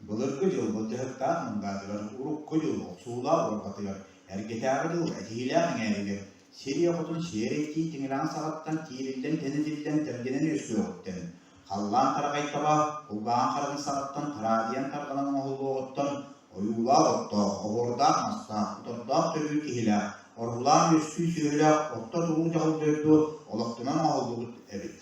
Былыргы дьыл былдьаһыктаах мындаатыгар, урукку дьыл охсуулаах уорҕатыгар, эргэтээҕи дьыл этиһиилээх эҥээригэр, сир ийэ хотун сиэрэй тиит тиҥилэҕин саҕаттан тиириллэн-тэнитиллэн тэлгэнэн үөскүөҕүттэн, халлаан тараҕай таба кулгааҕын хараҕын саҕаттан тараадыйан тарҕанан оҥоһуллуоҕуттан ойуулаах оттоох, оһуордаах мастаах, отордоох төрүүр киһилээх, орулаан үөскүү сүөһүлээх орто туруу дьаһал дойду олохтонон оҥоһуллубут эбит.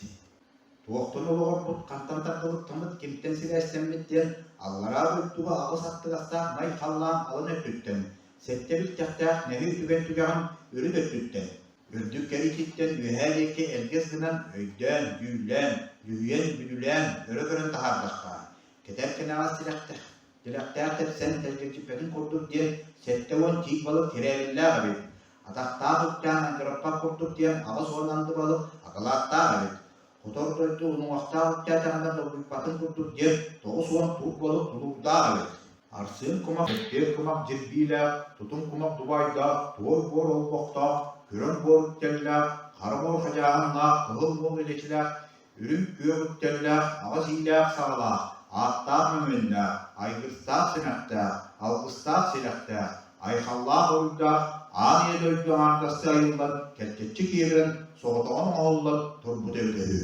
Туохтан олоҕорбут, хантан тардыбыттаммыт, кимтэн сибээстэммит диэн аллараа дойдуга аҕыс аттыгастаах най халлаан алын өттүттэн, сэттэ билтэхтээх нэһи үтүгэн түгэҕин үрүт өттүттэн, үрдүк кэриититтэн үөһээ диэки элгэс гынан өйдөөн, дьүүллээн, дьүһүйэн, бүдүлээн өрө көрөн таһаардахха, кэтэр кэнэҕэс тилэхтэх, тилэхтээх тэпсэн тэлгэччиппэтин курдук диэн 70 тиит балык тирээбиллээх эбит. Атахтаах үктээн ангыраппат курдук диэн 80 анды балык акылааттаах эбит. Хотор дойду унуҥахтаах үктээтэҕинэ долгуйбатын курдук диэн 90 туут балык тулуурдаах эбит. Арсыын кумах, өттүөр кумах дьирбиилээх, тутум кумах дубайдаах, туой буор олбохтоох, күрэҥ буор үктэллээх, хара буор хадьааһыннаах, кыһыл муол илэчилээх, Үрүҥ күөх үктэллээх, аҕыс иилээх-саҕалаах, ааттаах мөҥүөннээх, айгыстаах симэхтээх, алгыстаах силэхтээх, айхаллаах уруйдаах аан ийэ дойду аҥаардастыы айыллан, кэлтэччи киэбирэн, соҕотоҕун оҥоһуллан турбута эбитэ үһү.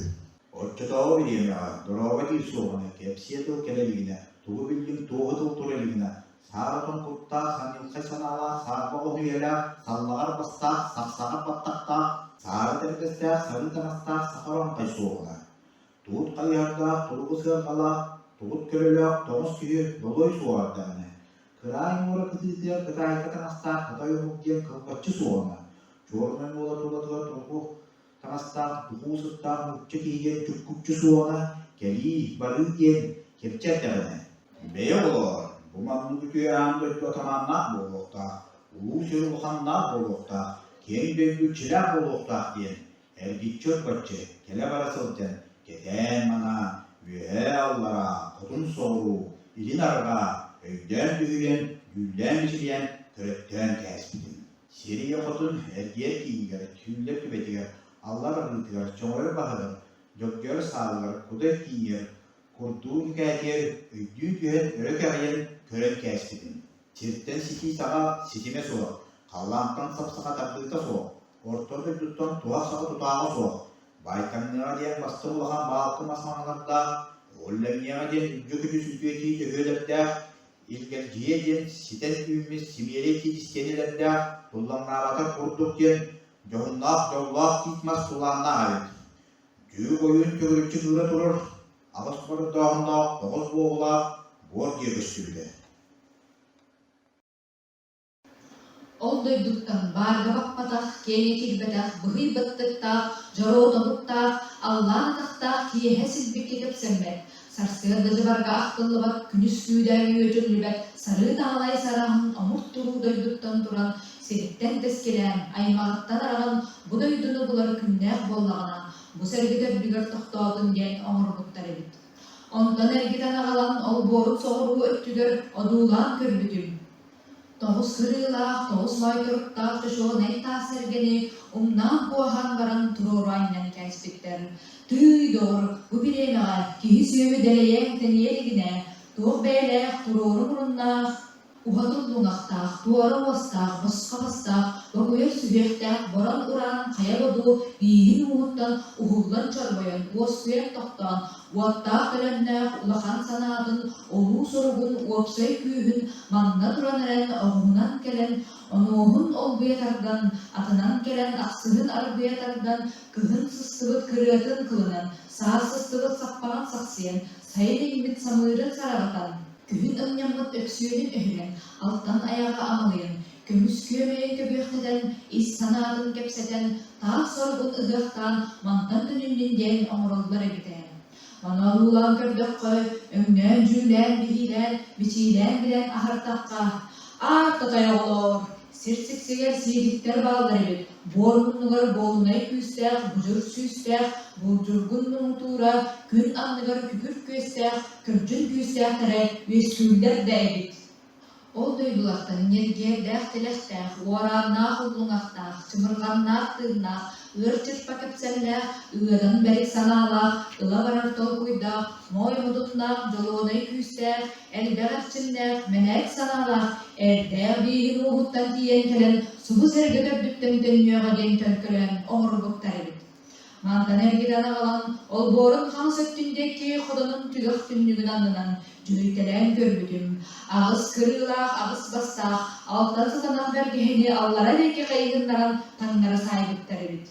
Оччотооҕу бириэмэҕэ дорообо диир суоҕуна, кэпсиэ тыл кэлэ илигинэ, тугу биллиҥ, туоһу тыл тура илигинэ, саар отон куттаах, санньылхай санаалаах, саарбах уһун үйэлээх, саллаҕар бастаах, сахсаҕар баттахтаах, саары тэргэстээх, сарыы таҥастаах саха оҥхой суоҕуна, туут хайыһардаах, туругу сыарҕалаах, тугут көлөлөөх тоҥус киһи долуой суоҕар даҕаны, кыраай муора кытыытыгар кытаайка таҥастаах хотой омук диэн кылбаччы суоҕуна, чуорунай уола тулатыгар тургу таҥастаах, духуу сыттаах нуучча киһи диэн чуккуччу суоҕуна, кэлии, барыы диэн кирчэ эрдэҕинэ, Бэйэ оҕолоор, бу маннык үтүө аан дойду атамааннаах буолуохтаах, улуу сир улаханнаах буолуохтаах, киэҥ дойду иччилээх буолуохтаах диэн эргиччи-урбаччы кэлэ-бара сылдьан кэтээн-манаан, үөһээ-аллараа, хотун-соҕуруу, илин-арҕаа өйдөөн-түһүйэн, дьүүллээн-бичилийэн көрөттөөн кээспитим. Сир ийэ хотун эргийэр киинигэр, түүллэр түбэтигэр, аллар арыытыгар, чоҥойор баһыгар, дьогдьойор саалыгар, кудай киинигэр курдуу ньүкээтигэр өйдүү түһэн өрө кэҕийэн көрөн кээспитим. Сиртэн ситии саҕа ситимэ суох, халлаантан сап-саха тардыыта суох, орто дойдуттан туһах саҕа тутааҕа суох, байтаҥныаҕа диэн бастыҥ улахан баалкы мас маҥалардаах, уоллэҥниэҕэ диэн үрдүк күдүс үтүө тиит өһүөлэрдээх, илгэлдьийэ диэн ситэн үүммүт симиэрэй тиит истиэнэлэрдээх, туллаҥнаабатар курдук диэн дьоһуннаах дьоллоох тиит мас тулааннаах эбит. Дьүүк ойуун төгүрүччү кыыра турар, аҕыс бордооһуннаах тоҕус буоһулаах буор дьиэ көстүбүтэ. Ол дойдуттан баарга баппатах, киэҥэ киирбэтэх, быһый баттыктаах, дьоруо тобуктаах, аллаан атахтаах киэһэ силбиккэ кэпсэммэт, сарсыарда дьыбарга ахтыллыбат, күнүс күүдээҥҥэ үөтүллүбэт сарыы таалай сараһын омурт туруу дойдуттан туран, сириттэн тэскилээн, аймаҕыттан араҕан бу дойдуну булар күннээх буоллаҕына, бу сэргэ төрдүгэр тохтоотун диэн оҥорбуттар эбит. Онтон эргитэн аҕалан олбуорун соҕуруу өттүгэр одуулаан көрбүтүм, Тоҕус кырыылаах, тоҕус моойторуктаах чочуонай таас сэргэни умнаан куоһаан баран туруору анньан кээспиттэр. Тыый, доҕор, бу бириэмэҕэ киһи-сүөһү дэлэйэн тэнийэ илигинэ, туох бэйэлээх туруору муруннаах, уһа туллуҥахтаах, туора уостаах, босхо бастаах, бокуйар сүһүөхтээх борон ураан хайа бодуу бииһин ууһуттан уһуллан чорбойон, уоскуйан тохтоон, уоттаах төлөннөөх улахан санаатын, улуу соругун уопсай күүһүн манна туран эрэн оҕуһунан кэлэн, онуоһун олгуйа тардан, атынан кэлэн ахсыһын аргыйа тардан, кыһын сыстыбыт кырыатын кылынан, саас сыстыбыт саппаҕын сахсыйан, сайын иҥмит самыырын сараҕытан, күһүн ымньаммыт өксүөнүн өһүрэн, алтан айаҕа амалыйан, көмүс күөмэйин көбүөхтэтэн, ис санаатын кэпсэтэн, таах соругун ыһыахтаан мантан төнүннүн диэн оҥороллор эбит ээ. Маны одуулаан көрдөххө, өҥнөөн-дьүүллээн, биһиилээн, бичиилээн билэн аһартахха, аар татай оҕолоор, сир сиксигэр сиигиттэр бааллар эбит, буор муннугар буолунай күүстээх, будьур сүүстээх, булдьургун муҥутуура, күн анныгар күкүр күөстээх, кырдьын күүстээхтэрэ үөскүүллэр да эбит. Ол дойдулартан ньиргиэрдээх тилэхтээх, уорааннаах уллуҥахтаах, чымырҕаннаах тыыннаах, ыар чырпа кэпсэллээх, ыадан бэрик санаалаах, ыла барар толкуйдаах, моой модуннаах, дьолуонай күүстээх, элбэх эрчимнээх, мэнээк санаалаах, эрдээх бииһин ууһуттан тиийэн кэлэн субу сэргэ төрдүттэн төннүөҕэ диэн төлкөлөөн оҥорбуттар эбит. Мантан эргитэн аҕалан, олбуорун хаҥас өттүн диэки хотонун түгэх түннүгүн аннынан дьүһүйтэлээн көрбүтүм, аҕыс кырыылаах, аҕыс бастаах, алтан сатанах бэргэһэни аллара диэки хайыһыннаран таҥнары саайбыттар эбит.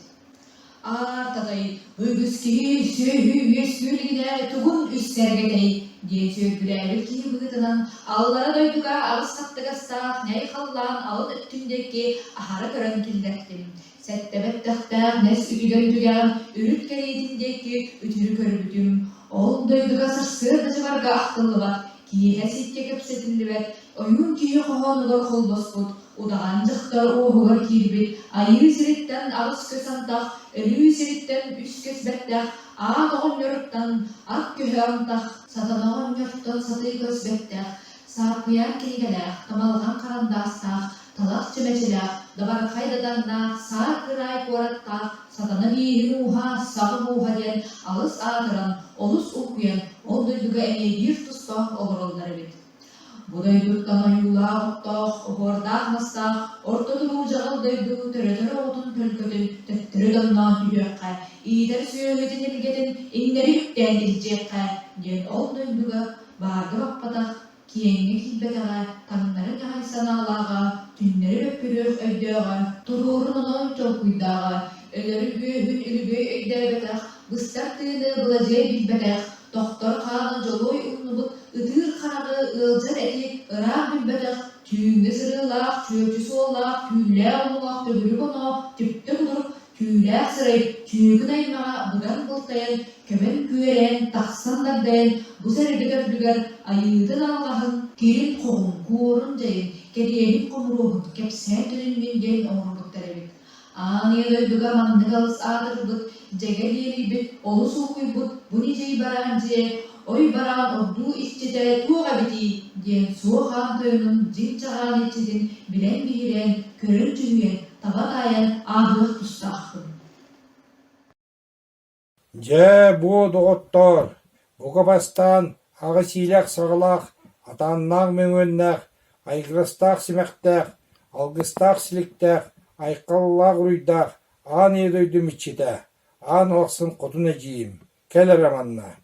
Аар-татай, үгүс киһи сүөһү үөскүү илигинэ тугун үс сэргэтэй диэн сүөргүлээбит киһи быһыытынан аллара дойдуга аҕыс хаттыгастаах ньай халлаан алын өттүн диэки аһара көрөн киллэртим. Сэттэ бэттэхтээх нэс үтүгэн түгэҕин үрүт кэриитин диэки үтүрү көрбүтүм. Ол дойдуга сарсыарда дьыбарга ахтыллыбат, киэһэ сиккэ кэпсэтиллибэт, ойуун киһи хоһоонугар холбоспут, удаҕан дьахтар уоһугар киирбит, айыы сириттэн аҕыс көс антах, өлүү сириттэн үс көс бэттэх, аат оҕонньоруттан ат көһө антах, сатана оҕонньортон сатыы көс бэттэх, сааппыйаан кинигэлээх, тамалҕан харандаастаах, талах чүмэчилээх, дабархай дадаҥнаах, саар кыраай куораттаах, сатана бииһин ууһа, саҕа мууһа диэн алыс аатыран, олус улкуйан, ол дойдуга эмиэ биир туспа олороллор эбит. Бу дойдуттан ойуулаах оттоох, оһуордаах мастаах, орто туруу дьаҕыл дойду төрөтөр оҕотун төлкөтүн төттөрү донноон түһүөххэ, иитэр сүөһүтүн илгэтин иҥнэри үктээн илдьиэххэ диэн ол дойдуга баарга баппатах, киэҥҥэ киирбэтэҕэ, таҥнары ньаҕай санаалааҕа, түннэри бөппүрүөх өйдөөҕө, туруорун онон толкуйдааҕа, өлөрүн үөһүн үлүбүөй өйдөөбөтөх, быстар тыыны быладьыай билбэтэх, тохтор хааны дьолуой умнубут, ытыыр хараҕы ыалдьар эти ыраах билбэтэх, түүҥҥү сырыылаах, чүөчү суоллаах, түүлээх уллуҥах төгүрүк оноо, түптэ кутурук, түүлээх сырай, түүкүн аймаҕа быдан былтайан, көмөн күөрэйэн, тахсан дагдайан, бу сэргэ төрдүгэр айыытын алҕаһын, кирин-хоҕун, куорун-дьайын, кэриэһин-хомуруоһун кэпсээн төнүннүн диэн оҥорбуттар эбит. Аан ийэ дойдуга маннык алыс аатырбыт, дьэгэ диэлийбит, олус улкуйбут бу ньидьий бараан дьиэ, ой бараан ордуу иччитэ туох эбитий диэн суох аан тойонун дьиҥ чаҕаан иччитин билэн биһирээн, көрөн дьүһүйэн, таба таайан ааһыах тустаахпын. Дьэ, буо доҕоттоор, бука бастаан аҕыс иилээх саҕалаах, атааннаах мөҥүөннээх, айгырастаах симэхтээх, алгыстаах силиктээх, айхаллаах уруйдаах аан ийэ дойдум иччитэ, аан ахсын хотун эдьиийим, кэл эрэ манна.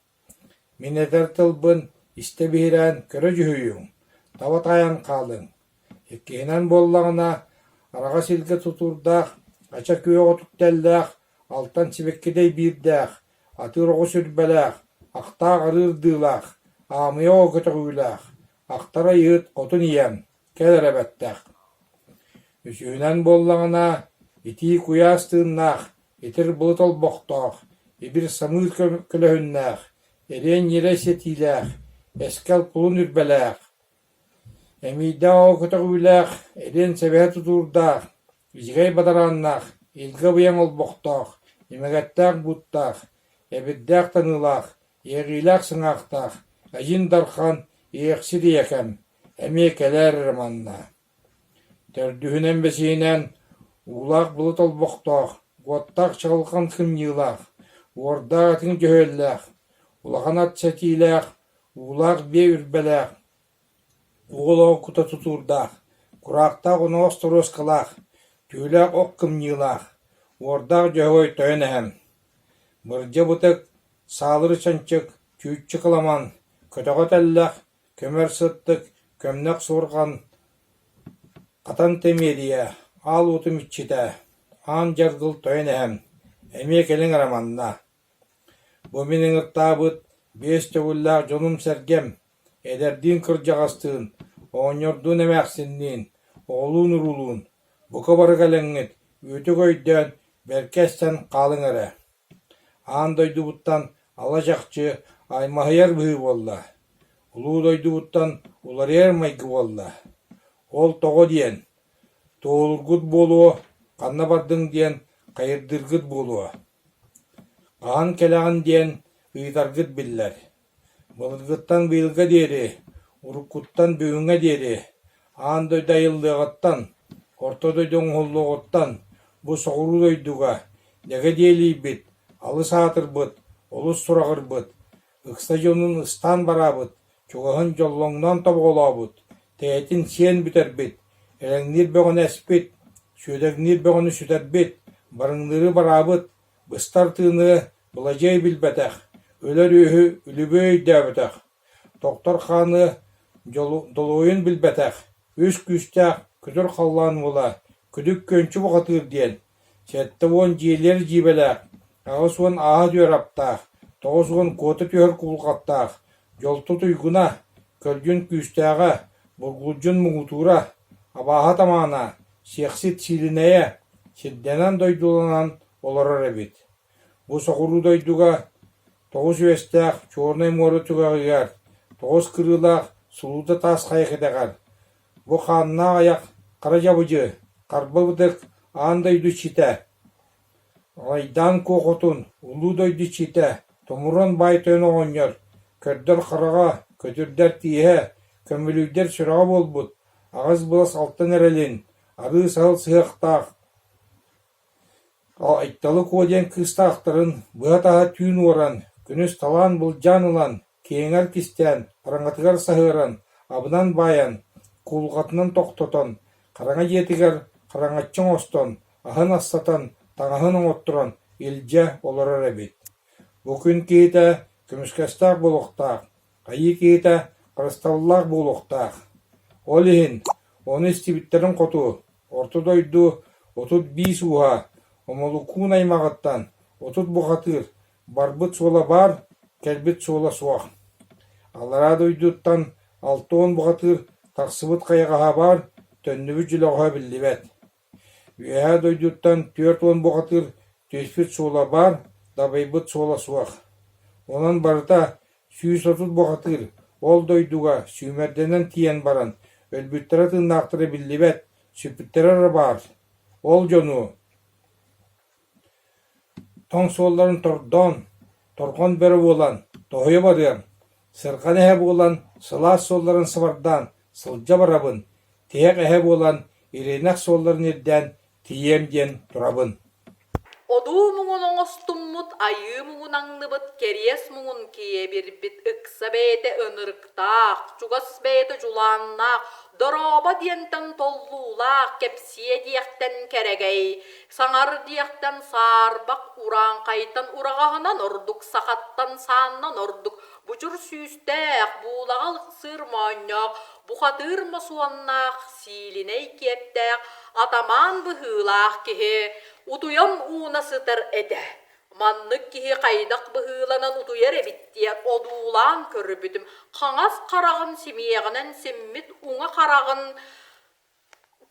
Мин этэр тылбын истэ биһирээн көрө дьүһүйүҥ, таба таайан хаалыҥ. Иккиһинэн буоллаҕына, араҕас илгэ тутуурдаах, ача күөх отуктэллээх, алтан сибэккидэй биирдээх, атыыр оҕус үрбэлээх, ахтаах арыырдыылаах, аамыйа оҕо көтөҕүүлээх, ахтар айыыһыт хотун ийэм, кэл эрэ бэттэх. Үсүһүнэн буоллаҕына, итии куйаас тыыннаах, итир былыт олбохтоох, ибир самыыр көлөһүннээх, эриэн ньирэй сэтиилээх, эскэл кулун үрбэлээх, эмиийдээх оҕо көтөҕүүлээх, эриэн сэбэһэ тутуурдаах, ичигэй бадарааннаах, илгэ быйаҥ олбохтоох, имэгэттээх бууттаах, эбирдээх таныылаах, иэҕиилээх сыҥаахтаах, Эдьин Дархан, Иэхсит ийэкэм, эмиэ кэлээр эрэ манна. Төрдүһүнэн бэсиһинэн уулаах былыт олбохтоох, уоттаах чаҕылҕан кымньыылаах, уордаах этиҥ дьөһүөллээх, улахан ат сэтиилээх, уулаах биэ үрбэлээх, уол оҕо кута тутуурдаах, кураахтаах оноҕос торуоскалаах, түүлээх ох кымньыылаах, уордаах дьөһөгөй тойон эһэм. Бырдьа бытык, саалыры чанчык, чүүччү кыламан, көтөҕө тэллэх, көмөр сыттык, көмнөх суорҕан, хатан тэмиэрийэ, аал уотум иччитэ, аан дьаргыл тойон эһэм, эмиэ кэлиҥ эрэ манна. Бу мин ыҥыртаабыт биэс төгүллээх дьонум-сэргэм, эдэрдиин кырдьаҕастыын, оҕонньордуун эмээхсинниин, оҕолуун-уруулуун, бука бары кэлэҥҥит, үөтүк өйдөөн, бэркэ эстэн хаалыҥ эрэ. Аан дойдубуттан ала чахчы аймаһыйар быһыы буолла, улуу дойдубуттан уларыйар майгы буолла. Ол тоҕо диэн, туоһулуургут буолуо, ханна бардыҥ диэн хайырдыыргыт буолуо. Хаһан кэлэҕин диэн ыйытаргыт биллэр. Былыргыттан быйылга диэри, уруккуттан бүгүҥҥэ диэри. Аан дойду айыллыаҕыттан, орто дойду оҥоһуллуоҕуттан бу соҕуруу дойдуга дэгэ диэлийбит, алыс аатырбыт, олус сураҕырбыт, ыкса дьонун ыстаан бараабыт, чугаһын дьоллоҥноон тобоҕолообут, тэйэтин сиэн бүтэрбит, элэҥниир бөҕөнү эспит, сүөдэҥниир бөҕөнү сүтэрбит, барыҥныыры бараабыт, быстар тыыны Быладьыай билбэтэх, өлөр үөһү үлүбүөй өйдөөбөтөх, тохтор хааны долуойун билбэтэх, үс күүстээх күтүр халлаан уола Күдүк Күөнчү бухатыыр диэн, 70 дьиэлиэр дьиибэлээх, 80 ааһа түһэр аптаах, 90 куота түһэр кулҕаттаах, дьолто туйгуна, көлдьүн күүстээҕэ, бургулдьун муҥутуура, абааһы атамаана, сиэхсит сиилинэйэ, сирдэнэн дойдуланан олорор эбит. Бу соҕуруу дойдуга тоҕус үөстээх Чернай муора түгэҕигэр, тоҕус кырыылаах Сулуута таас хайа кэтэҕэр, бу хааннаах айах хара дьабыдьы, харба бытык аан дойду иччитэ, Айдаан Куохутун, улуу дойду иччитэ, Томурон баай тойон оҕонньор, көрдөр хараҕа, көтүрдэр тииһэ, көмүлүйдэр сүрэҕэ буолбут, аҕыс былас алтан эрэлин, арыы саһыл сыһыахтаах Айталы Куо диэн кыыстаахтарын быһа-таһа түүн уоран, күнүс талаан былдьаан ылан, киэҥэр кистээн, хараҥатыгар саһыаран, абынан баайан, куулҕатынан тохтотон, хараҥа дьиэтигэр хараҥаччы оҥостон, аһын астатан, таҥаһын оҥотторон илдьэ олорор эбит. Бу күн киһитэ көмүскэстээх буолуохтаах, айыы киһитэ харыстабыллаах буолуохтаах. Ол иһин ону истибиттэрин хоту Орто дойду 35 ууһа Омолукуун аймаҕыттан 30 бухатыыр барбыт суола баар, кэлбит суола суох. Аллараа дойдуттан 60 бухатыыр тахсыбыт хайаҕаһа баар, төннүбүт дьөлөҕөһө биллибэт. Үөһээ дойдуттан 40 бухатыыр түспүт суола баар, дабайбыт суола суох. Онон барыта 130 бухатыыр ол дойдуга сүүмэрдэнэн тиийэн баран, өлбүттэрэ-тыыннаахтара биллибэт, сүппүттэрэ эрэ баар. Ол дьону тоҥ суолларын тордоон, торҕон бөрө буолан тоһуйа барыам, сырҕан эһэ буолан сылаас суолларын сабардаан сылдьа барабын, тиһэх эһэ буолан ириэнэх суолларын ирдээн тиийиэм диэн турабын. Одуу муҥун оҥостуммут, айыы муҥун аҥныбыт, кэриэс муҥун киэбирбит, ыкса бэйэтэ ынырыктаах, чугас бэйэтэ дьулааннаах, дорообо диэнтэн толлуулаах, кэпсиэ диэхтэн кэрэгэй, саҥар диэхтэн саарбах, урааҥхайтан ураҕаһынан ордук, сахаттан сааннан ордук, бучур сүүстээх, буулаҕа ыксыыр моонньоох, бухатыыр мосуоннаах, сиилинэй киэптээх, атамаан быһыылаах киһи утуйан ууна сытар этэ. Маннык киһи хайдах быһыыланан утуйар эбит диэн одуулаан көрбүтүм, хаҥас хараҕын симиэҕинэн симмит уҥа хараҕын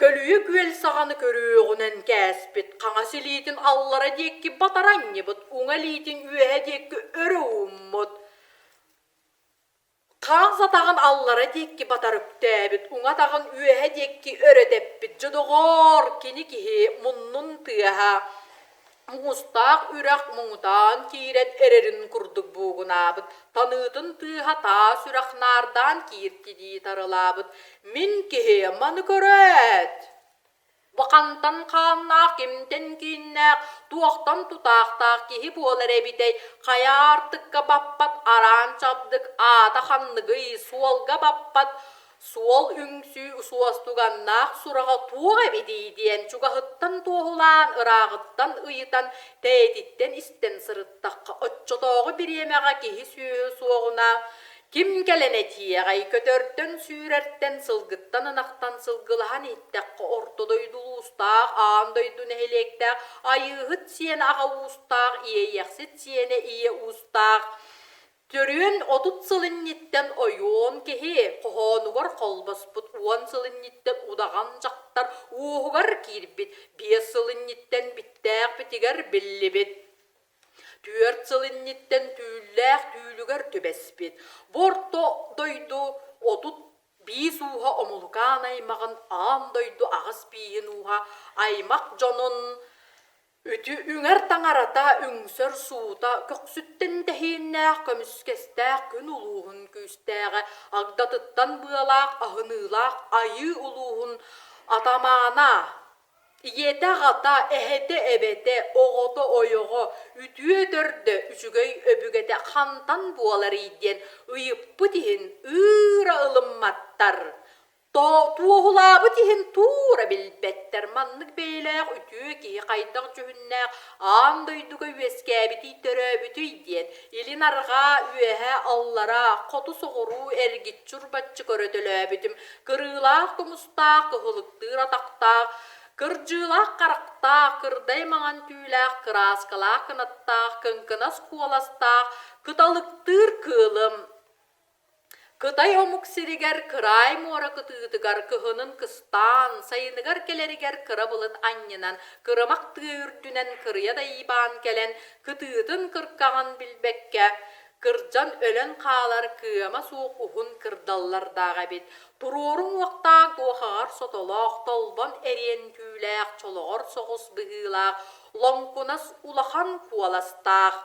көлүйэ күөл саҕаны көрүөҕүнэн кээспит, хаҥас илиитин аллара диэки батара анньыбыт, уҥа илиитин үөһэ диэки өрө ууммут. Хаҥас атаҕын аллара диэки батар үктээбит, уҥа атаҕын үөһэ диэки өрө тэппит. Дьэ, доҕоор, кини киһи муннун тыаһа муустаах үрэх муҥутаан киирэн эрэрин курдук буугунаабыт, таныытын тыаһа таас үрэх наардаан кииртидии тарылаабыт. Мин киһи маны көрөөт Бу хантан хааннаах, кимтэн кииннээх, туохтан тутаахтаах киһи буолар эбитэй, хайа аартыкка баппат араан чабдык аата ханныгый, суолга баппат суол үҥсүү суостуганнаах сураҕа туох эбитий диэн чугаһыттан туоһулаан, ырааҕыттан ыйытан, тэйэтиттэн истэн сырыттахха, оччотооҕу бириэмэҕэ киһи-сүөһү суоҕуна Ким кэлэн этиэҕэй, көтөртөн-сүүрэртэн, сылгыттан-ынахтан сылгылаһан иһиттэххэ орто дойду улуустаах, аан дойду нэһилиэктээх, айыыһыт сиэнэ аҕа уустаах, иэйиэхсит сиэнэ ийэ уустаах, Төрүөн 30 сыл инниттэн ойуун киһи хоһоонугар холбоспут уон сыл инниттэн удаҕан дьахтар уоһугар киирбит, биэс сыл инниттэн биттээх битигэр биллибит. Түөрт сыл инниттэн түүллээх түүлүгэр түбэспит. Бу орто дойду 35 ууһа Омулукаан аймаҕын аан дойду аҕыс бииһин ууһа аймах дьонун. Үтү үҥэр таҥарата, үҥсэр суута, көхсүттэн тэһииннээх, көмүскэстээх күн улууһун күүстээҕэ, агдатыттан быалаах, аһыныылаах айыы улууһун атамаана, ийэтэ-аҕата, эһэтэ-эбэтэ, оҕото-ойоҕо, үтүө төрдө, үчүгэй өбүгэтэ хантан буоларый диэн ыйыппыт иһин ыыра ылымматтар. Туоһулаабыт иһин туура билбэттэр, маннык бэйэлээх үтүө киһи хайдах дьүһүннээх аан дойдуга үөскээбитий, төрөөбүтүй диэн илин-арҕаа, үөһээ-аллараа, хоту-соҕуруу эргиччи урбаччы көрөтөлөөбүтүм, кырыылаах тумустаах, кыһылыктыыр атахтаах, кырдьыылаах харахтаах, кырдай маҥан түүлээх, кырааскалаах кынаттаах, кыҥкынас куоластаах, кыталыктыыр кыылым Кытай омук сиригэр кыраай муора кытыытыгар кыһынын кыстаан, сайыныгар кэлэригэр кыра былыт анньынан, кырымах тыа үрдүнэн кырыйа дайбаан кэлэн, кытыытын кыркаҕын билбэккэ, кырдьан өлөн хаалар кыама суох уһун кырдаллардаах эбит. Туруору уҥуохтаах туохаҕар сотолоох, толбон эриэн түүлээх, чолоҕор соҕус быһыылаах, лоҥкунас улахан куоластаах,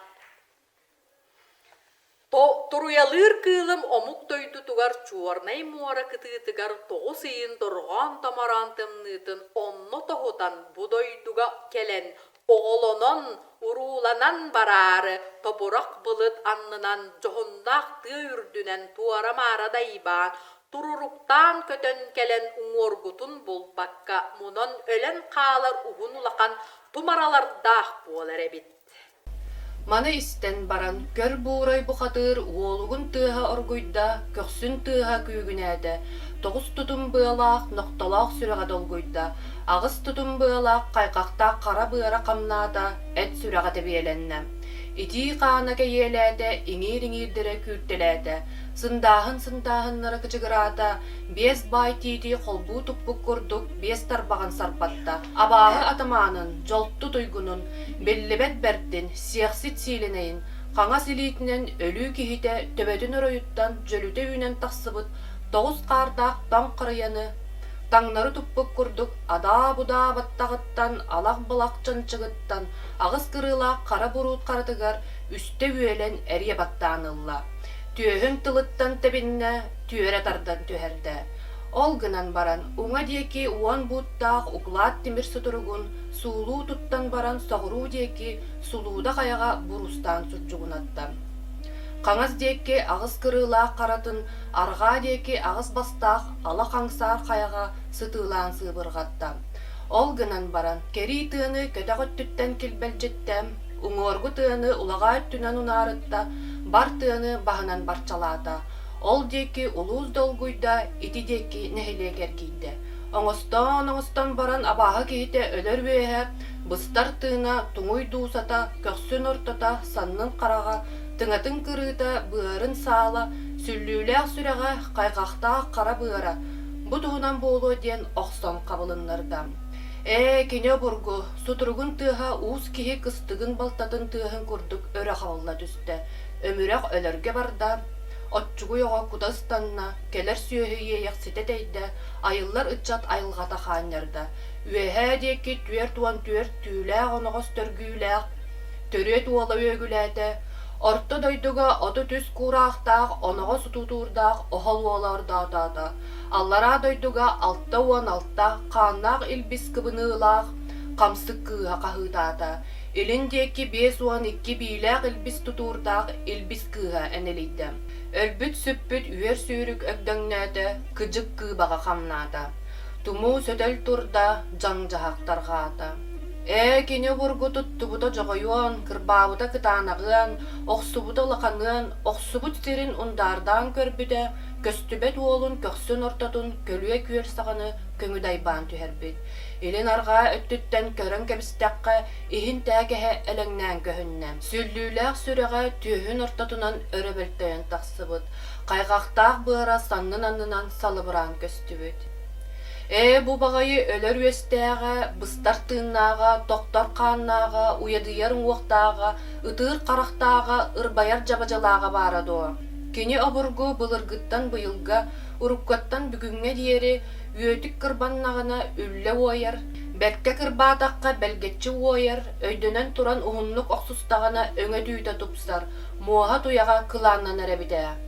Туруйалыыр кыылым омук дойдутугар Чуорнай муора кытыытыгар тоҕус ыйын дорҕоон-томороон тымныытын онно тоһутан бу дойдуга кэлэн, оҕолонон, урууланан бараары тобурах былыт аннынан дьоһуннаах тыа үрдүнэн туора-маара дайбаан, туруруктаан көтөн кэлэн уҥуоргутун булбакка мунан өлөн хаалар уһун улахан тумаралардаах буолар эбит. Маны истэн баран, көр буурай бухатыыр уолугун тыаһа оргуйда, көхсүн тыаһа күүгүнээтэ, тоҕус тутум быалаах, нохтолоох сүрэҕэ долгуйда, аҕыс тутум быалаах, хайҕахтаах хара быара хамнаата, эт сүрэҕэ тэбиэлэннэ. Итии хаана кэйиэлээтэ, иҥиир-иҥиирдэрэ күүртэлээтэ, сындааһын-сындааһыннара кычыгыраата, биэс баай тиити холбуу туппут курдук биэс тарбаҕын сарбатта. Абааһы атамаанын, дьолту туйгунун, Биллибэт бэрдин, сиэхсит сиилинэйин хаҥас илиитинэн өлүү киһитэ төбөтүн оройуттан дьөлүтэ үүнэн тахсыбыт тоҕус хаардаах тоҥ харыйаны таҥнары туппут курдук адаа-будаа баттаҕыттан алах-былах чанчыгыттан аҕыс кырыылаах хара буруут харатыгар үстэ үөлэн эрийэ баттаан ылла. Түөһүн тылыттан тэбиннэ, түөрэ тардан түһэрдэ. Ол гынан баран уҥа диэки уон бууттаах укулаат тимир сутуругун суулуу туттан баран соҕуруу диэки Сулууда хайаҕа буруустаан сурдьугунатта. Хаҥас диэки аҕыс кырыылаах харатын, арҕаа диэки аҕыс бастаах ала хаҥсаар хайаҕа сытыылаан сыыбырҕатта. Ол гынан баран кэрии тыаны көтөх өттүттэн килбэлдьиттэ, уҥуоргу тыаны улаҕаа өттүнэн унаарытта, бар тыаны баһынан барчалаата. Ол диэки улуус долгуйда, ити диэки нэһилиэк эргийдэ. Оҥостоон-оҥостон баран абааһы киһитэ өлөр үөһэ, быстар тыына, туҥуй дуусата, көхсүн ортото, саннын хараҕа, тыҥатын кырыыта, быарын саала, сүллүүлээх сүрэҕэ, хайҕахтаах хара быара бу туһунан буолуо диэн охсон хабылыннарда. Ээ, кини обургу, сутуругун тыаһа уус киһи кыстыгын балтатын тыаһын курдук өрө хабылла түстэ. Өмүрэх өлөргө барда, оччугуй оҕо кута ыстанна, кэлэр сүөһү иэйэхситэ тэйдэ, айыллар ыччат айылҕата хаанньарда. Үөһээ диэки 44 түүлээх оноҕос төргүүлээх, төрүөт уола үөгүлээтэ, орто дойдуга 33 куураахтаах оноҕос утуутуурдаах оһол уола ордоотоото, аллараа дойдуга 66 хааннаах илбис кыбыныылаах хамсык кыыһа хаһыытаата, илин диэки 52 биилээх илбис тутуурдаах илбис кыыһа энэлийдэ. Өлбүт-сүппүт үөр сүүрүк өгдөҥнөөтө, кыдьык кыыбаҕа хамнаата. Тумуу сөтөл турда, дьаҥ-дьаһах тарҕаата. Ээ, кини обургу туттубута дьоҕойуон, кырбаабыта кытаанаҕыан, охсубута улаханыан, охсубут сирин ундаардаан көрбүтэ, көстүбэт уолун көхсүн ортотун көлүө күөл саҕаны көҥү дайбаан түһэрбит. Илин-арҕаа өттүттэн көрөн кэбистэххэ, иһин тээкэһэ элэҥнээн көһүннэ. Сүллүүлээх сүрэҕэ түөһүн ортотунан өрө бөлтөйөн тахсыбыт, хайҕахтаах быара саннын аннынан салыбыраан көстүбүт. Ээ, бу баҕайы өлөр үөстээҕэ, быстар тыыннааҕа, тохтор хааннааҕа, уйадыйар уҥуохтааҕа, ытыыр харахтааҕа, ырбайар дьабадьалааҕа баара дуо? Кини обургу былыргыттан быйылга, уруккаттан бүгүҥҥэ диэри үөтүк кырбаннаҕына үллэ уойар, Бэркэ кырбаатахха бэлгэччи уойар, өйдөнөн туран уһуннук охсустаҕына өҥө-түүтэ тупсар, муоһа-туйаҕа кылааннанар эбит ээ.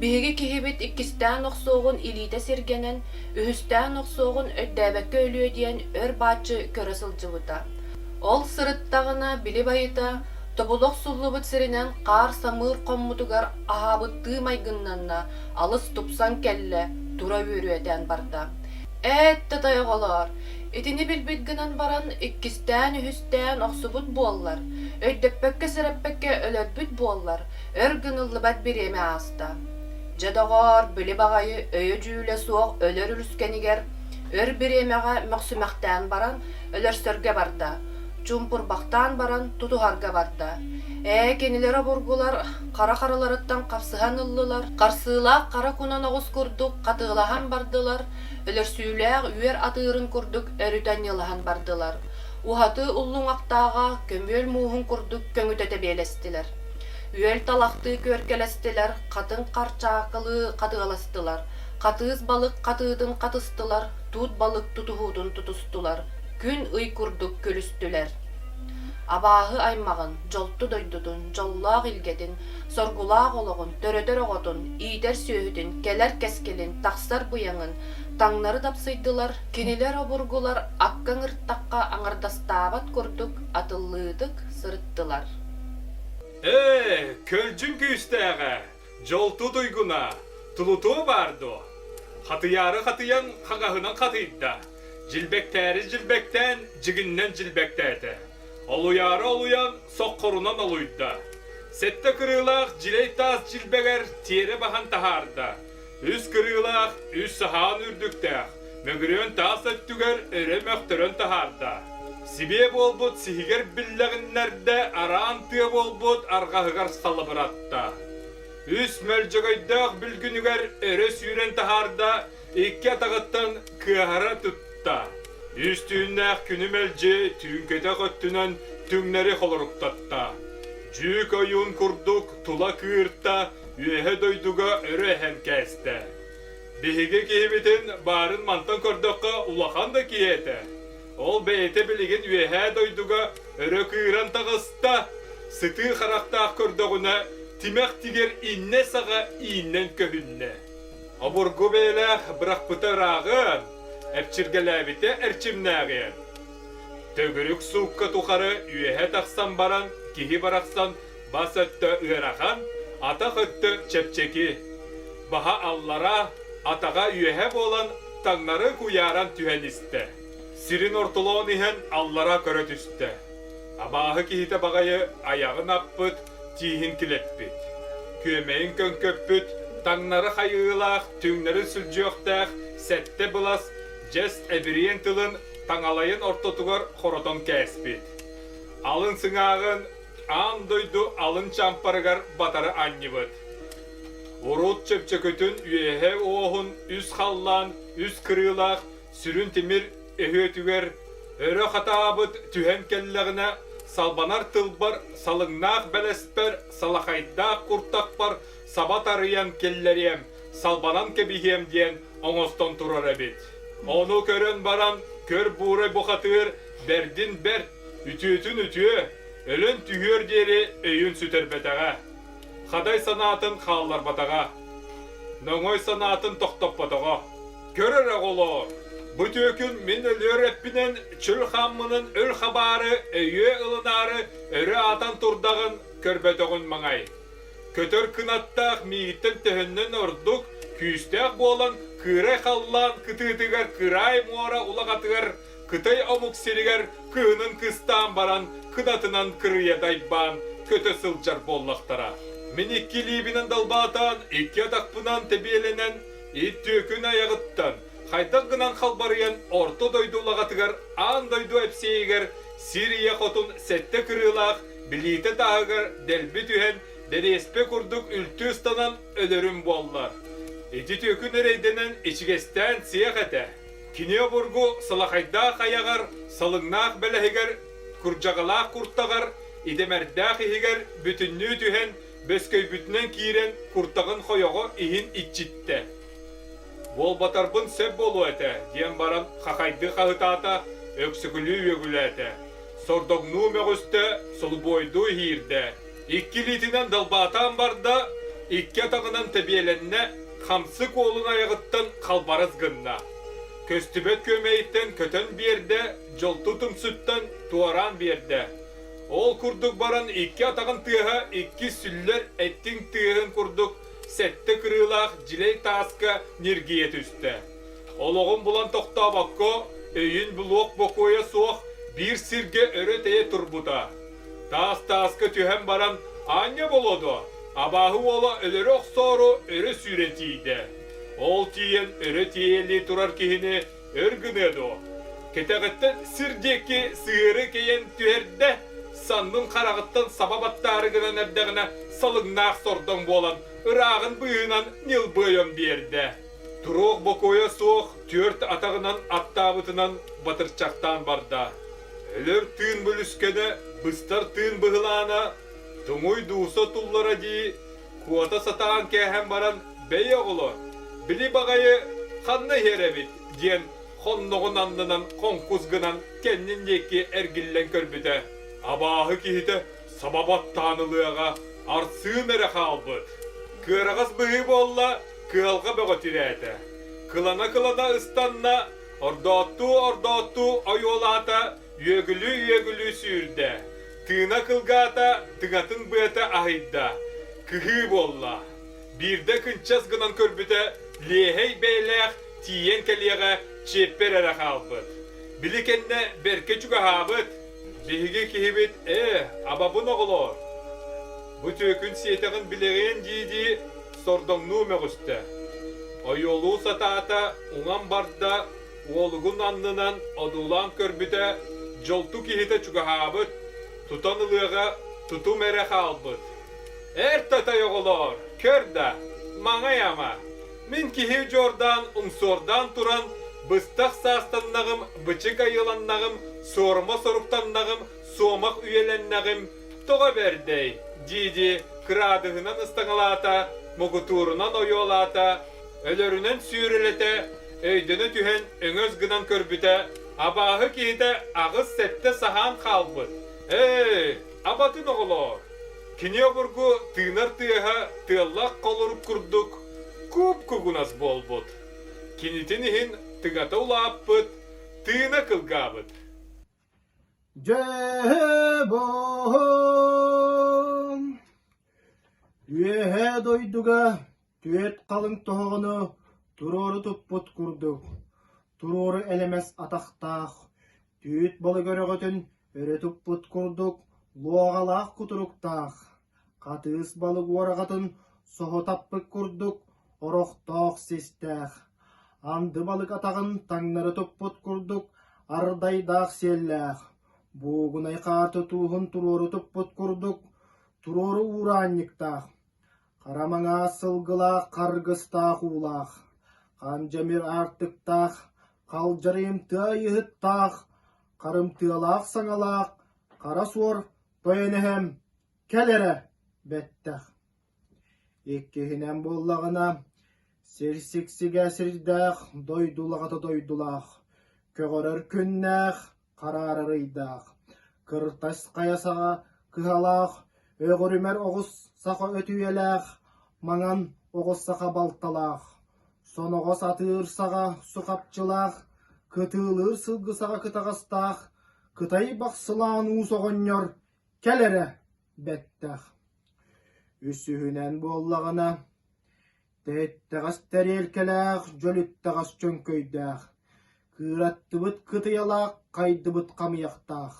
Биһиги киһибит иккистээн охсуоҕун илиитэ сиргэнэн, үһүстээн охсуоҕун өйдөөбөккө өлүө диэн өр бааччы көрө сылдьыбыта. Ол сырыттаҕына били байыта тобулу охсуллубут сиринэн хаар-самыыр хоммутугар аһаабыттыы майгыннанна, алыс тупсан кэллэ, тура үөрүөтээн барда. Ээт да тойоҕолоор, итини билбит гынан баран иккистээн-үһүстээн охсубут буоллар, өйдөппөккө-сэрэппэккэ өлөрбүт буоллар, өр гыныллыбат бириэмэ ааста. Дьэ доҕоор, били баҕайы өйө-дьүүлэ суох өлөр үлүскэнигэр өр бириэмэҕэ мөхсүмэхтээн баран өлөрсөргө барда, чуумпурбахтаан баран тутуһарга барда. Ээ, кинилэр обургулар хара харыларыттан хапсыһан ыллылар, харсыылаах хара кунан оҕус курдук хатыылаһан бардылар, өлөрсүүлээх үөр атыырын курдук өрүтэ ньылаһан бардылар, уһатыы уллуҥахтааҕа көмүөл мууһун курдук көҥүтэ тэбиэлэстилэр. Үөл талахтыы күөркэлэстилэр, хатыҥ харчаакылыы хатыаластылар, хатыыс балык хатыытын хатыстылар, туут балык тутуһуутун тутустулар, күн-ый курдук күлүстүлэр. Абааһы аймаҕын, дьолту дойдутун, дьоллоох илгэтин, соргулаах олоҕун, төрөтөр оҕотун, иитэр сүөһүтүн, кэлэр кэскилин, тахсар быйаҥын таҥнары дапсыйдылар, кинилэр обургулар акка ыҥыртахха аҥардастаабат курдук атыллыытык сырыттылар. Ээ, көлдьүн күүстээҕэ, дьолту туйгуна, тулутуо баар дуо? Хатыйаары хатыйан хаҥаһынан хатыйда, дьилбэктээри дьилбэктээн дьигиннэн дьилбэктээтэ, олуйаары олуйан соххорунан олуйда. Сэттэ кырыылаах дьилэй таас дьилбэгэр тиэрэ баһан таһаарда, үс кырыылаах үс саһаан үрдүктээх мөгүрүөн таас өттүгэр өрө мөхтөрөн таһаарда. Сибиэ буолбут сиһигэр биллэҕиннэрдэ араан тыа буолбут арҕаһыгар салыбыратта. Үс мөлдьөгөйдөөх бүлгүнүгэр өрө сүүрэн таһаарда, икки атаҕыттан кыаһара тутта. Үс түүннээх күнү мэлдьи түүҥкэтэх өттүнэн түҥнэри холоруктатта. Дьүүк ойуун курдук тула кыырта, үөһэ дойдуга өрө эһэн кээстэ. Биһиги киһибитин баарын мантан көрдөххө улахан да киһи этэ. Ол бэйэтэ билигин үөһээ дойдуга өрө кыыран таҕыста, сытыы харахтаах көрдөҕүнэ тимэх тигэр иннэ саҕа ииннэн көһүннэ. Обургу бэйэлээх бырахпыта ырааҕын, эпчиргэлээбитэ эрчимнээҕиэн. Төгүрүк суукка тухары үөһэ тахсан баран киһи барахсан бас өттө ыарахан, атах өттө чэпчэки. Баһа аллара, атаҕа үөһэ буолан таҥнары куйааран түһэн истэ. Сирин ортолоон иһэн аллара көрө түстэ. Абааһы киһитэ баҕайы айаҕын аппыт, тииһин килэппит. Күөмэйин көҥкөппүт, таҥнары хайыылаах, түҥнэри сүлдьүөхтээх сэттэ былас дьэс эбириэн тылын таҥалайын ортотугар хоротон кээспит. Алын сыҥааҕын аан дойду алын чампарыгар батары анньыбыт. Урут чөпчөкөтүн үөһэ уоһун үс халлаан үс кырыылаах сүрүн тимир өһүөтүгэр өрө хатаабыт түһэн кэллэҕинэ салбанар тылбар салыҥнаах бэлэспэр салахайдаах куртахпар саба тарыйан киллэриэм, салбанан кэбиһиэм диэн оҥостон турар эбит. Ону көрөн баран көр буурай бухатыыр бэрдин бэрт, үтүөтүн үтүө, өлөн түһүөр диэри өйүн сүтэрбэтэҕэ. Хадай санаатын хаалларбатаҕа, ноҥой санаатын тохтоппотоҕо. Көр эрэ оҕолоор, бу түөкүн мин өлүөр эппинэн чөл хааммынан өл хабаары, өйүө ылынаары өрө аатан турдаҕын көрбөтөҕүн маҥай. Көтөр кынаттаах миигиттэн төһөннөн ордук күүстээх буолан кыырай халлаан кытыытыгар кыраай муора улаҕатыгар Кытай омук сиригэр кыһынын кыстаан баран кынатынан кырыйа дайбаан көтө сылдьар буоллахтара. Мин икки илиибинэн далбаатаан, икки атахпынан тэбиэлэнэн, ит түөкүн айаҕыттан хайдах гынан халбарыйан орто дойду улаҕатыгар аан дойду эпсиэйигэр сир ийэ хотун сэттэ кырыылаах билиитэ тааһыгар дэлби түһэн дэриэспэ курдук үлтү ыстанан өлөрүм буоллар. Ити түөкүн эрэйдэнэн ичигэстээн сиэх этэ. Кини обургу салахайдаах айаҕар, салыҥнаах бэлэһигэр, курдьаҕалаах куртаҕар, идэмэрдээх иһигэр бүтүннүү түһэн, бөскөйбүтүнэн киирэн куртаҕын хойоҕо иһин иччиттэ. Буолбатарбын сөп буолуо этэ, диэн баран хахайдыы хаһытаата, өксөкүлүү үөгүлээтэ. Сордоҥнуу мөҕүстэ, солубуойдуу иһиирдэ. Икки илиитинэн далбаатаан барда, икки атаҕынан тэбиэлэннэ, хамсык уолун айаҕыттан халбарыс гынна. Көстүбэт күөмэйиттэн көтөн биэрдэ, дьолту тумсуттан туораан биэрдэ. Ол курдук баран икки атаҕын тыаһа икки сүллэр эттиҥ тыаһын курдук сэттэ кырыылаах дьилэй тааска ньиргийэ түстэ. Олоҕун булан тохтообокко, өйүн булуох бокуойа суох биир сиргэ өрө тэйэ турбута. Таас-тааска түһэн баран аанньа буолуо дуо, абааһы уола өлөрө охсоору өрө сүүрэн тиийдэ. Ол тиийэн өрө тиэйэлии турар киһини өр гыныа дуо? Кэтэҕиттэн сир диэки сыһыары кэйэн түһэрдэ, саннын хараҕыттан саба баттаары гынан эрдэҕинэ салыҥнаах сордоҥ буолан ырааҕын быыһынан ньылбыайан биэрдэ. Туруох бокуойа суох түөрт атаҕынан аттаабытынан батырчахтаан барда. Өлөр тыын бүлүскэнэ, быстар тыын быһылаана, туҥуй дууса туллара дии, куота сатаан кээһэн баран бэйи оҕолор, били баҕайы ханна иһэр эбит диэн хонноҕун аннынан хоҥкус гынан кэннин диэки эргиллэн көрбүтэ. Абааһы киһитэ саба баттаан ылыаҕа, арсыын эрэ хаалбыт. Кыараҕас быһыы буолла, кыһалҕа бөҕө тирээтэ. Кылана-кылана ыстанна, ордооттуу-ордооттуу ойуолаата, үөгүлүү-үөгүлүү сүүрдэ. Тыына кылгаата, тыҥатын быата аһыйда. Кыһыы буолла. Биирдэ кынчас гынан көрбүтэ, лиэһэй бэйэлээх тиийэн кэлиэҕэ чиэппэр эрэ хаалбыт. Били кэннэ бэркэ чугаһаабыт. Биһиги киһибит ээ, абабын оҕолоор. Бу түөкүн сиэтэҕин билэҕиэн дии-дии сордоҥнуу мөҕүстэ. Ойуолуу сатаата, уҥан барда, уолугун аннынан одуулаан көрбүтэ, дьолту киһитэ чугаһаабыт, тутан ылыаҕа тутум эрэ хаалбыт. Эр татай оҕолоор, көр да, маҥай ама, мин киһи удьуордаан умсуордаан туран, быстах саастаннаҕым, бычык айыланнаҕым, суорума соруктаннаҕым, суомах үйэлэннэҕим, тоҕо бэрдэй, дии-дии кыраадыһынан ыстаҥалаата, мугутуурунан ойуолаата, өлөрүнэн сүүрэлэтэ, өйдөнө түһэн өҥөс гынан көрбүтэ, абааһы киһитэ аҕыс-сэттэ саһаан хаалбыт. Ээ, абатын оҕолоор! Кини обургу тыынар тыаһа тыаллаах холорук курдук куп-кугунас буолбут. Кинитин иһин тыгата улааппыт, тыына кылгаабыт. Дьэһэ-боһом Үөһээ дойдуга түөрт халыҥ тоһоҕону туруору туппут курдук, туруору элэмэс атахтаах, түүт балык өрөҕөтүн өрө туппут курдук луоҕалаах кутуруктаах, хатыыс балык уораҕатын соһо таппыт курдук орохтоох систээх, анды балык атаҕын таҥнары туппут курдук ардайдаах сиэллээх, буугунай хаарты тууһун туруору туппут курдук туруору уураанньыктаах, хара маҥаас сылгылаах харгыстаах уулаах, хандьамир аартыктаах, халдьарыйымтыа ыйыһыттаах, харымтыалаах саҥалаах, хара суор тойон эһэм кэл эрэ бэттэх. Иккиһинэн буоллаҕына, сир сиксигэ сирдээх, дойдулаҕата дойдулаах, көҕөрөр күннээх, хараарар ыйдаах, кыртас хайа саҕа кыһалаах, өҕүрүмэр оҕус саха өтүйэлээх, маҥан оҕус саха балталаах, соноҕос атыыр саҕа сухапчылаах, кытыылыыр сылгы саҕа кытаҕастаах, кытай бахсылаан уус оҕонньор кэл эрэ бэттэх. Үсүһүнэн буоллаҕына, Тэттэҕэс тэриэлкэлээх, дьөлүттэҕэс чөҥкөйдөөх, кыыраттыбыт кытыйалаах, хайдыбыт хамыйахтаах,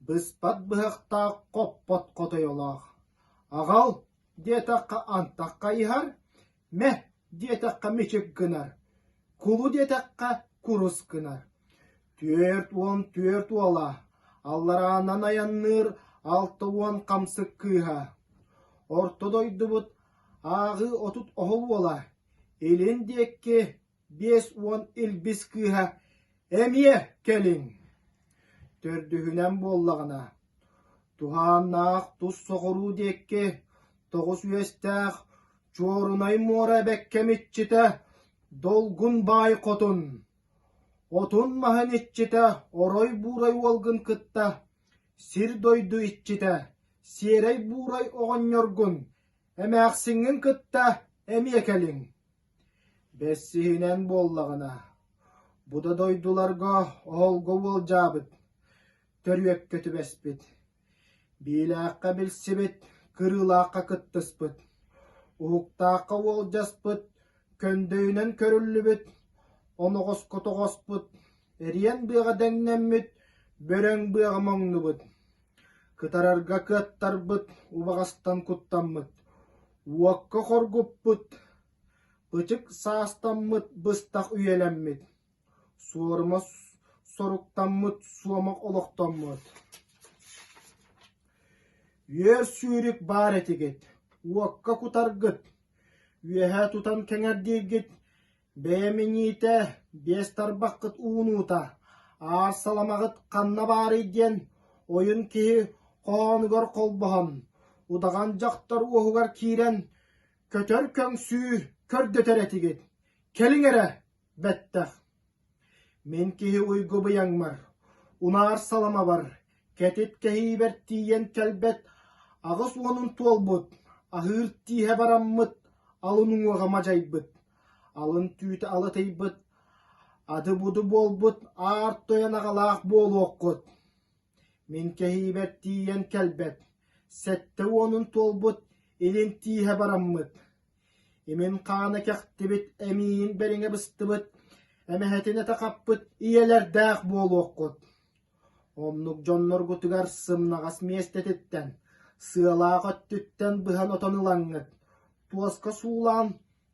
быспат быһахтаах, хоппот хотойолоох. Аҕал диэтэххэ антах хайыһар, мэ диэтэххэ мичик гынар, кулу диэтэххэ курус гынар. 44 уола, аллараанан айанныыр 60 хамсык кыыһа. Орто дойдубут ааҕыы 30 оһол уола, илин диэки 50 илбис кыыһа эмиэ кэлиҥ. Төрдүһүнэн буоллаҕына, туһааннаах тус соҕуруу диэки тоҕус үөстээх Чуорунай муора эбэккэм иччитэ. Долгун баай хотун, отун-маһын иччитэ орой буурай уолгун кытта сир-дойду иччитэ сиэрэй буурай оҕонньоргун эмээхсиҥҥин кытта эмиэ кэлиҥ. Бэссиһинэн буоллаҕына, бу да дойдуларга оһолго уолдьаабыт, төрүөккэ түбэспит Биилээххэ билсибит, кырыылаахха кыттыспыт, уһуктаахха уолдьаспыт, көндөйүнэн көрүллүбүт, оноҕоско тоҕоспут, эриэн быаҕа дэҥнэммит, бөрөҥ быаҕа моҥнубут, кытарарга кыаттарбыт, убаҕастан куттаммыт, уокка хоргуппут, ычык саастаммыт, быстах үйэлэммит Суорума соруктаммыт суомах олохтоммут Үөр сүүрүк баар этигит, уокка кутаргыт, үөһэ тутан кэҥэрдииргит, бэйэм иҥиитэ, биэс тарбаххыт уунуута, аар саламаҕыт ханна баарый диэн ойун киһи хоһоонугар холбоһон, удаҕан дьахтар уоһугар киирэн, көтөр көҥсүү көрдөтөр этигит, кэлиҥ эрэ, бэттэх Мин киһи уйгу быйаҥмар, унаар саламабар, кэтит кэһиибэр тиийэн кэлбэт 80-ун туолбут, аһыыр тииһэ бараммыт, алын уҥуоҕа мадьайбыт, алын түүтэ алытыйбыт, ады-буду буолбут аар тойон аҕалаах буолуоххут. Мин кэһиибэр тиийэн кэлбэт, 70-ун туолбут, илин тииһэ бараммыт, Имин хаана кэхтибит, эмиийин бэриҥэ быстыбыт, эмэһэтин этэ хаппыт ийэлэрдээх буолуоххут. Оннук дьонноргутугар сымнаҕас миэстэтиттэн, сыалаах өттүттэн быһан отон ылаҥҥыт, туоска суулаан,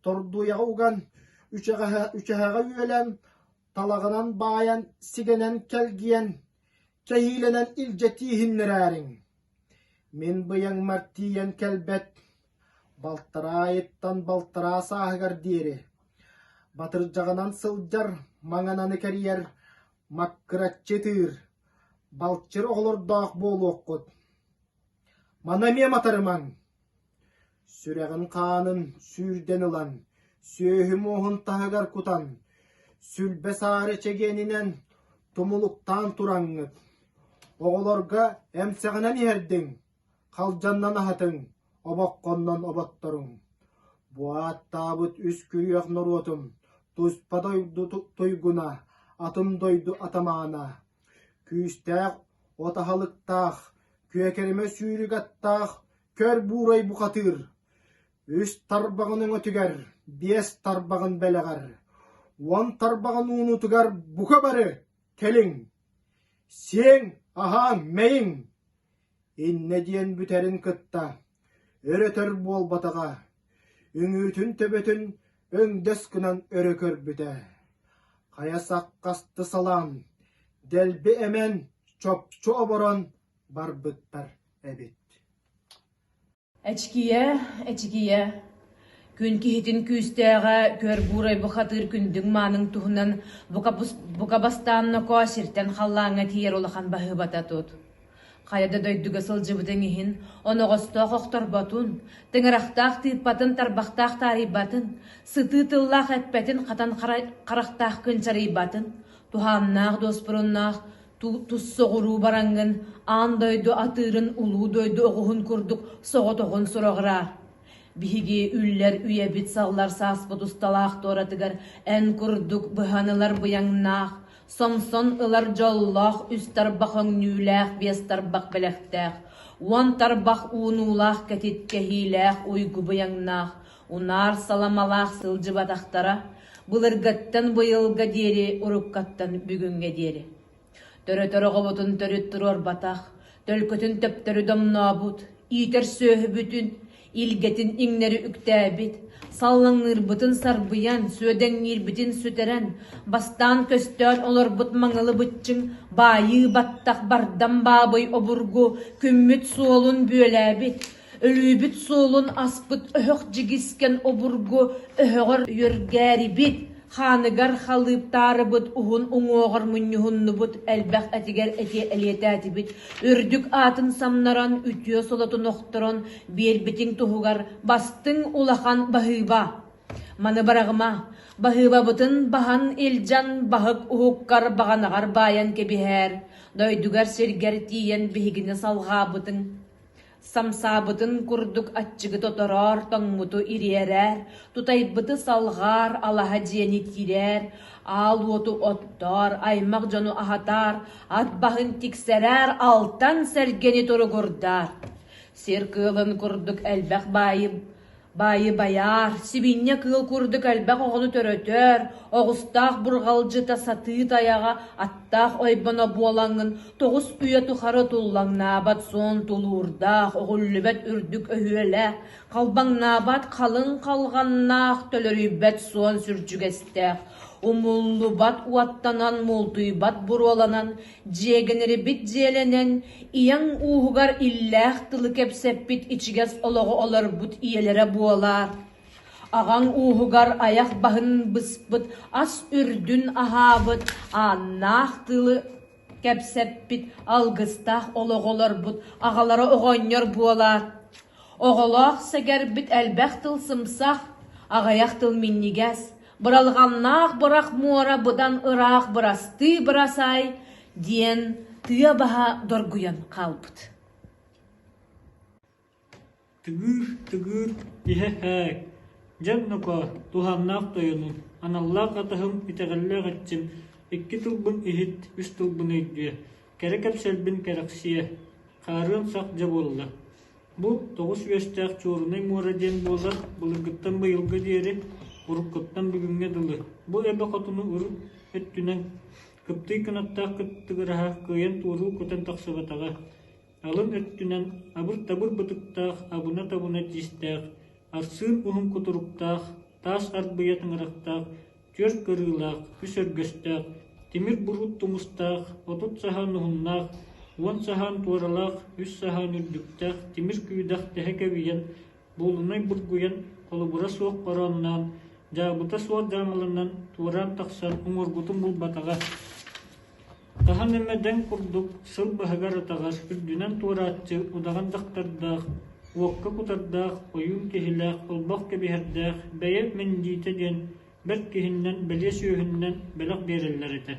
тордуйаҕа уган, үчэһэҕэ үөлэн, талаҕынан баайан, сигэнэн кэлгийэн, кэһиилэнэн илдьэ тииһиннэрээриҥ. Мин быйаҥмар тиийэн кэлбэт Балтараайыттан балтараа сааһыгар диэри батырдьаҕынан сылдьар, маҥананы кэрийэр, маккыраччы ытыыр, балчыр оҕолордоох буолуоххут. Маны эмиэ матарымаҥ. Сүрэҕин хаанын сүүрдэн ылан, сүөһү муоһун таһыгар кутан, сүлбэ саары чэгиэнинэн тумулуктаан тураҥҥыт, оҕолорго эмсэҕинэн иһэрдиҥ, халдьаннан аһатыҥ, обоххоннон оботторуҥ. Бу ааттаабыт үс күрүөх норуотум, туспа дойду туйгуна, атын дойду атамаана, күүстээх от аһылыктаах, күөкэримэ сүүрүк аттаах көр буурай бухатыыр, үс тарбаҕын өҥөтүгэр, биэс тарбаҕын бэлэҕэр, уон тарбаҕын уунутугар бука бары кэлиҥ, сиэҥ, аһааҥ, мэйиҥ! Иннэ диэн бүтэрин кытта өр-өтөр буолбатаҕа, үҥүүтүн төбөтүн өҥдөс гынан өрө көрбүтэ. Хайа саккасты салаан, дэлби эмэн, чопчу оборон барбыттар эбит. Эчикийэ, эчикийэ, күн киһитин күүстээҕэ көр буурай бухатыыр күндүҥ мааныҥ туһунан бука бастаан нокоо сиртэн халлааҥҥа тиийэр улахан баһыыбата тут. Хайа да дойдуга сылдьыбытыҥ иһин оноҕостоох охторботун, тыҥырахтаах тыыппатын, тарбахтаах таарыйбатын, сытыы тыллаах эппэтин, хатан харахтаах кынчарыйбатын, туһааннаах дуоспуруннаах тус соҕуруу бараҥҥын аан дойду атыырын улуу дойду оҕуһун курдук соҕотоҕун сураҕыраар. Биһиги үллэр үйэбит саллар сааспыт усталаах туоратыгар эн курдук быһан ылар быйаҥнаах, сомсон ылар дьоллоох үс тарбах өҥнүүлээх биэс тарбах бэлэхтээх, уон тарбах уунуулаах кэтит кэһиилээх уйгу быйаҥнаах, унаар саламалаах сылдьыбатахтара, былыргаттан быйылга диэри, уруккаттан бүгүҥҥэ диэри. Төрөтөр оҕобутун төрүт туруорбатах, төлкөтүн төптөрү домнообут, иитэр сүөһүбүтүн, илгэтин иҥнэри үктээбит, саллаҥныырбытын сарбыйан, сүөдэҥниирбитин сүтэрэн, бастаан көстөөн олорбут маҥылы быччыҥ, баайыы баттах бардам баабый обургу күммүт суолун бүөлээбит, Өлүүбүт суолун аспыт өһөх дьигискэн обургу өһөҕөр үөргээрибит, хааныгар халыыптаарыбыт уһун уҥуоҕар мунньуһуннубут, элбэх этигэр этиэ элиэтээтибит, үрдүк аатын самнаран, үтүө солотун охторон биэрбитиҥ туһугар бастыҥ улахан баһыыба. Маны бараҕыма. Баһыыбабытын баһан илдьэн баһык уһуккар баҕанаҕар баайан кэбиһээр, дойдугар-сиргэр тиийэн биһигини салҕаабытыҥ Самсаабытын курдук аччыгы тотороор, тоҥмуту ириэрээр, тутайбыты салҕаар, алаһа дьиэни тирээр, аал уоту оттоор, аймах дьону аһатаар, ат баһын тиксэрээр, алтан сэргэни туругурдаар. Сир кыылын курдук элбэх баайы Баайы байаар, сибиинньэ кыыл курдук элбэх оҕону төрөтөр, оҕустаах бурҕалдьыта сатыы тайаҕа, аттаах ойбоно буолаҥҥын тоҕус үйэ тухары туллаҥнаабат суон тулуурдаах, оҕүллүбэт үрдүк өһүөлээх, халбаҥнаабат халыҥ халҕаннаах, төлөрүйбэт суон сүрдьүгэстээх, умуллубат уоттанан, мултуйбат буруоланан, Дьиэгэнэрибит дьиэлэнэн, ийэҥ ууһугар иллээх тылы кэпсэппит ичигэс олоҕу олорбут ийэлэрэ буолаар. Аҕаҥ ууһугар айах баһын быспыт, ас үрдүн аһаабыт, ааннаах тылы кэпсэппит, алгыстаах олоҕу олорбут аҕалара оҕонньор буолаар. Оҕолоох сэгэрбит элбэх тыл сымсах, аҕыйах тыл минньигэс, Быралҕаннаах бырах муора быдан ыраах бырастыы бырасаай диэн тыа баһа доргуйан хаалбыт. Тыгыыр, тыгыыр, иһэ-һээк, дьэ нокоо, туһааннаах тойонум, аналлаах атаһым, итэҕэллээх иччим, икки тылбын иһит, үс тылбын өйдүө, кэрэ кэпсэлбин кэрэхсиэ, хаарыан сах дьэ буолла Бу тоҕус үөстээх Чуорунай муора диэн буолар былыргыттан быйылга диэри, уруккуттан бүгүҥҥэ дылы. Бу эбэ хотуну урут өттүнэн кыптый кынаттаах кыттыгыраһа кыайан туоруу көтөн тахсыбатаҕа. Алын өттүнэн абыр-табыр бытыктаах, абына-табына тиистээх, арсыын уһун кутуруктаах, таас арбыйа тыҥырахтаах түөрт кырыылаах, үс өргөстөөх, тимир буруут тумустаах, 30 саһаан уһуннаах, уон саһаан туоралаах, үс саһаан үрдүктээх тимир күүдэх тэһэ кэбийэн, буолунай бургуйан, холобура суох хороонноон, дьаабыта суох дьаамаланан туораан тахсан уҥуоргутун булбатаҕа. Хаһан эмэ дэҥ курдук сыл баһыгар-атаҕар үрдүнэн туорааччы удаҕан дьахтардаах, уокка кутардаах, ойуун киһилээх, олбох кэбиһэрдээх, бэйэ мэндиитэ диэн бэрт киһиннэн бэлиэ сүөһүннэн бэлэх биэрэллэр этэ.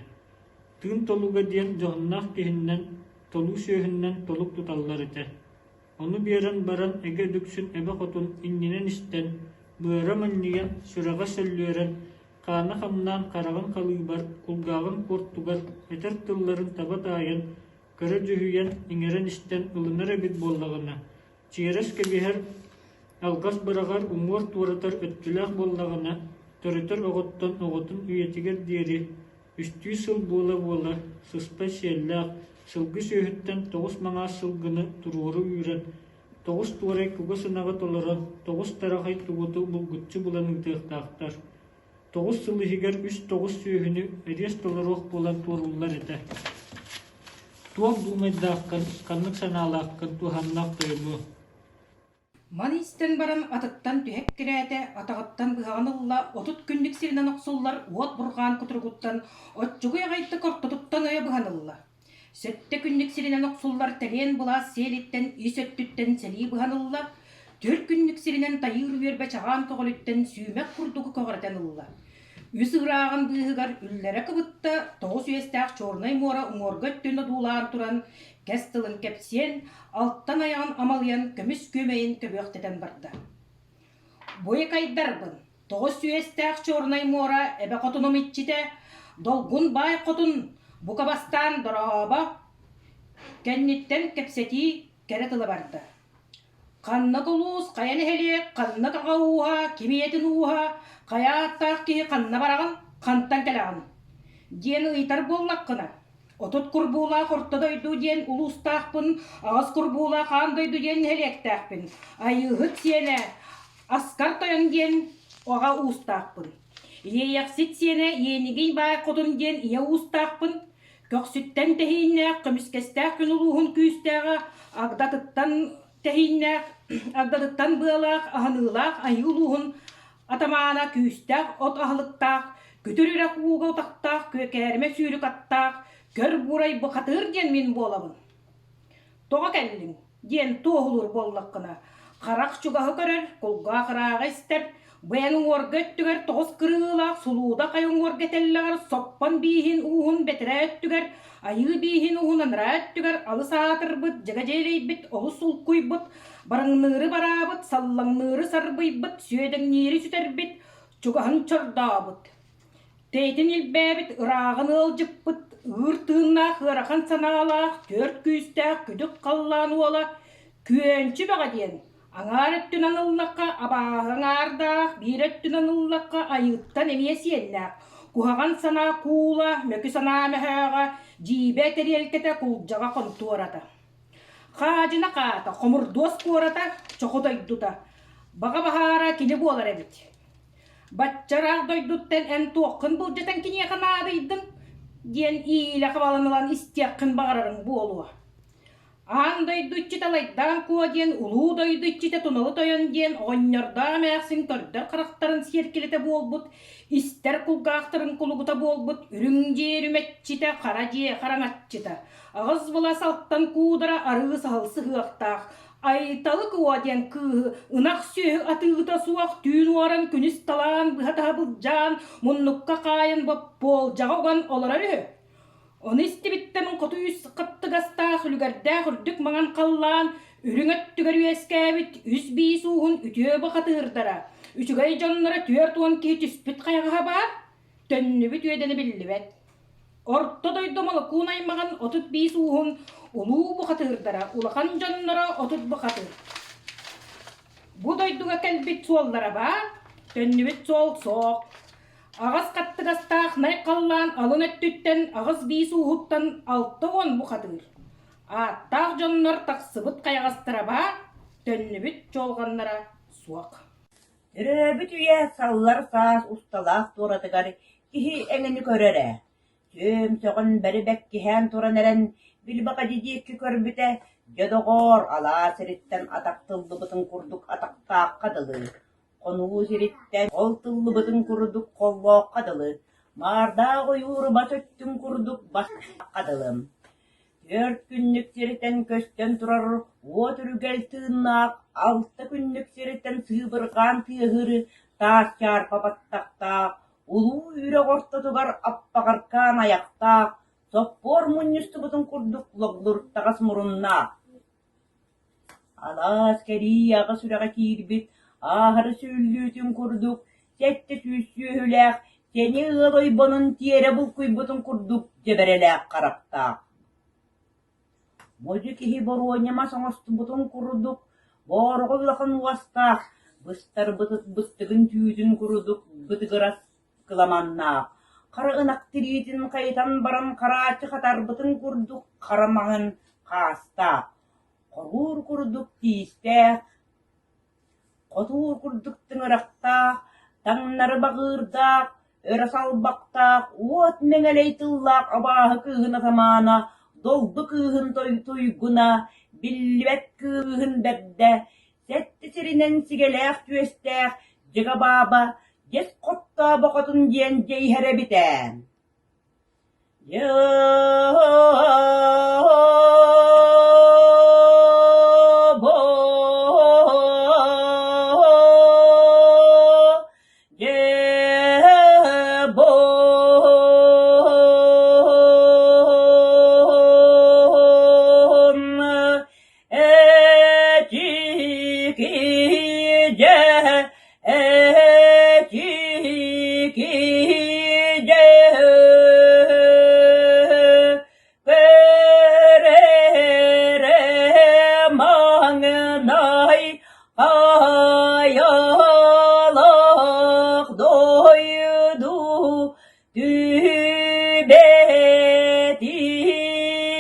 Тыын толуга диэн дьоһуннаах киһиннэн, толуу сүөһүннэн толук туталлар этэ. Ону биэрэн баран эгэ дүксүн эбэ хотун иннинэн истэн, быара манньыйан, сүрэҕэ сөллүөрэн, хаана хамнаан хараҕын халыыбар, кулгааҕын куортугар этэр тылларын таба таайан, көрө дьүһүйэн, иҥэрэн истэн ылынар эбит буоллаҕына, чиэрэс кэбиһэр, алҕас быраҕар, уҥуор туоратар өттүлээх буоллаҕына, төрөтөр оҕоттон оҕотун үйэтигэр диэри үстүү сыл буола-буола сыспай сиэллээх, сылгы сүөһүттэн тоҕус маҥаас сылгыны туруору үүрэн, тоҕус туорай кугас ынаҕы толорон, тоҕус тарахай тугуту булгуччу булан ыытыахтаахтар. Тоҕус сыл иһигэр үс тоҕус сүөһүнү эриэс толоруох буолан туорууллар этэ. Туох дуумайдааххын, ханнык санаалааххын туһаннаах тойонуо Маны истэн баран атыттан түһэ эккирээтэ, атаҕыттан быһаҕын ылла, 30 күннүк сиринэн охсуллар уот бурҕаан кутуругуттан оччугуй аҕайдык ортотуттан ойо быһан ылла. Сөттө күннүк сиринэн охсуллар тэриэн былаас сиэлиттэн ис өттүттэн сэлии быһан ылла, түөрт күннүк сиринэн тайыыр үөрбэ чаҕаан көҕүлүттэн сүүмэх курдугу көҕүрэтэн ылла. Үс ырааҕын быыһыгар үллэрэ кыбытта, тоҕус үөстээх Чернай муора уҥуорга өттүн одуулаан туран, кэс тылын кэпсиэн, алтан айаҕын амалыйан көмүс күөмэйин көбүөхтэтэн барда. Буйакайдарбын, тоҕус үөстээх Чернай муора эбэ хотунум иччитэ, долгун баай хотун, бука бастаан дорообо, кэнниттэн кэпсэтии кэрэ тыла барда. Ханнык улуус, хайа нэһилиэк, ханнык аҕа ууһа, ким ийэтин ууһа, хайа ааттаах киһи ханна бараҕын, хантан кэлэҕин? диэн ыйытар буоллаххына, 30 курбуулаах Орто дойду диэн улуустаахпын, аҕыс курбуулаах Аан дойду диэн нэһилиэктээхпин, Айыыһыт сиэнэ Аскар Тойон диэн аҕа уустаахпын, Иэйэхсит сиэнэ Иэнигий Баай Хотун диэн ийэ уустаахпын, Көхсүттэн тэһииннээх, көмүскэстээх күн улууһун күүстээҕэ, агдатыттан тэһииннээх, агдатыттан быалаах, аһыныылаах айыы улууһун атамаана күүстээх от аһылыктаах, күтүр үрэх ууга утахтаах, күөкээримэ сүүрүк аттаах, көр буурай бухатыыр диэн мин буолабын. Тоҕо кэллиҥ? диэн туоһулуур буоллаххына, Харах чугаһы көрөр, кулгаах ырааҕы истэр, бэйэҥ уҥуорга өттүгэр тоҕус кырыылаах сулууда хайа уҥуорга тэллэҕэр соппон бииһин ууһун бэтэрээ өттүгэр, айыы бииһин ууһун анараа өттүгэр алыс аатырбыт, дьэгэ дьиэлэйбит, олус улкуйбут, барыҥныыры бараабыт, саллаҥныыры сарбыйбыт, сүөдэҥниири сүтэрбит, чугаһын чордообут. Тэйтин илбээбит, ырааҕын ыалдьыппыт, ыыр тыыннаах ыарахан санаалаах, түөрт күүстээх күдүк халлаан уола Күөнчү Бөҕө диэн аҥаар өттүнэн ыллахха абааһы аҥаардаах, биир өттүнэн ыллахха айыыттан эмиэ сиэннээх, куһаҕан санаа куула, мөкү санаа мөһөөҕө, дьиибэ тэриэлкэтэ, кулдьаҕа хонтуората. Хаадьына хаата, хомурдуос куората, чоху дойдута. Баҕа баһаара кини буолар эбит. Баччараах дойдуттан эн туоххун былдьатан киниэхэ наадыйдыҥ? диэн иилэ хабалан ылан истиэххин баҕарарыҥ буолуо. Аан дойду иччитэ Лайдаан Куо диэн улуу дойду иччитэ Туналы Тойон диэн оҕонньордоох эмээхсин көрдөр харахтарын сиэркилэтэ буолбут, истэр кулгаахтарын кулугута буолбут үрүҥ дьиэ үрүмэччитэ, хара дьиэ хараҥаччыта, аҕыс былас алтан куудара арыы саһыл сыһыахтаах, Айталы Куо диэн кыыһы ынах сүөһү атыыта суох түүн уоран күнүс талаан быһа таһа былдьаан муннукка хаайан боппуолдьаҕа уган олорор үһү. Ону истибиттэн хоту үс хаттыгастаах үлүгэрдээх үрдүк маҥан халлаан үрүҥ өттүгэр үөскээбит үс биис ууһун үтүө бухатыырдара, үчүгэй дьонноро 40 киһи түспүт хайаҕаһа баар, төннүбүт үөдэнэ биллибэт. Орто дойду Молокуун аймаҕын 35 ууһун улуу бухатыырдара, улахан дьонноро 30 бухатыыр. Бу дойдуга кэлбит суоллара баар, төннүбүт суол суох. Аҕыс хаттыгастаах най халлаан алын өттүттэн аҕыс биис ууһуттан 60 бухатыыр. Ааттаах дьоннор тахсыбыт хайаҕастара баар, төннүбүт чуолҕаннара суох. Төрөөбүт үйэ саллар саас усталаах туоратыгар киһи эҥини көрөр ээ. Түөм сөҕөн бэри бэккиһээн туран эрэн, билбэҕэдьи диэки көрбүтэ, дьэ доҕоор, алаас сириттэн атах тыллыбытын курдук атахтаахха дылы, хонуу сириттэн ол тыллыбытын курдук холлооххо дылы, маардаах ойууру бас өттүн курдук баска дылы. Түөрт күннүк сиртэн көстөн турар уот үргэл тыыннаах, алта күннүк сиртэн сыыбырҕаан тыаһыыр таас чаарпа баттахтаах, улуу үрэх ортотугар аппаҕаркаан айахтаах, соппуор мунньустубутун курдук логлуртаҕас муруннаах. Алаас кэрии аҕыс үрэҕэ киирбит, ааһары сүүллүүтүн курдук, 700 сүөһүлээх, сэниэ ыал ойбонун тиэрэ булкуйбутун курдук дьэбэрэлээх харахтаах. Модьу киһи боруонньа мас оҥостубутун курдук, боороҕо улахан уостаах, быстар быстыгын түүтүн курдук бытыгырас кыламаннаах, хара ынах тириитин хайытан баран харааччы хатарбытын курдук хара маҥан хаастаах, хоһуур курдук тиистээх, хотуур курдук тыҥырахтаах, таҥнары баҕыырдаах, өрө салбахтаах, уот мэҥэлэй тыллаах абааһы кыыһын атамаана, долгу кыыһын туйгуна, биллибэт кыыһын бэрдэ, сэттэ сиринэн сигэлээх түөстээх дьыга бааба дьэс хоттообохотун диэн дьэ иһэр эбит ээ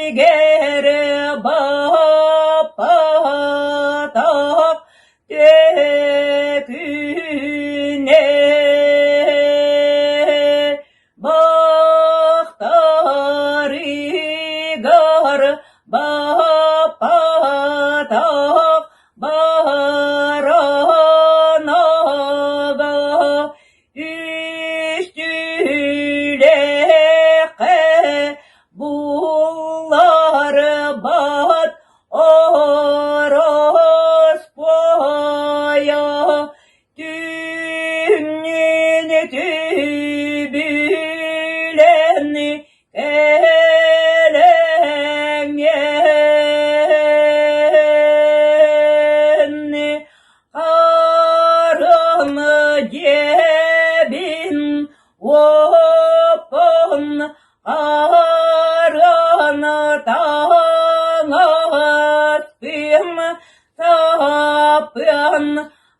Түбэтигэр баппатах төкүнэ бахтарыгар баппатах баранага Үстүүлэххэ булларбат орооспуот.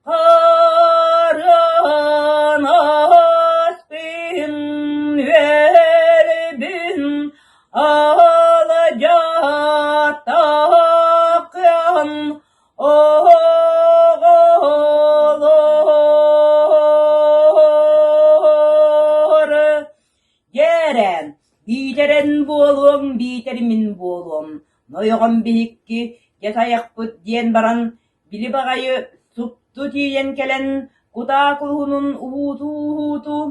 Харыан аспын үөлбүн алдьатаххын оҕолор Дьээрэ, биитэр эн буолуоҥ, биитэр мин буолуом, нойоҕом биһикки дьэ тайахпыт диэн баран, били баҕайы супту тиийэн кэлэн, кутаа кулуһунун уһуутуу-уһуутуу,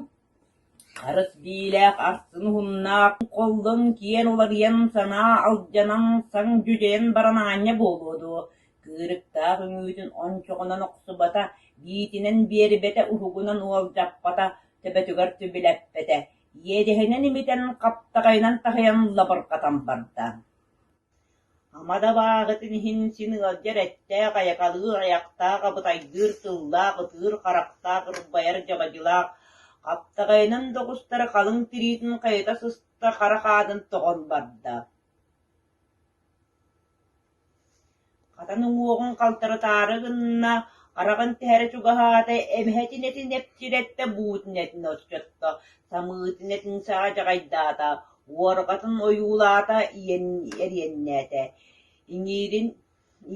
харыс биилээх арсын уһуннаах холлон киэн уларыйан, санаа алдьанан, саҥ дьүдьэйэн баран аанньа буолуо дуо, кыырыктаах үҥүүтүн ончоҕунан охсубата, биитинэн биэрбэтэ, уһугунан уолдьаппата, төбөтүгэр түбүлэппэтэ, иэдэһинэн имитэн, хаптаҕайынан таһыйан лабырҕатан барда. Ама да абааһытын иһин син ыалдьар эттээх, айакалыыр айахтаах, абытайдыыр тыллаах, ытыыр харахтаах, ырбайар дьабадьылаах, хаптаҕайынан да оҕустара халыҥ тириитин хайыта сыста хара хаанын тоҕон барда. Хатан уҥуоҕун халтарытаары гынна, хараҕын түһэрэ чугаһаата, эмэһэтин этин эпчирэттэ, буутун этин оччотто, самыытын этин саадьаҕайдаата, уорҕатын ойуулаата, эриэннээтэ, иҥиирин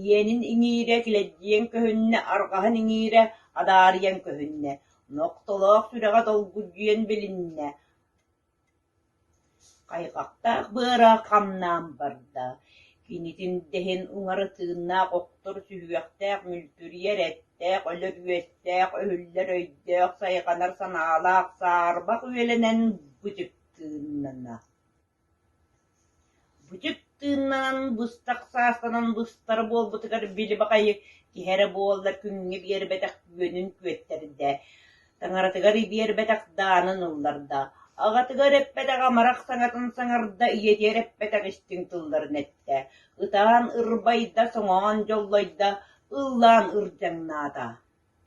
иэнин иҥиирэ килэдьийэн көһүннэ, арҕаһын иҥиирэ адаарыйан көһүннэ, нохтолоох сүрэҕэ долгуйан билиннэ, Хайҕахтаах быара хамнаан барда, кинитин дэһин уҥара тыыннаах охтор сүһүөхтээх, мүлтүрүйэр эттээх, өлөр үөстээх, өһүллэр өйдөөх, сайҕанар санаалаах саарбах үйэлэнэн бычык тыыннана Бычык тыыннанан быстах саастанан быстар буолбутугар били баҕайы киһи эрэ буоллар күҥҥэ биэрбэтэх күөнүн күөттэрдэ, таҥаратыгар биэрбэтэх даанын ылларда, аҕатыгар эппэтэх амарах саҥатын саҥарда, ийэтигэр эппэтэх истиҥ тылларын эттэ, ытаан ырбайда, соҥоон дьоллойдо, ыллаан ырдьаҥнаата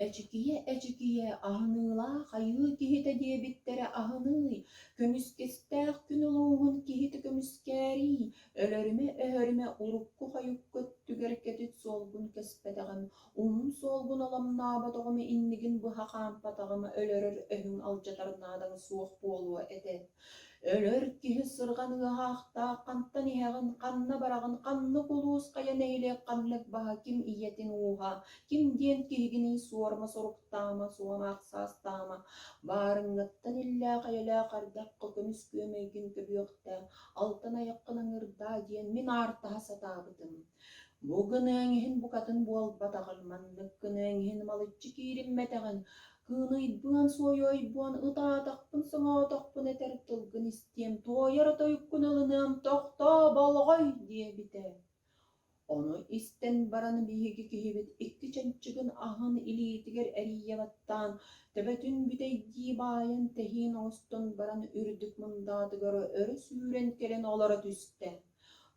Эчикийэ-эчикийэ, аһыныылаах айыы киһитэ диэбиттэрэ аһыныый, көмүскэстээх күн улууһун киһитэ көмүскээриий, өлөрүмэ-өһөрүмэ урукку-хойукку өттүгэр кэтит суолгун кэспэтэҕим, уһун суолгун оломноботоҕум, иннигин быһа хаампатаҕым, өлөрөр өһүҥ алдьатар наадаҥ суох буолуо этэ. Өлөр киһи сырҕан ыаһаахтаах хантан иһэҕин, ханна бараҕын, ханнык улуус, хайа нэһилиэк ханнык баһа, ким ийэтин ууһа, ким диэн киһигиний суорума суруктаама, суомаах саастаама, баарыҥҥыттан иллээх-эйэлээх ардахха көмүс күөмэйгин көбүөхтээ, алтан айаххын ыҥырдаа диэн мин аартаһа сатаабытым. Бу гыныаҥ иһин букатын буолбатаҕын, маннык гыныаҥ иһин малыччы киириммэтэҕин, Кыыныйбыан, суойуойбуон, ытаатахпын, соҥоотохпун этэр тылгын истиэм, туойар тойуккун ылыныам, тохтоо, болҕой диэбитэ. Ону истэн баран биһиги киһибит икки чанчыгын аһын илиитигэр эрийэ баттаан, төбөтүн бүтэйдии баайан тэһиин оҥостон баран үрдүк мындаатыгар өрө сүүрэн кэлэн олоро түстэ.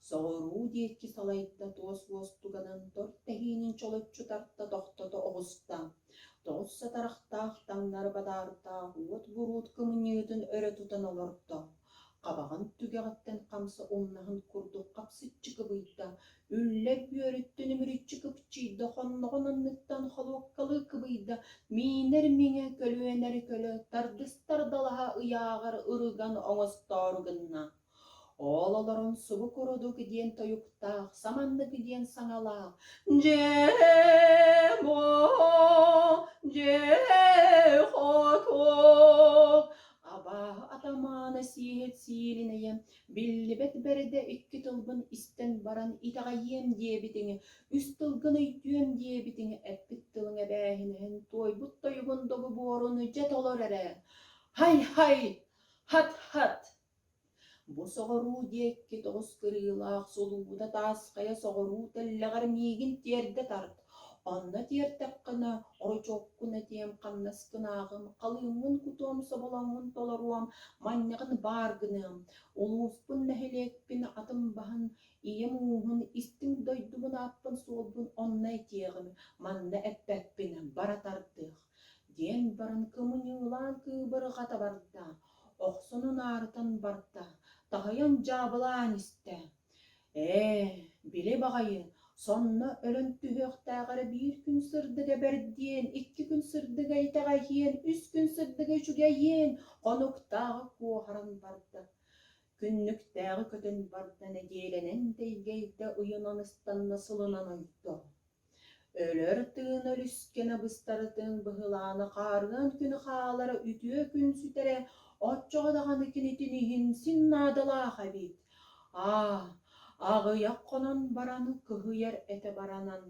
Соҕуруу диэки салайда туос уостуганын тор тэһиинин чолоччу тарта тохтото оҕуста. Тоҕус сатарахтаах таҥнары бадаардаах уот буруут кымньыытын өрө тутан олордо, хабаҕын түгэҕиттэн хамса умнаһын курдук хапсыччы кыбыйда, үллэр бүөрүттэн үмүрүччү кыпчыйда, хонноҕун анныттан холуоккалыы кыбыйда, миинэр миҥэ, көлүөнэр көлө, тардыстар далаһа ыйааҕар ырыган оҥостоору гынна. Ол олорон субу курдук диэн тойуктаах, саманнык диэн саҥалаах «Дьээ-буо, дьээ-хотуок» абааһы атамаана сиэһит сиилинэйэ, биллибэт бэрдэ икки тылбын истэн баран итэҕэйиэм диэбитиҥ, үс тылгын өйдүөм диэбитиҥ, эппит тылыҥ эбээһинэһин, туойбут тойугун доҕубуорун дьэ толор эрэ. Һай-һай, хат-хат Бу соҕуруу диэки тоҕус кырыылаах сулуута таас хайа соҕуруу тэллэҕэр миигин тиэрдэ тарт, онно тиэртэххинэ орочуоккун этиэм, хамнаскын ааҕым, халыыммын кутуом, соболоҥҥун толоруом, манньаҕын баар гыныам, улууспун, нэһилиэкпин, атым баһын, ийэм ууһун, истиҥ дойдубун ааппын-суолбун онно этиэҕим, манна эппэппин, бара тардыах диэн баран кымньыылаан кыыбырҕата барда, охсон унаарытан барда, таһыйан дьаабылаан истэ. Ээ, били баҕайы, Сонно өлөн түһүөхтээҕэр биир күн сырдыга бэрдиэн, икки күн сырдыга итэҕэйиэн, үс күн сырдыга үчүгэйиэн, хонуктааҕы куоһаран барда. Күннүктээҕи көтөн барда, нэдиэлэнэн тэйгэйдэ, ыйынан ыстанна, сылынан ойдо. Өлөр тыын өрүскэнэ быстарытын быһылаана хаарыан күнү хаалара үтүө күн сүтэрэ, оччоҕо даҕаны кинитин иһин син наадалаах эбит. Аа, аҕыйах хонон баран кыһыйар этэ баранан,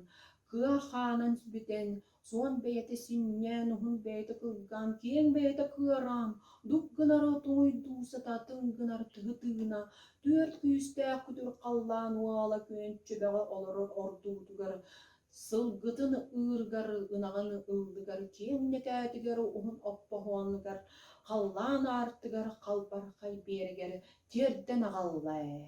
кыа хаанан бүтэн, суон бэйэтэ синньээн, уһун бэйэтэ кылгаан, киэҥ бэйэтэ кыараан, дук гынара туҥуйдуу сататын гынар тыһы тыына, түөрт күүстээх күтүр халлаан уола күөнччүбэҕэ олорор ордуутугар, сылгытын ыырыгар, ынаҕын ыллыгар, киэҥ нэкээтигэр, уһун оппоһуонугар, халлаан аартыгар, халбархай биэрэгэр тиэрдэн аҕалла ээ.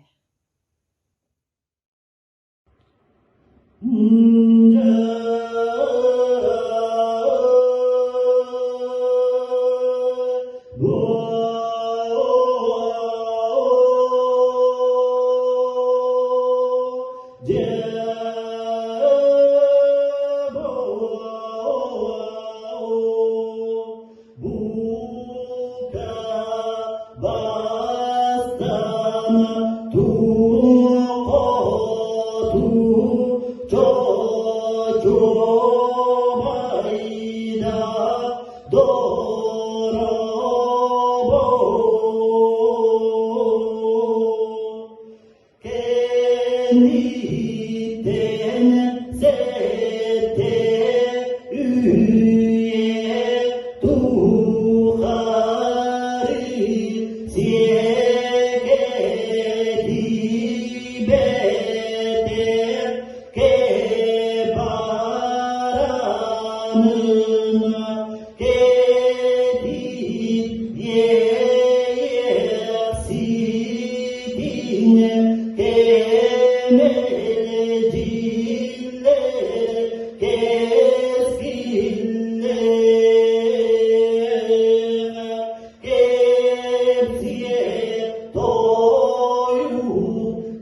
Кэнниттэн сэттэ үйэ тухары сиэкэтибэтэх кэбаранына кэтит иэйиэхситин кэмэлдьиллэр кэскиллээх кэпсиэ тойук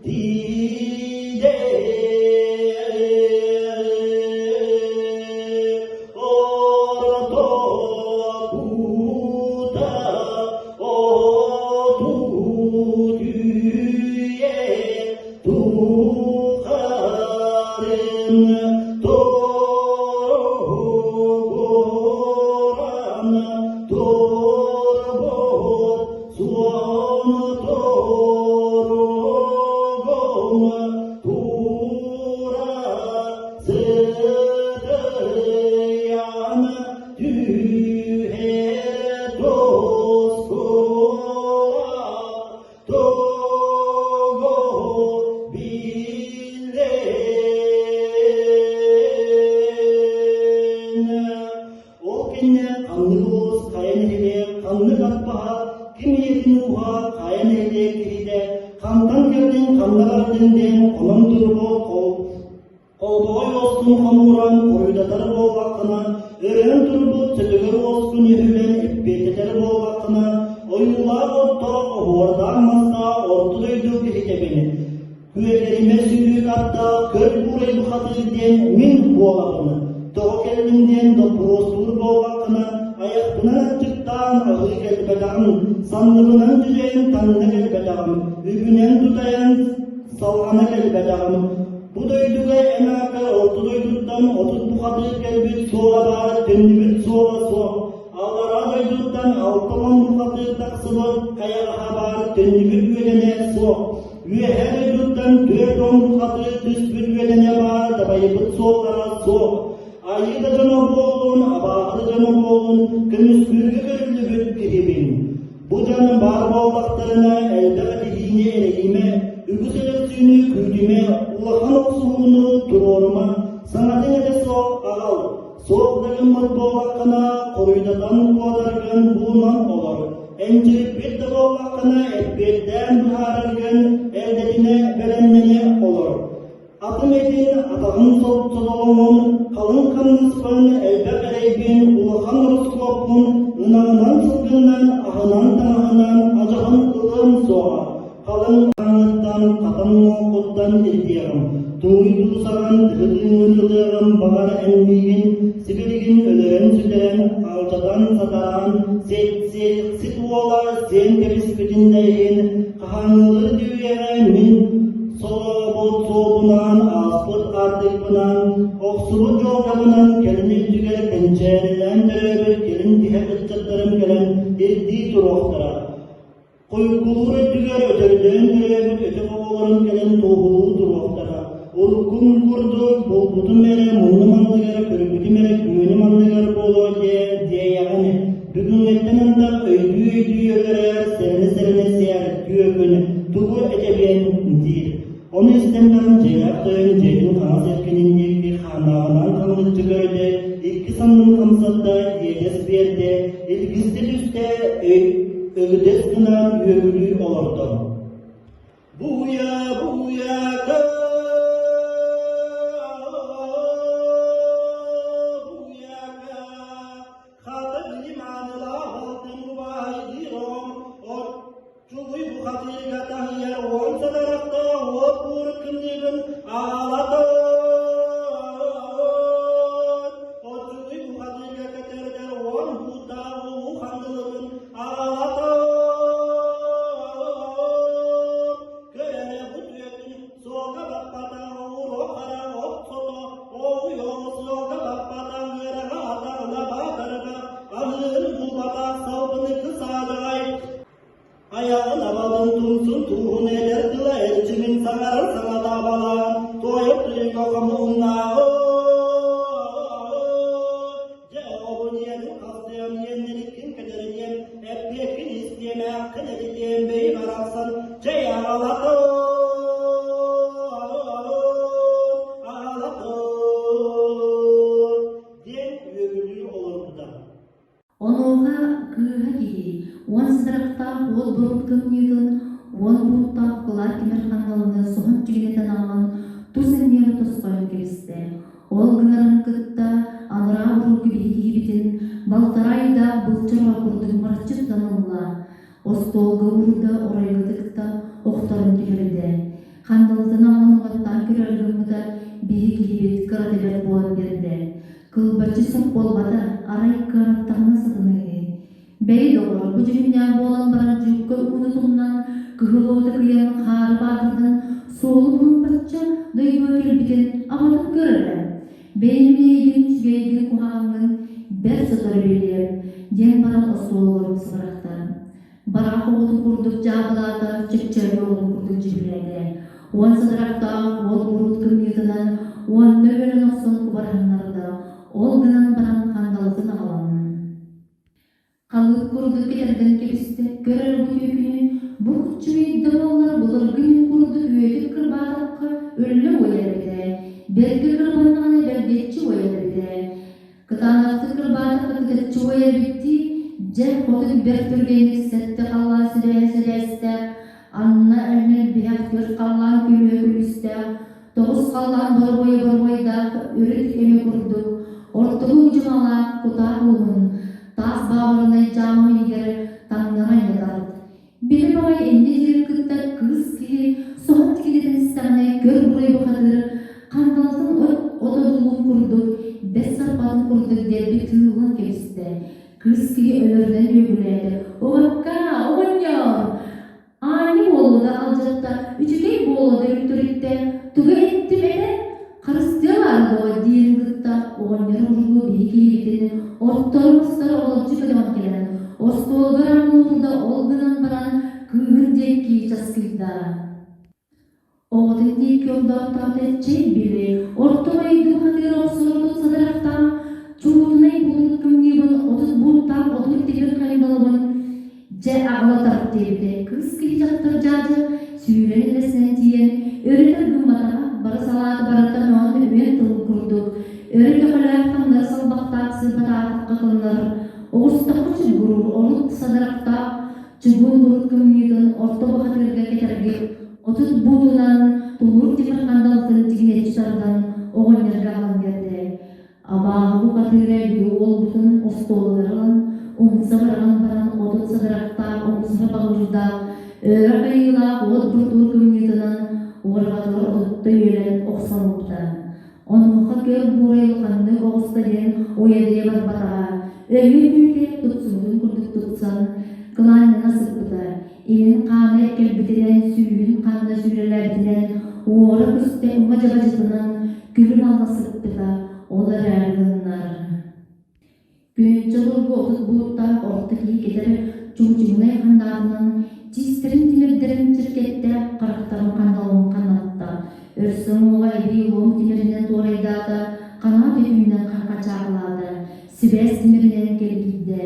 тиийдэ Орто кута отут үйэ тухарын торугуран турбут суон торугун тура Сытыйан түһэр тускула тугу билэн Ол кэннэ ханнык уус хайа нэһилиэк, ханнык ат баһа, ким ийэтин ууһа, хайа нэһилиэк киһитэ, хантан кэллиҥ, ханна бардыҥ диэн хонон турбу Холбоҕой уоскун хомууран хоруйдатар буоллаххына, өрөөн турбут сөтөгөр уоскун үһүлэн эппиэттэтэр буоллаххына, ойуулаах оттоох оһуордаах мастаах орто дойду киһитэбин. Күөллэримэ сүүрүк аттаах көр буурай бухатыыр диэн мин буолабын. Тоҕо кэллиҥ диэн доппуруостуур буоллаххына, айахпынан аччыктаан аһыы кэлбэтэҕим, санныбынан дьүдьэйэн таҥна кэлбэтэҕим, үбүнэн тутайан салҕана кэлбэтэҕим. Бу дойдуга эн ааккар орто дойдуттан 30 бухатыыр кэлбит суола баар, төннүбүт суола суох. Аллараа дойдуттан 60 бухатыыр тахсыбыт хайаҕаһа баар, төннүбүт үөдэнэ суох. Үөһээ дойдуттан 40 бухатыыр түспүт үөдэнэ баар, дабайбыт суоллара суох. Айыы да дьоно буоллун, абааһы да дьоно буоллун, көмүскүүргэ көрүллүбүт киһибин. Бу дьон баар буоллахтарына элбэх этиһиини эрэйимэ, үгүс өлөрсүүнү күүтүмэ, улахан охсуһууну туруорума, саҥатын этэ суох аҕал, суох да гыммыт буоллаххына, хоруйдатан куотаргын булунан олор, энчириппит да буоллаххына, эппиэттээн быһаараргын эрдэтинэ бэлэмнэнэ олор. Атым этин, атаҕым содолоҥун, халыҥ хамнаспын, элбэх эрэйбин, улахан ороскуоппун ынаҕынан сылгыннан, аһынан-таҥаһынан адьаһын ылыам суоҕа. Халыҥ хаҥыттан, хатан муохуттан ирдиэҕим, туҥуйдуу саҕан тыһы-тыыҥҥын ылыаҕым, баҕар эн миигин сибилигин өлөрөн-сүтэрэн, алдьатан, сатараан, сиэксит уола сиэн кэбиспитин да иһин, хаһааҥҥылыы дүүйэҕэ мин солообут суолбунаан, ааспыт аартыкпынан, охсубут дьуолкабынан кэлин үрдүгэр кэнчээрилээн төрөөбүт кэлин тиһэх ыччаттарым кэлэн ирдии туруохтара. Хойуккулуур өттүгэр өтөрдөөн төрөөбүт өтөх оҕолорун кэлэн туоһулуу туруохтара. Уруккум курдук булбутум эрэ муннум анныгар, көрбүтүм эрэ күөнүм анныгар буолуо диэ диэйэҕин. Бүгүҥҥэттэн антах өйдүү-өйдүү өлөрөр, сэрэнэ-сэрэнэ сиэр түөкүн тугу этэбиэн диир. Ону истэн баран дьиэлээх тойон дьиэтин хаҥас эркинин диэки хаанааҕынан хаҥылыччы көрдө, икки саннын хамсатта, иэдэс биэрдэ, илгистэ түстэ, өгдөс гынан үөгүлүү олордо. Буйа, буйа, буйака, хата били маанылаах алтын убаай дииром, от Чугуй бухатыырга таһыйар уон садарахтаах уот буурут кымньыыбын аалатан, Оччугуй бухатыырга кэтэрдэр уон бууттаах улуу хандылыбын аалатан, Көр эрэ бу түөкүн суолга баппатах уруок хара от сото, Ооҕуй оҕус суолга баппатах ыараҕа атаҕына баатарга, Аһыырын булбатах салгыны кысаадьаҕай Айаҕын абалын тумсун тууһун этэр тыла эрчимин саҥарар саҥата абалаан туойар тойуга хомуһуннааҕы Дьэ оҕобун ийэни хастыам иэннэриккин кэтэриниэм эппиэккин истиэм ээххин этитиэм бэйи барахсан чэй аҕалатын аҕалатын диэн үөгүлүү олорбута Онуоха кыыһа киһи уон сыдырахтаах уол бурут кымньыытын, уон бууттаах кылаат тимир хандалыны соһон тигинэтэн аҕалан тус иннигэр тосхойон кэбистэ. Ол гынарын кытта анараа урукку биһи киһибитин балтараа ыйдаах былчар оҕо курдук мараччы тутан ылла. Остуолга уурда оройго тыкта, охторон түһэрдэ. Хандалытын аҕалан угаттаан көрөр гыммыта биһи киһибит кырата бэрт буолан биэрдэ. Кылбаччы сөп буолбата, арай кыараттаҕына сатаныыһы. Бэйи доҕор, бу дьүһүннээх буолан баран дьуукка ууну тумнан, кыһыл уоту кыйан, хаары баатырдан, суолу булан бачча дойдуга кэлбитин абатын көр эрэ. Бэйэм эйигин, үчүгэйгин, куһаҕаҥҥын бэрт сотору билиэм, диэн баран остуолларын сыбырахта. Бараах оҕотун курдук дьаабылаата, чэпчэки оҕотун курдук дьүһүлээтэ. Уон сатарахтаах уол буруут кымньыытынан уонна үөрэн охсон кубарыһыннарда, ол гынан баран хандалытын аҕалан Халыып курдук кэтэрдэн кэбистэ, көрөр бу түөкүнү, бу куччугуйда буоллар былыргы мин курдук үөтүк кырбаатахха өллө уойар эбитэ, бэркэ кырбаннаҕына бэргэччи уойар эбитэ Кытаанахтык кырбаатахха кытаччы уойар эбиттии, дьэ, хотун бэрт түргэнник сэттэ халлаан сибээһэ сибээстээх, анна элбэх түөрт халлаан күлүһэ күлүстээх, тоҕус халлаан боробуойа боробуойдаах үрүт эмэ курдук, ортоку удьумалаах кутаах уоһун, таас баабырынай дьаама иһигэр таҥнары анньатар. Били баҕайы инньэ диирин кытта кыыс киһи соһон тигинэтэн истэҕинэ көр буруй бухатыыр хандалытын от одуулуун курдук, бэс сарбатын курдук дэлби тыыллан кэбистэ. Кыыс киһи өлөрүнэн үөгүлээтэ: «Уҕакка, оҕонньор! Аанньа буолуо да алдьатта, үчүгэй буолуо да үлтүрүттэ, тугу эттим этэ? Харыстыалаары дуо?» диирин кытта оҕонньор уругу биһи киһибитин оттору-мастары олорчу көтөҕөн кэлэн, остуолга рамнуурда ол гынан баран кыыһын диэки часкыйда. Оҕотун диэки ордооттоото чэй били, орто дойду хатыыр охсорутун садарахтаан, чуутунай буолбут кымньыыбын 30 бууттаах отун тимир хайдалабын дьэ аҕала тарт диэбитэ. Кыыс киһи дьахтар дьаадьа сүүрэн элэсинэн тиийэн, өрүтэр гымматаҕа, бары салааты барыта мөҕөн үөн тылын курдук, өрө көхөлөөх таҥнары салбахтаах сыырбатаатахха кылынар, оҕустахха чугуруур, орут садарахтаах чугуун урут кымньыытын орто бухатыырга кэтэргит 30 буутунан тулуур тимир хандалтын тигинэччи тардан оҕонньорго аҕалан биэрдэ. Абааһы бухатыыра биһи уолбутун остуолугар ылан, умса быраҕан баран 30 садарахтаах умсара баҕыырдаах. Өрө хайыылаах уот бурдур кымньыытынан уорҕатыгар отто үөлэн охсон ылбыта. Онуоха көр буурай улаханнык оҕуста диэн уйадыйа барбатаҕа, өҥү түүтэ тупсубутун курдук тупсан, кылааннана сыппыта. Илин хаана кэлбитинэн, сүүһүн ханна сүүрэлээбитинэн, уора көстө уҥа дьабадьытынан күлүм алла сыппыта, ол эрээри гыннар. Күнчэ обургу 30 бууттаах орто киһи кэтэр чуучугунай хандаатынан тиистэрин тимирдэрин чиркэттэ, харахтарын хандалын ханнатта, өр уҥуоҕа эбии луом тимиринэн туорайдаата, ханаат өтүүнэн хачаахылаата, сибээс тимиринэн кэлгийдэ.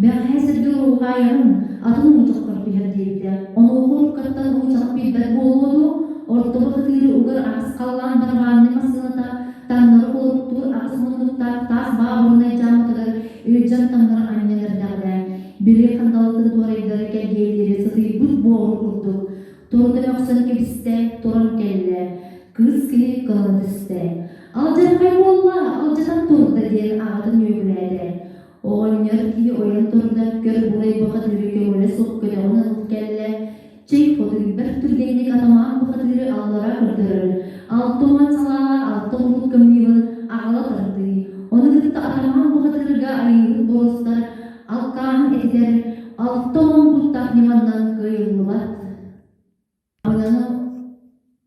Бэҕэһээ сиргэ уруһуйаҕын атын уучаххар түһэр диэбитэ. Онуоха уруккаттан уучах билбэт буолуо дуо? Ортобо хатыыры угар аҕыс халлаан барабааннай массыыната таҥнары холоруктуур аҕыс муннуктаах таас баабырынай дьааматыгар илдьэн таҥнары анньан эрдэҕинэ, били хандалытын туорайдары кэлгиэлиири сытыйбыт буору курдук турута мөхсөн кэбистэ, туран кэллэ. Кыыс киһи кылана түстэ. «Алдьархай буолла, алдьатан турда» диэн аҕатын үөгүлээтэ. Оҕонньор киһи ойон турда, көр бурай бухатыыры көҥүлэ суох көтөҕөн ылан кэллэ, чэй хотуйбар түргэнник атамаан бухатыыры аллара көрдөрөр, 60 салааҕа алта уһун кымньыыбын аҕала тардыы, ону кытта атамаан бухатыырга айыыһыт боруостар алкааһын этитэр, 60 буттаах ньыманнан кыайыллыбат.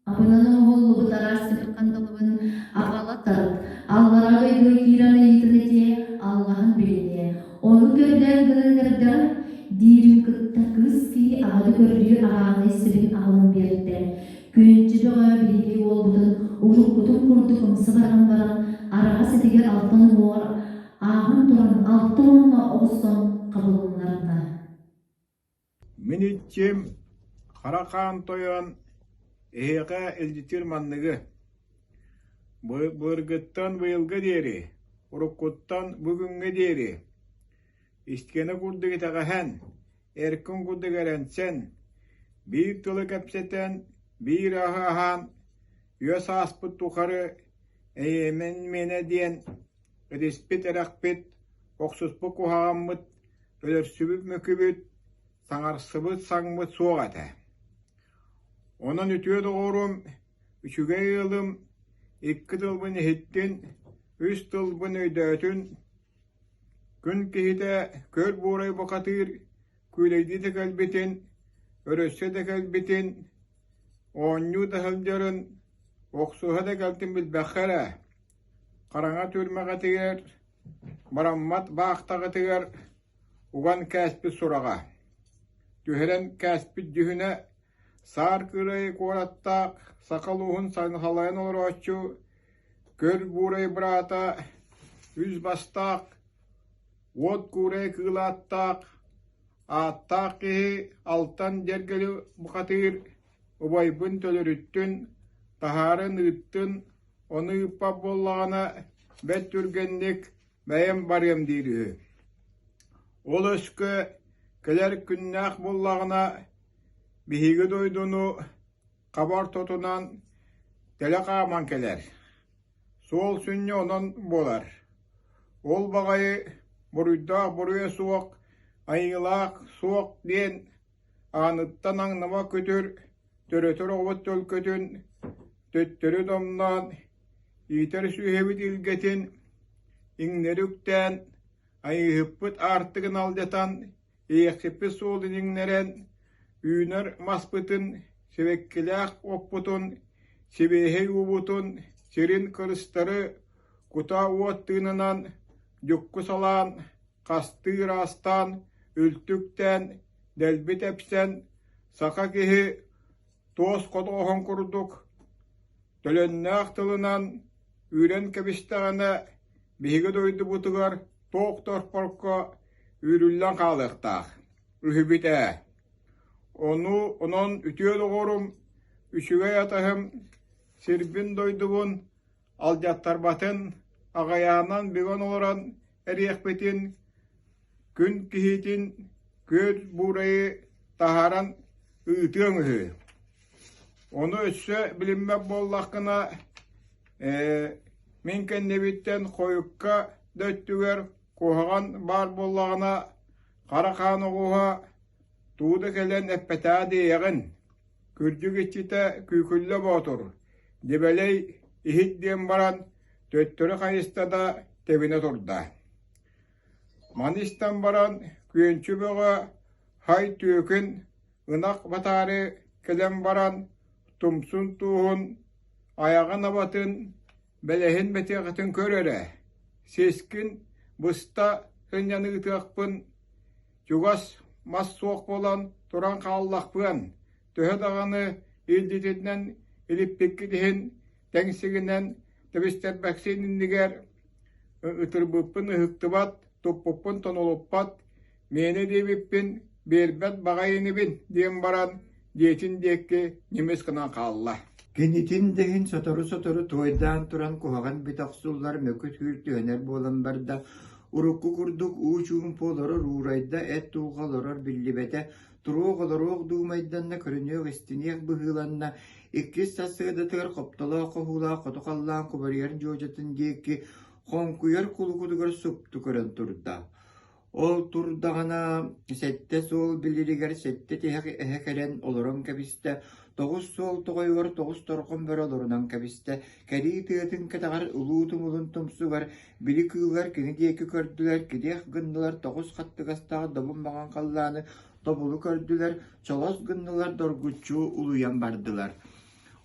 Абынан оҥоһуллубут араас хандалыбын аҕала тарт, аллараа дойдуга киирэн ыйытын этиэ, аллаһын билиниэ. Ону көрдөөн гынан эрдэҕэ, диирин кытта кыыс киһи аҕата көрдүүр араанай сирин аҕалан биэрдэ. Күнчү бөҕө биһиги уолбутун уруккутун курдук умса баран баран, араҕас этигэр алтан уҥуоҕар ааһан туран алта уонна оҕустан хабылыннарда. Мин иччим Хара Хаан Тойон эһиэхэ илдьитир манныгы: Былыргыттан быйылга диэри, уруккуттан бүгүҥҥэ диэри истиэнэ курдук итэҕэһэн, эркин курдук эрэнсэн, биир тылы кэпсэтэн, биир аһы аһаан, үөс ааспыт тухары эйиэмэн миэнэ диэн этиспит-эрэхпит, охсуспут куһаҕаммыт өлөрсүбүт мөкүбүт, саҥарсыбыт саҥмыт суох этэ. Онон үтүө доҕорум, үчүгэй ыалым икки тылбын иһиттин, үс тылбын өйдөөтүн, күн киһитэ көр буорай бухатыыр күүлэйдии да кэлбитин, өрөссө да кэлбитин, оонньуу да сылдьарын, охсуһа да кэлтин билбэххэ эрэ, хараҥа түрмэҕитигэр Бараммат баахтаҕытыгар уган кээспит сураҕа, түһэрэн кээспит дьүһүнэ Саар Кыырай куораттаах саха улууһун салайан олорооччу Көр Буурай быраата үс бастаах, Уот Куурай кыылааттаах, ааттаах киһи Алтан Дьэргэли бухатыыр убайбын төлөрүттүн, таһааран ыыттын, ону ыыппат буоллаҕына бэрт түргэнник бэйэм барыам диир үһү. Ол өскө кэлэр күннээх буоллаҕына биһиги дойдуну хаба ортотунан тэлэ хааман кэлэр. Суол сүнньэ онон буолар. Ол баҕайы буруйдаах буруйа суох, айыылаах суох диэн ааныттан аҥныма күтүр, төрөтөр оҕобут төлкөтүн төттөрү домноон, иитэр сүөһүбүт илгэтин иҥнэри үктээн, айыыһыппыт аартыгын алдьатан, иэхсиппит суолун иҥнэрэн, үүнэр маспытын, сибэккилээх оппутун, сибиэһэй уубутун, сирин кырыстары кутаа уот тыынынан дьукку салаан, хастыы ыраастаан, үлтүктээн, дэлби тэпсэн, саха киһи туос хотооһун курдук төлөннөөх тылынан үүрэн кэбистэҕинэ, биһиги дойдубутугар туох да орпорко үүрүллэн хаалыахтаах үһүбүт ээ. Ону онон үтүө доҕорум, үчүгэй атаһым, сирбин-дойдубун алдьаттарбатын, аҕыйаанан бүгэн олорон эриэхпитин, күн киһитин күөл буурайы таһааран ыытыаҥ үһү. Ону өссө билиммэт буоллаххына, ээ, мин кэннибиттэн хойукка да өттүгэр куһаҕан баар буоллаҕына, хара хаан оҕуһа. Тугу да кэлэн эппэтээ диэйэҕин, күрдьүк иччитэ Күүкүллэ Боотур, Дьэбэлэй иһит диэн баран, төттөрү хайыста да тэбинэ турда. Маны истэн баран Күөнчү Бөҕө һай түөкүн ынах батаары кэлэн баран тумсун туоһун, айаҕын абатын, бэлэһин бэтиэхэтин көр эрэ, сискин быста сынньан ыытыахпын чугас мас суох буолан туран хааллахпыан, төһө даҕаны илдьитинэн илиппиккит иһин тэҥсигинэн тэбистэрбэксин иннигэр ытырбыппын ыһыктыбат, туппуппун тонолуппат, миэнэ диэбиппин биэрбэт баҕайы инибин диэн баран дьиэтин диэки ньимис гынан хаалла. Кинитин да иһин сотору-сотору туойдаан туран куһаҕан бүтэ охсуллар мөкү түүр түһэнэр буолан барда, урукку курдук уу чуумпу олорор уурайда, эт дулҕа олорор биллибэтэ, туруох-олоруох дуумайданна, көрүнүөх-истиниэх быһыыланна, иккис сарсыардатыгар хоптолоох хоһуулаах хоту халлаан кубарыйар дьуодьатын диэки хоҥкуйар кулукутугар супту көрөн турда. Ол турдаҕына сэттэ суол билиригэр сэттэ тиһэх эһэ кэлэн олорон кэбистэ, тоҕус суол тоҕойугар тоҕус торҕон бөрө олорунан кэбистэ, кэрии тыатын кэтэҕэр улуу тумулун тумсугар били кыыллар кини диэки көрдүлэр, кириэх гыннылар тоҕус хаттыгастаах добун маҥан халлааны тобулу көрдүлэр, чолос гыннылар доргуччу улуйан бардылар.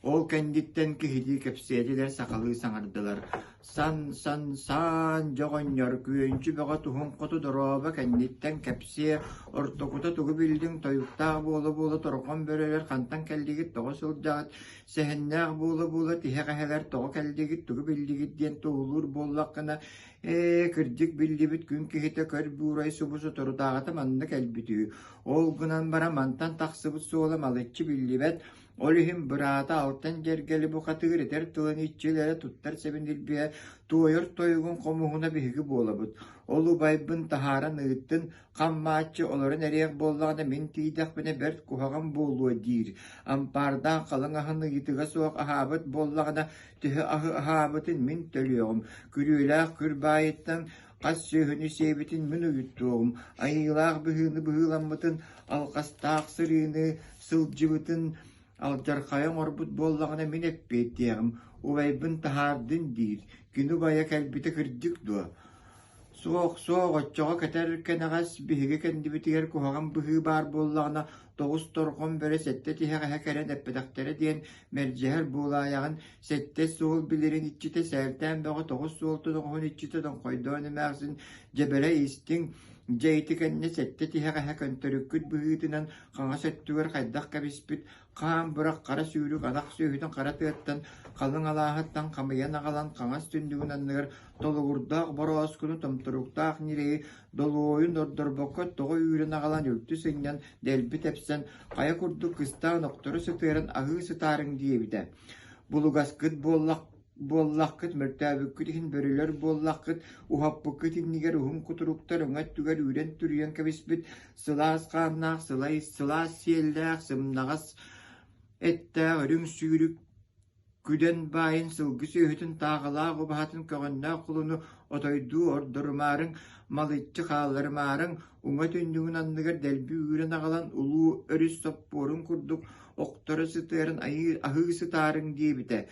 Ол кэнниттэн киһилии кэпсээтилэр, сахалыы саҥардылар: «Сан-сан-саан, дьоҕонньор, күөнчү бөҕө туһун хоту дорообо кэнниттэн кэпсиэ, ортокута тугу биллиҥ, тойуктаах буола-буола торҕон бөрөлөр хантан кэллигит, тоҕо сылдьаҕыт, сэһэннээх буола-буола тиһэх эһэлэр тоҕо кэллигит, тугу биллигит диэн туоһулуур буоллаххына, ээ, кырдьык биллибит күн киһитэ көр буурай субу соторутааҕыта манна кэлбит үһү, ол гынан баран мантан тахсыбыт суола малыччы биллибэт, Ол иһин быраата Алтан Дьэргэли бухатыыр этэр тылын иччилэрэ туттар сэбин илбиһэ, туойар тойугун хомуһуна биһиги буолабыт. Ол убайбын таһааран ыыттын, хаммааччы олорон эриэх буоллаҕына мин тиийдэхпинэ бэрт куһаҕан буолуо диир. Ампаардаах халыҥ аһын ыйытыга суох аһаабыт буоллаҕына төһө аһы аһаабытын мин төлүөҕүм. Күрүөлээх күр баайыттан хас сүөһүнү сиэбитин мин уйуттуоҕум, айыылаах быһыыны быһыыламмытын, алҕастаах сырыыны сылдьыбытын алдьархайы оҥорбут буоллаҕына мин эппиэттиэҕим, убайбын таһаардын диир, кини убайа кэлбитэ кырдьык дуо? Суох, суох, оччоҕо кэтэр кэнэҕэс биһиги кэннибитигэр куһаҕан быһыы баар буоллаҕына тоҕус торҕон бөрө сэттэ тиһэх эһэ кэлэн эппэтэхтэрэ диэн мэлдьэһэр буолаайаҕын сэттэ суол билэрин иччитэ сээлтээн бөҕө тоҕус суол тоноҕоһун иччитэ тоҥхойдоон эмээхсин дьэбэрэ истиҥ дьэ ити кэннэ сэттэ тиһэх эһэ көнтөрүккүт быһыытынан хаҥас өттүгэр хайдах кэбиспит хаан бырах хара сүүрүк анах сүөһүтүн хара тыаттан халыҥ алааһыттан хамыйан аҕалан хаҥас түннүгүн анныгар толугурдаах борооскуну томторуктаах ньирэйи долуойун ордорбокко тоҕо үүрэн аҕалан үлтү сынньан дэлби тэпсэн хайа курдук кыстаан охторо сытыаран аһыы сытаарыҥ диэбитэ. Булугаскыт буоллах буоллаххыт, мөлтөөбүккүт иһин бөрөлөр буоллаххыт, уһаппыккыт иннигэр уһун кутуруктар өҥө өттүгэр үүрэн-түрүйэн кэбиспит сылаас хааннаах, сылай, сылаас сиэллээх, сымнаҕас эттээх үрүҥ сүүрүк Күдэн баайын сылгы сүөһүтүн тааҕалаах убаһатын көҕөннөөх кулуну отойдуу ордорумаарыҥ, малыччы хаалларымаарыҥ, уҥа түннүгүн анныгар дэлби үүрэн аҕалан улуу өрүс соппуорун курдук охторо сытыаран аһыы сытаарыҥ диэбитэ.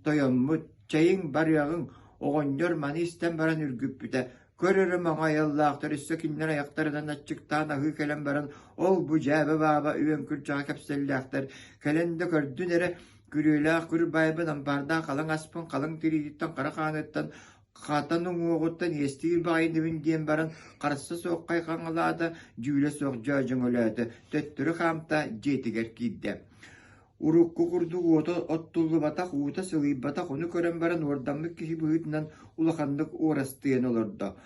Тойоммут, чэйиҥ, барыаҕыҥ, оҕонньор маны истэн баран үргүппүтэ, Көр эрэ маҥайаллаахтар өссө кинилэр айахтарынан аччыктаан аһыы кэлэн баран ол-бу дьээбэ-бааба үөҥкүрдьэҕэ кэпсэллээхтэр кэлэн да көрдүн эрэ күрүөлээх күр баайбын ампаардаах халыҥ аспын халыҥ тириититтэн хара хааныттан хатан уҥуоҕуттан иэстиир баҕайыныбын диэн баран харса суох хайҕаҥалаата дьүүлэ суох дьөөдьөҥөлөөтө төттөрү хаамта дьиэтигэр киирдэ Урукку курдук уота оттуллубатах, уута сылыйбатах, ону көрөн баран уордаммыт киһи быһыытынан улаханнык уорастыйан олордо.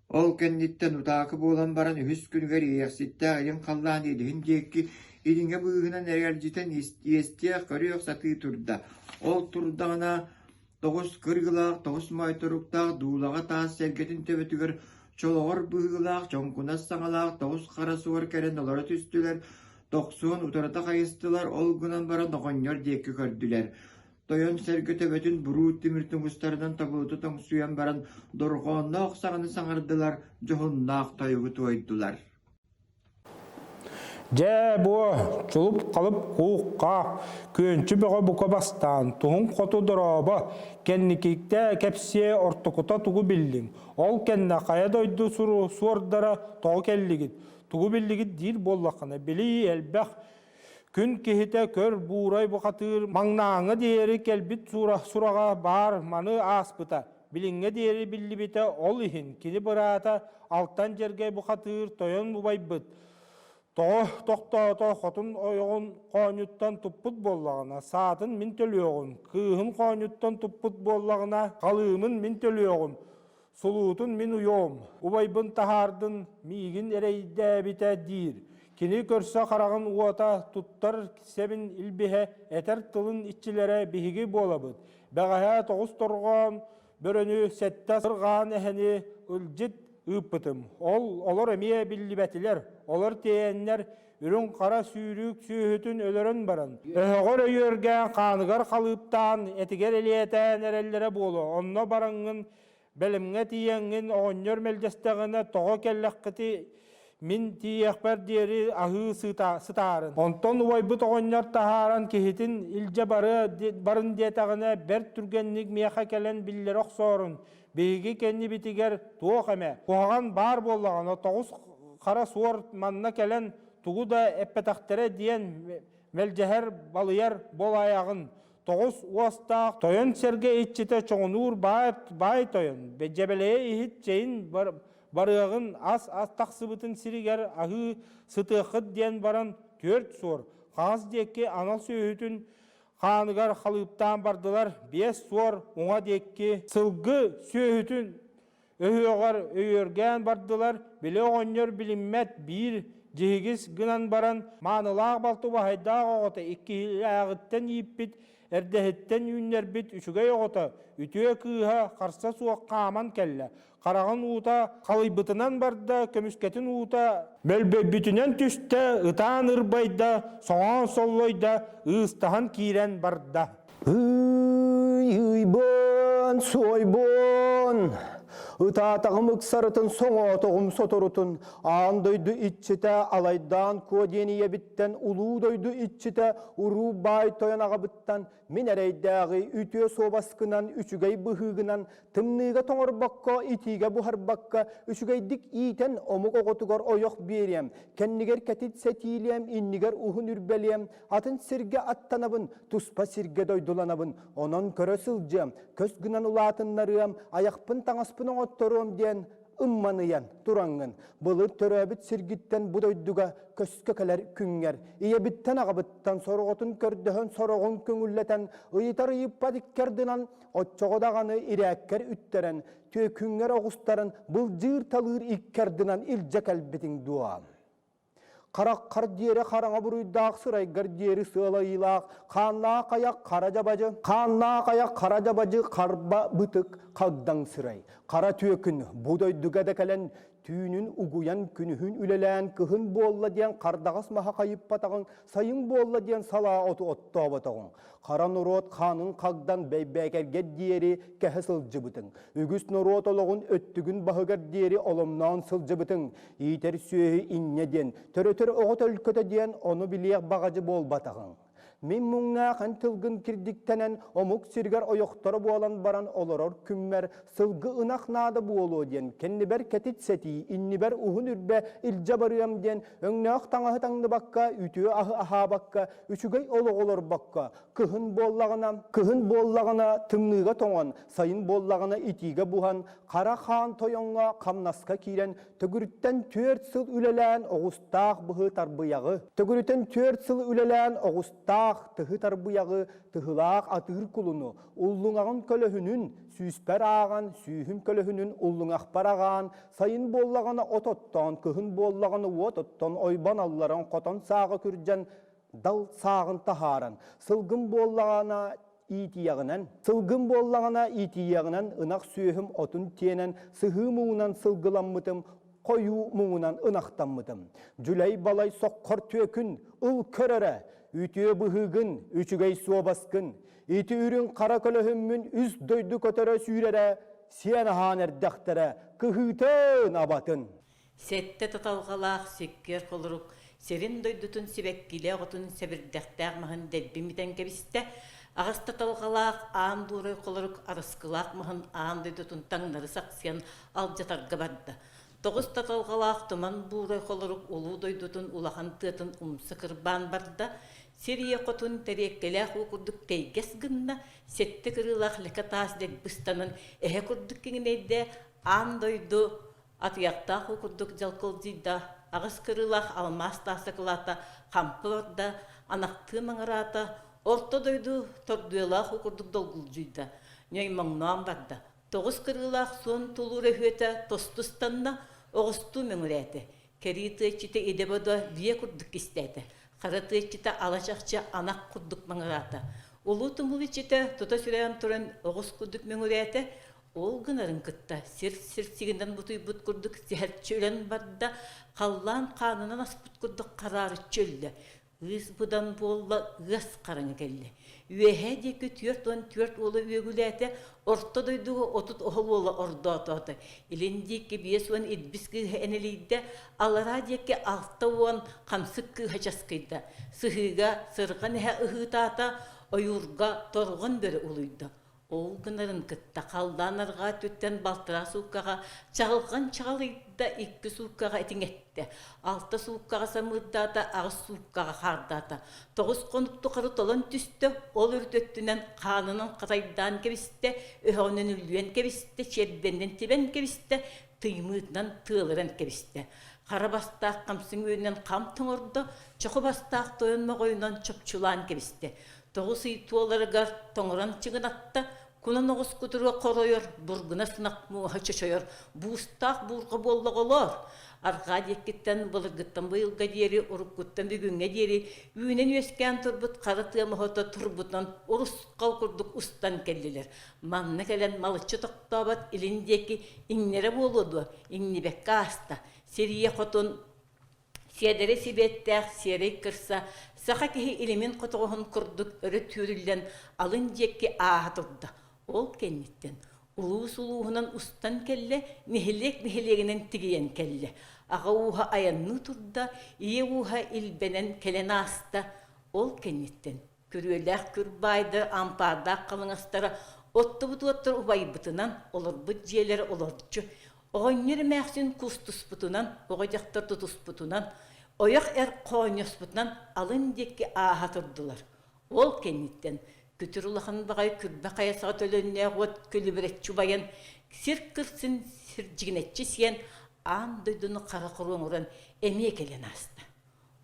Ол кэнниттэн утаакы буолан баран үһүс күнүгэр иэйэхситтээх илин халлаан иэдэһин диэки ириҥэ быыһынан эргэлдьитэн иэстиэх, көрүөх сатыы турда. Ол турдаҕына Тоҕус кыргылаах, тоҕус моойторуктаах дуулаҕа таас сэргэтин төбөтүгэр чолоҕор быһыылаах, чоҥкунас саҥалаах тоҕус хара суор кэлэн олоро түстүлэр, тохсуон утарыта хайыстылар, ол гынан баран оҕонньор диэки көрдүлэр. Тойон сэргэ төбөтүн буруут тимир тумустарынан тобулута тоҥсуйан баран дорҕоонноох саҥаны саҥардылар, дьоһуннаах тойугу туойдулар. Дьэ, буо, чулуп-халып куук-хаах, күөнчү бөҕө бука бастаан, туһуҥ хоту дорообо, кэнникиктэ кэпсиэ ортокута тугу биллиҥ, ол кэннэ хайа дойду суордара тоҕо кэллигит, тугу биллигит диир буоллаххына, били элбэх күн киһитэ көр буурай бухатыыр маҥнааҥҥа диэри кэлбит сураҕа баар маны ааспыта, билиҥҥэ диэри биллибитэ ол иһин кини быраата Алтан Дьэргэй бухатыыр тойон убайбыт Тоҕо тохтоото хотун ойоҕун хоонньуттан туппут буоллаҕына, саатын мин төлүөҕүм, кыыһын хоонньуттан туппут буоллаҕына, халыымын мин төлүөҕүм, сулуутун мин уйуом, убайбын таһаардын, миигин эрэйдээбитэ диир. Кини көрсө хараҕын уота, туттар сэбин илбиһэ, этэр тылын иччилэрэ биһиги буолабыт. Бэҕэһээ тоҕус торҕоон бөрөнү сэттэ сырҕаан эһэни ылдьыт ыыппытым. Ол олор эмиэ биллибэтилэр. Олор тиэйэннэр үрүҥ-хара сүүрүүк сүөһүтүн өлөрөн баран, өһөҕөр өйүөргээн хааныгар халыыптаан, этигэр элиэтээн эрэллэрэ буолуо. Онно бараҥҥын бэлэмҥэ тиийэҥҥин оҕонньор мэлдьэстэҕинэ тоҕо кэллэххити Мин тиийиэхпэр диэри аһыы сытаарын. Онтон убайбыт оҕонньор таһааран киһитин илдьэ барыа барын диэтэҕинэ бэрт түргэнник миэхэ кэлэн биллэрэ охсоорун, биһиги кэннибитигэр туох эмэ куһаҕан баар буоллаҕына тоҕус хара суор манна кэлэн тугу да эппэтэхтэрэ диэн мэлдьэһэр балыйар буолаайаҕын тоҕус уостаах тойон сэргэ иччитэ чоҥунуур баай, баай тойон дьэбэлэйэ иһит чэйин барыаҕын ас-ас тахсыбытын сиригэр аһыы сытыаххыт диэн баран түөрт суор хаҥас диэки анал сүөһүтүн хааныгар халыыптаан бардылар биэс суор уҥа диэки сылгы сүөһүтүн өһүөҕэр өйүөргээн бардылар били оҕонньор билиммэт биир дьиһигис гынан баран маанылаах балты убаһайдаах оҕото иккилээҕиттэн ииппит эрдэһиттэн үүннэрбит үчүгэй оҕото үтүө кыыһа харса суох хааман кэллэ хараҕын уута халыйбытынан барда, көмүскэтин уута мөлбөйбүтүнэн түстэ, ытаан ырбайда, соҥоон соллойда, ыыстаһан киирэн барда. Ыйбын, суойбун, ытаатаҕым ыксарытын, соҥоотоҕум соторутун, аан дойду иччитэ Алайдаан Куо диэн ийэбиттэн, улуу дойду иччитэ Уруу Баай тойон аҕабыттан Мин эрэйдээҕи үтүө суобаскынан, үчүгэй быһыыгынан, тымныыга тоҥорбокко, итиигэ буһарбакка, үчүгэйдик иитэн омук оҕотугар ойох биэриэм, кэннигэр кэтит сэтиилиэм, иннигэр уһун үрбэлиэм, атын сиргэ аттанабын, туспа сиргэ дойдуланабын, онон көрө сылдьыам, көс гынан улаатыннарыам, айахпын таҥаспын оҥотторуом диэн ымманыйан тураҥҥын, былыр төрөөбүт сиргиттэн бу дойдуга көскө кэлэр күҥҥэр, ийэбиттэн-аҕабыттан сороҕотун көрдөһөн сороҕун көҥүллэтэн, ыйытар ыйыппат иккэрдинэн, оччоҕо даҕаны ирээккэр үттэрэн, түөкүҥҥэр оҕустаран, былдьыыр-талыыр иккэрдинэн илдьэ кэлбитиҥ дуо? Хараххар диэри хараҥа буруйдаах сырайгар диэри сыалайыылаах хааннаах айах хара дьабадьы, хааннаах айах хара дьабадьы харба бытык хагдаҥ сырай. Хара түөкүн бу дойдуга да кэлэн түүнүн угуйан күнүһүн үлэлээн кыһын буолла диэн хардаҕас маһа хайыппатаҕыҥ, сайын буолла диэн салаа оту оттооботоҕуҥ. Хара норуот хаанын хагдан бэйбээкэргэ диэри кэһэ сылдьыбытыҥ. Үгүс норуот олоҕун өттүгүн баһыгар диэри оломноон сылдьыбытыҥ. Иитэр сүөһү инньэ диэн, төрөтөр оҕо төлкөтө диэн ону билиэх баҕадьы буолбатаҕыҥ. Мин муҥнаах эн тылгын кирдиктэнэн омук сиригэр ойохторо буолан баран олорор күммэр сылгы ынах наада буолуо диэн кэннибэр кэтит сэтии, иннибэр уһун үрбэ илдьэ барыам диэн өҥнөөх таҥаһы таҥныбакка, үтүө аһы аһаабакка, үчүгэй олоҕу олорбокко, кыһын буоллаҕына, кыһын буоллаҕына тымныыга тоҥон, сайын буоллаҕына итиигэ буһан, хара хаан тойоҥҥо хамнаска киирэн төгүрүттэн түөрт сыл үлэлээн оҕустаах быһы тарбыйаҕы, төгүрүтэн түөрт сыл үлэлээн оҕустаах тыһы тарбыйаҕы, тыһылаах атыыр кулуну, уллуҥаҕын көлөһүнүн сүүспэр ааҕан, сүүһүм көлөһүнүн уллуҥахпар аҕаан, сайын буоллаҕына от оттоон, кыһын буоллаҕына уот оттон, ойбон алларан, хотон сааҕа күрдьэн, дал сааҕын таһааран, сылгым буоллаҕына иитийэҕинэн, сылгым буоллаҕына иитийиэҕинэн ынах сүөһүм отун тиэнэн, сыһыы муҥунан сылгыламмытым, хойуу муҥунан ынахтаммытым. Дьүлэй-балай соххор түөкүн, ыл көр эрэ, үтүө быһыыгын, үчүгэй суобаскын, ити үрүҥ хара көлөһүммүн үс дойду көтөрө сүүрэрэ, сиэн аһаан эрдэхтэрэ, кыһыытын абатын. Сэттэ таталҕалаах сиккиэр холорук. Сирин-дойдутун сибэккилээх отун сэбирдэхтээх маһын дэлби митэн кэбистэ, аҕыс таталҕалаах аан дуорай холорук арыскылаах маһын аан дойдутун таҥнары сахсыйан алдьатарга барда. Тоҕус таталҕалаах туман буурай холорук улуу дойдутун улахан тыатын умса кырбаан барда, сир ийэ хотун тэриэккэлээх уу курдук тэйгэс гынна, сэттэ кырыылаах лэкэ таас дэлби ыстанан эһэ курдук киҥинэйдэ, аан дойду Атыйахтаах уу курдук дьалкылдьыйда, аҕыс кырыылаах алмаас таас акылаата хампы барда, анахтыы маҥыраата, орто дойду тордуйалаах уу курдук долгулдьуйда, ньоймоҥноон барда. Тоҕус кырыылаах суон тулуур өһүөтэ тосту ыстанна, оҕустуу мөҥүрээтэ. Кэрии тыаччыта идэ-бодо биэ курдук кистээтэ. Хара тыаччыта ала чахчы анах курдук маҥыраата. Улуу тумул иччитэ тута сүрээн туран оҕус курдук мөҥүрээтэ, Ол гынарын кытта сир-сир сигинэн бутуйбут курдук сэһэрчи өлөн барда, халлаан хаанынан аспыт курдук хараарыччы өллө. Ыыс быдан буолла, ыас хараҥа кэллэ. Үөһээ диэки 44 уола үөгүлээтэ, орто дойдуга 30 оһол уола ордоотоото. Илин диэки 50 илбис кыыһа энэлийдэ, аллараа диэки 60 хамсык кыыһа часкыйда. Сыһыыга сырҕан эһэ ыһыытаата, ойуурга торҕон бөрө улуйда. Ол гынарын кытта халлаан арҕаа өттүттэн балтараа сууккаҕа чаҕылҕан чаҕылыйда, икки сууккаҕа этиҥэттэ, алта сууккаҕа самыырдаата, аҕыс сууккаҕа хаардаата. Тоҕус хонук тухары толон түстэ, ол үрүт өттүнэн хаанынан хатайдаан кэбистэ, өһөҕүнэн үллүйэн кэбистэ, чиэрбэннэн тибэн кэбистэ, тыймыытынан тыалыран кэбистэ. Хара бастаах хамсыҥ үөнүнэн хам тоҥордо, чоху бастаах тойон моҕойунан чопчулаан кэбистэ. Тоҕус ый туоларыгар тоҥорон чыгынатта, кунан оҕус кутуруга хоройор, бургуна сынах муоһа чочойор, буустаах буурҕа буоллаҕолоор. Арҕаа диэккиттэн былыргыттан быйылга диэри, уруккуттан бүгүҥҥэ диэри үүнэн-үөскээн турбут хара тыа моһото турбутунан урусхал курдук устан кэллилэр. Манна кэлэн малыччы тохтообот илин диэки иҥнэрэ буолуо дуо, иҥнибэккэ ааста. Сирийэ хотун Сиэдэрэй сибиэттээх сиэрэй кырса саха киһи илимин хотоҕоһун курдук өрө түүрүллэн алын диэки ааһа турда. Ол кэнниттэн улуус улууһунан устан кэллэ, нэһилиэк нэһилиэгинэн тигийэн кэллэ. Аҕа ууһа айанныы турда, ийэ ууһа илбэнэн кэлэн ааста. Ол кэнниттэн Күрүөлээх күрбаайдар ампаардаах халыҥастара оттубут уоттар убайбытынан олорбут дьиэлэрэ олорчу, оҕонньор эмээхсин кустуспутунан, оҕо-дьахтар тутуспутунан, ойох эр хоонньоспутунан алын диэки ааһа турдулар. Ол кэнниттэн күтүр улахан баҕайы күрбэ хайа саҕа төлөннөөх уот күлүбүрэччи убайан, сир кырсын сирдьигинэччи сиэн, аан дойдуну хара хоруоҥуран эмиэ кэлэн ааста.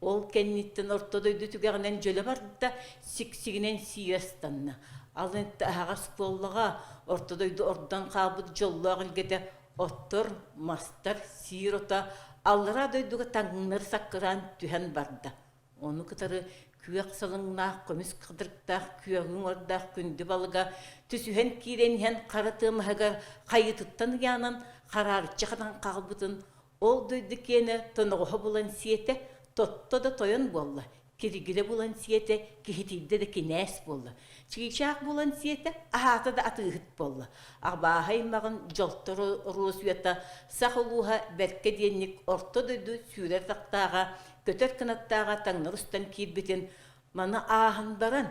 Ол кэнниттэн орто дойду түгэҕинэн дьөлө барда, сиксигинэн сиирэ ыстанна. Алын аһаҕас буоллаҕа, орто дойду ордон хаалбыт дьоллоох илгэтэ оттор, мастар, сиир ото аллараа дойдуга таҥнары саккыраан түһэн барда. Ону кытары күөх салыҥнаах, көмүс кыдырыктаах, күөҕүҥ ордаах күндү балыга түсүһэн киирэн иһэн хара тыа маһыгар хайытыттан ыйаанан хараарыччы хатан хаалбытын Ол дойду киэнэ тоноҕоһо булан сиэтэ, тотто да тойон буолла, киригилэ булан сиэтэ, киһитийдэ да кинээс буолла, чыычаах булан сиэтэ, аһаата да атыыһыт буолла. Абааһы аймаҕын дьолтор оруосуйата сах улууһа бэркэ диэнник орто дойду сүүрэр тахтааҕа, көтөр кынаттааҕа таҥнары устан киирбитин маны ааһан баран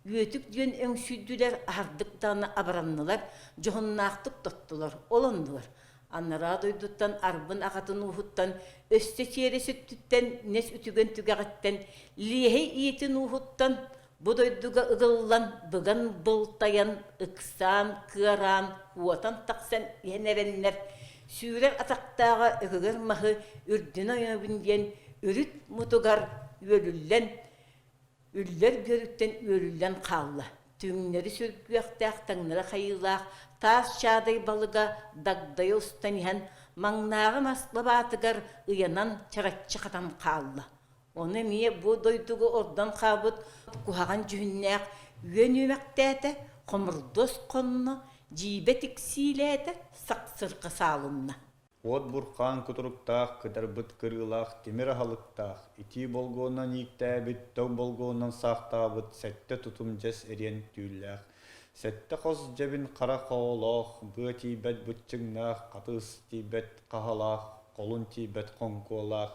Үөтүк диэн өҥсүйдүлэр, аһардык даҕаны абыраннылар, дьоһуннаахтык тоттулар, ол оннугар анараа дойдуттан Арбын аҕатын ууһуттан, өссө чиэрэ сүттүттэн, нэс үтүгэн түгэҕиттэн, Лиэһэй ийэтин ууһуттан бу дойдуга ыгыллан, быган былтайан, ыксаан, кыараан, куотан тахсан иһэн эрэннэр, сүүрэр атахтааҕа өкөгөр маһы үрдүн ойообун диэн үрүт мутугар үөлүллэн Үллэр бүөрүттэн үөрүллэн хаалла, түҥнэри сүргүөхтээх таҥнары хайыылаах таас чаадай балыга дагдайа устан иһэн, маҥнааҕы мас лабаатыгар ыйанан чараччы хатан хаалла. Ону эмиэ бу дойдуга ордон хаалбыт куһаҕан дьүһүннээх үөн үөмэхтээтэ, хомурдуос хонно, дьиибэ тиксиилээтэ, сахсырҕа саалынна. Уот бурхаан кутуруктаах, кытарбыт кырыылаах тимир аһылыктаах, итии болгуонан ииктээбит, тоҥ болгуонан саахтаабыт сэттэ тутум дьэс эриэн түүллээх, сэттэ хос дьэбин хара хоолоох, быа тиийбэт быччыҥнаах, хатыыс тиийбэт хаһалаах, холун тиийбэт хоҥкуолаах,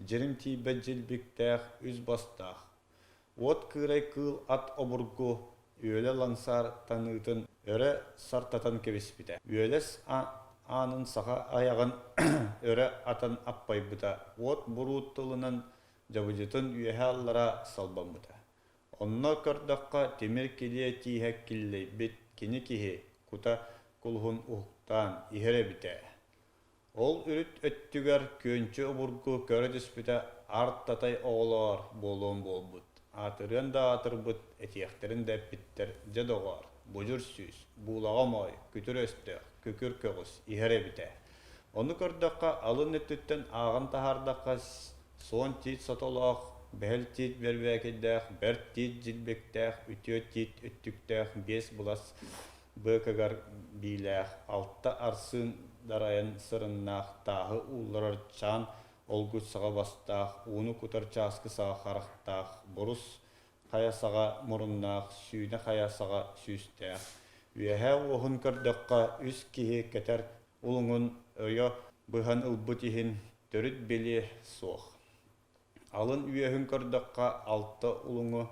Дьирим тиийбэт дьилбиктээх, үс бастаах, Уот кыырай кыыл ат обургу үөлэ лаҥсаар таныытын өрө сартатан кэбиспитэ. Үөлэс аанын саха айаҕын өрө атан аппайбыта, уот буруут тылынан дьабыдьытын үөһэ-аллара салбаммыта. Онно көрдөххө, тимир килиэ тииһэ киллэйбит кини киһи кута кулуһун уһуктаан иһэр эбитэ. Ол үрүт өттүгэр күөнчү обургу көрө түспүтэ ар-татай оҕолоор буолуон буолбут, аатырыан да аатырбыт, этиэхтэрин да эппиттэр дьэ доҕоор, будьур сүүс, буулаҕа моой, күтүр өстөөх, күкүр көҕүс иһэр эбитэ. Ону көрдөххө, алын өттүттэн ааҕан таһаардахха суон тиит сотолоох, бэһэл тиит бэрбээкэйдээх, бэрт тиит дьилбиктээх, үтүө тиит өттүктээх биэс былас Быакыгар биилээх, алта арсыын дарайан сырыннаах, тааһы уулларар чаан олгут саҕа бастаах, ууну кутар чааскы саҕа харахтаах, бурус хайа саҕа муруннаах, сүүнэ хайа саҕа сүүстээх. Үөһээ уоһун көрдөххө, үс киһи кэтэр улуҥун өйө быһан ылбыт иһин төрүт билиэ суох. Алын үөһүн көрдөххө, алта улуҥу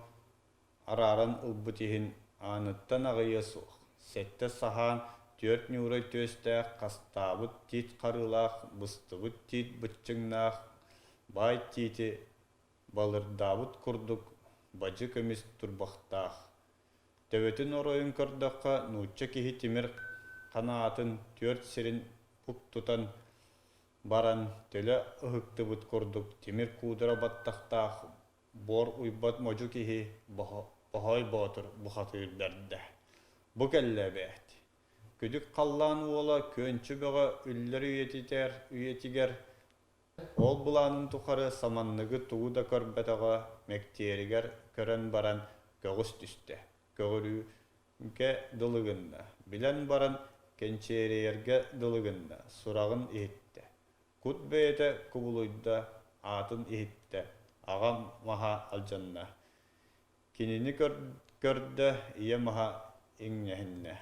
арааран ылбыт иһин ааныттан аҕыйыа суох, сэттэ саһаан, түөрт ньуурай түөстээх, хастаабыт тиит харыылаах, быстыбыт тиит быччыҥнаах, баай тиити балырдаабыт курдук бадьы көмүс турбахтаах. Төбөтүн оройун көрдөххө, нуучча киһи тимир ханаатын түөрт сирин бук тутан баран төлө ыһыктыбыт курдук тимир куудара баттахтаах Буор уйбат модьу киһи Боһой Боотур бухатыыр бэрдэ. Бу кэллэ эбээт. Күдүк халлаан уола Күөнчү Бөҕө үллэр үйэтитэр үйэтигэр ол былаанын тухары саманныгы тугу да көрбөтөҕө мэктиэригэр көрөн баран көҕүс түстэ. Көҕүрүүгэ дылы гынна. Билэн баран кэнчиэрийэргэ дылы гынна, сураҕын иһиттэ. Кут бэйэтэ кубулуйда, аатын иһиттэ, аҕам маһа алдьанна. Кинини көрдө, ийэ маһа иҥнэһиннэ.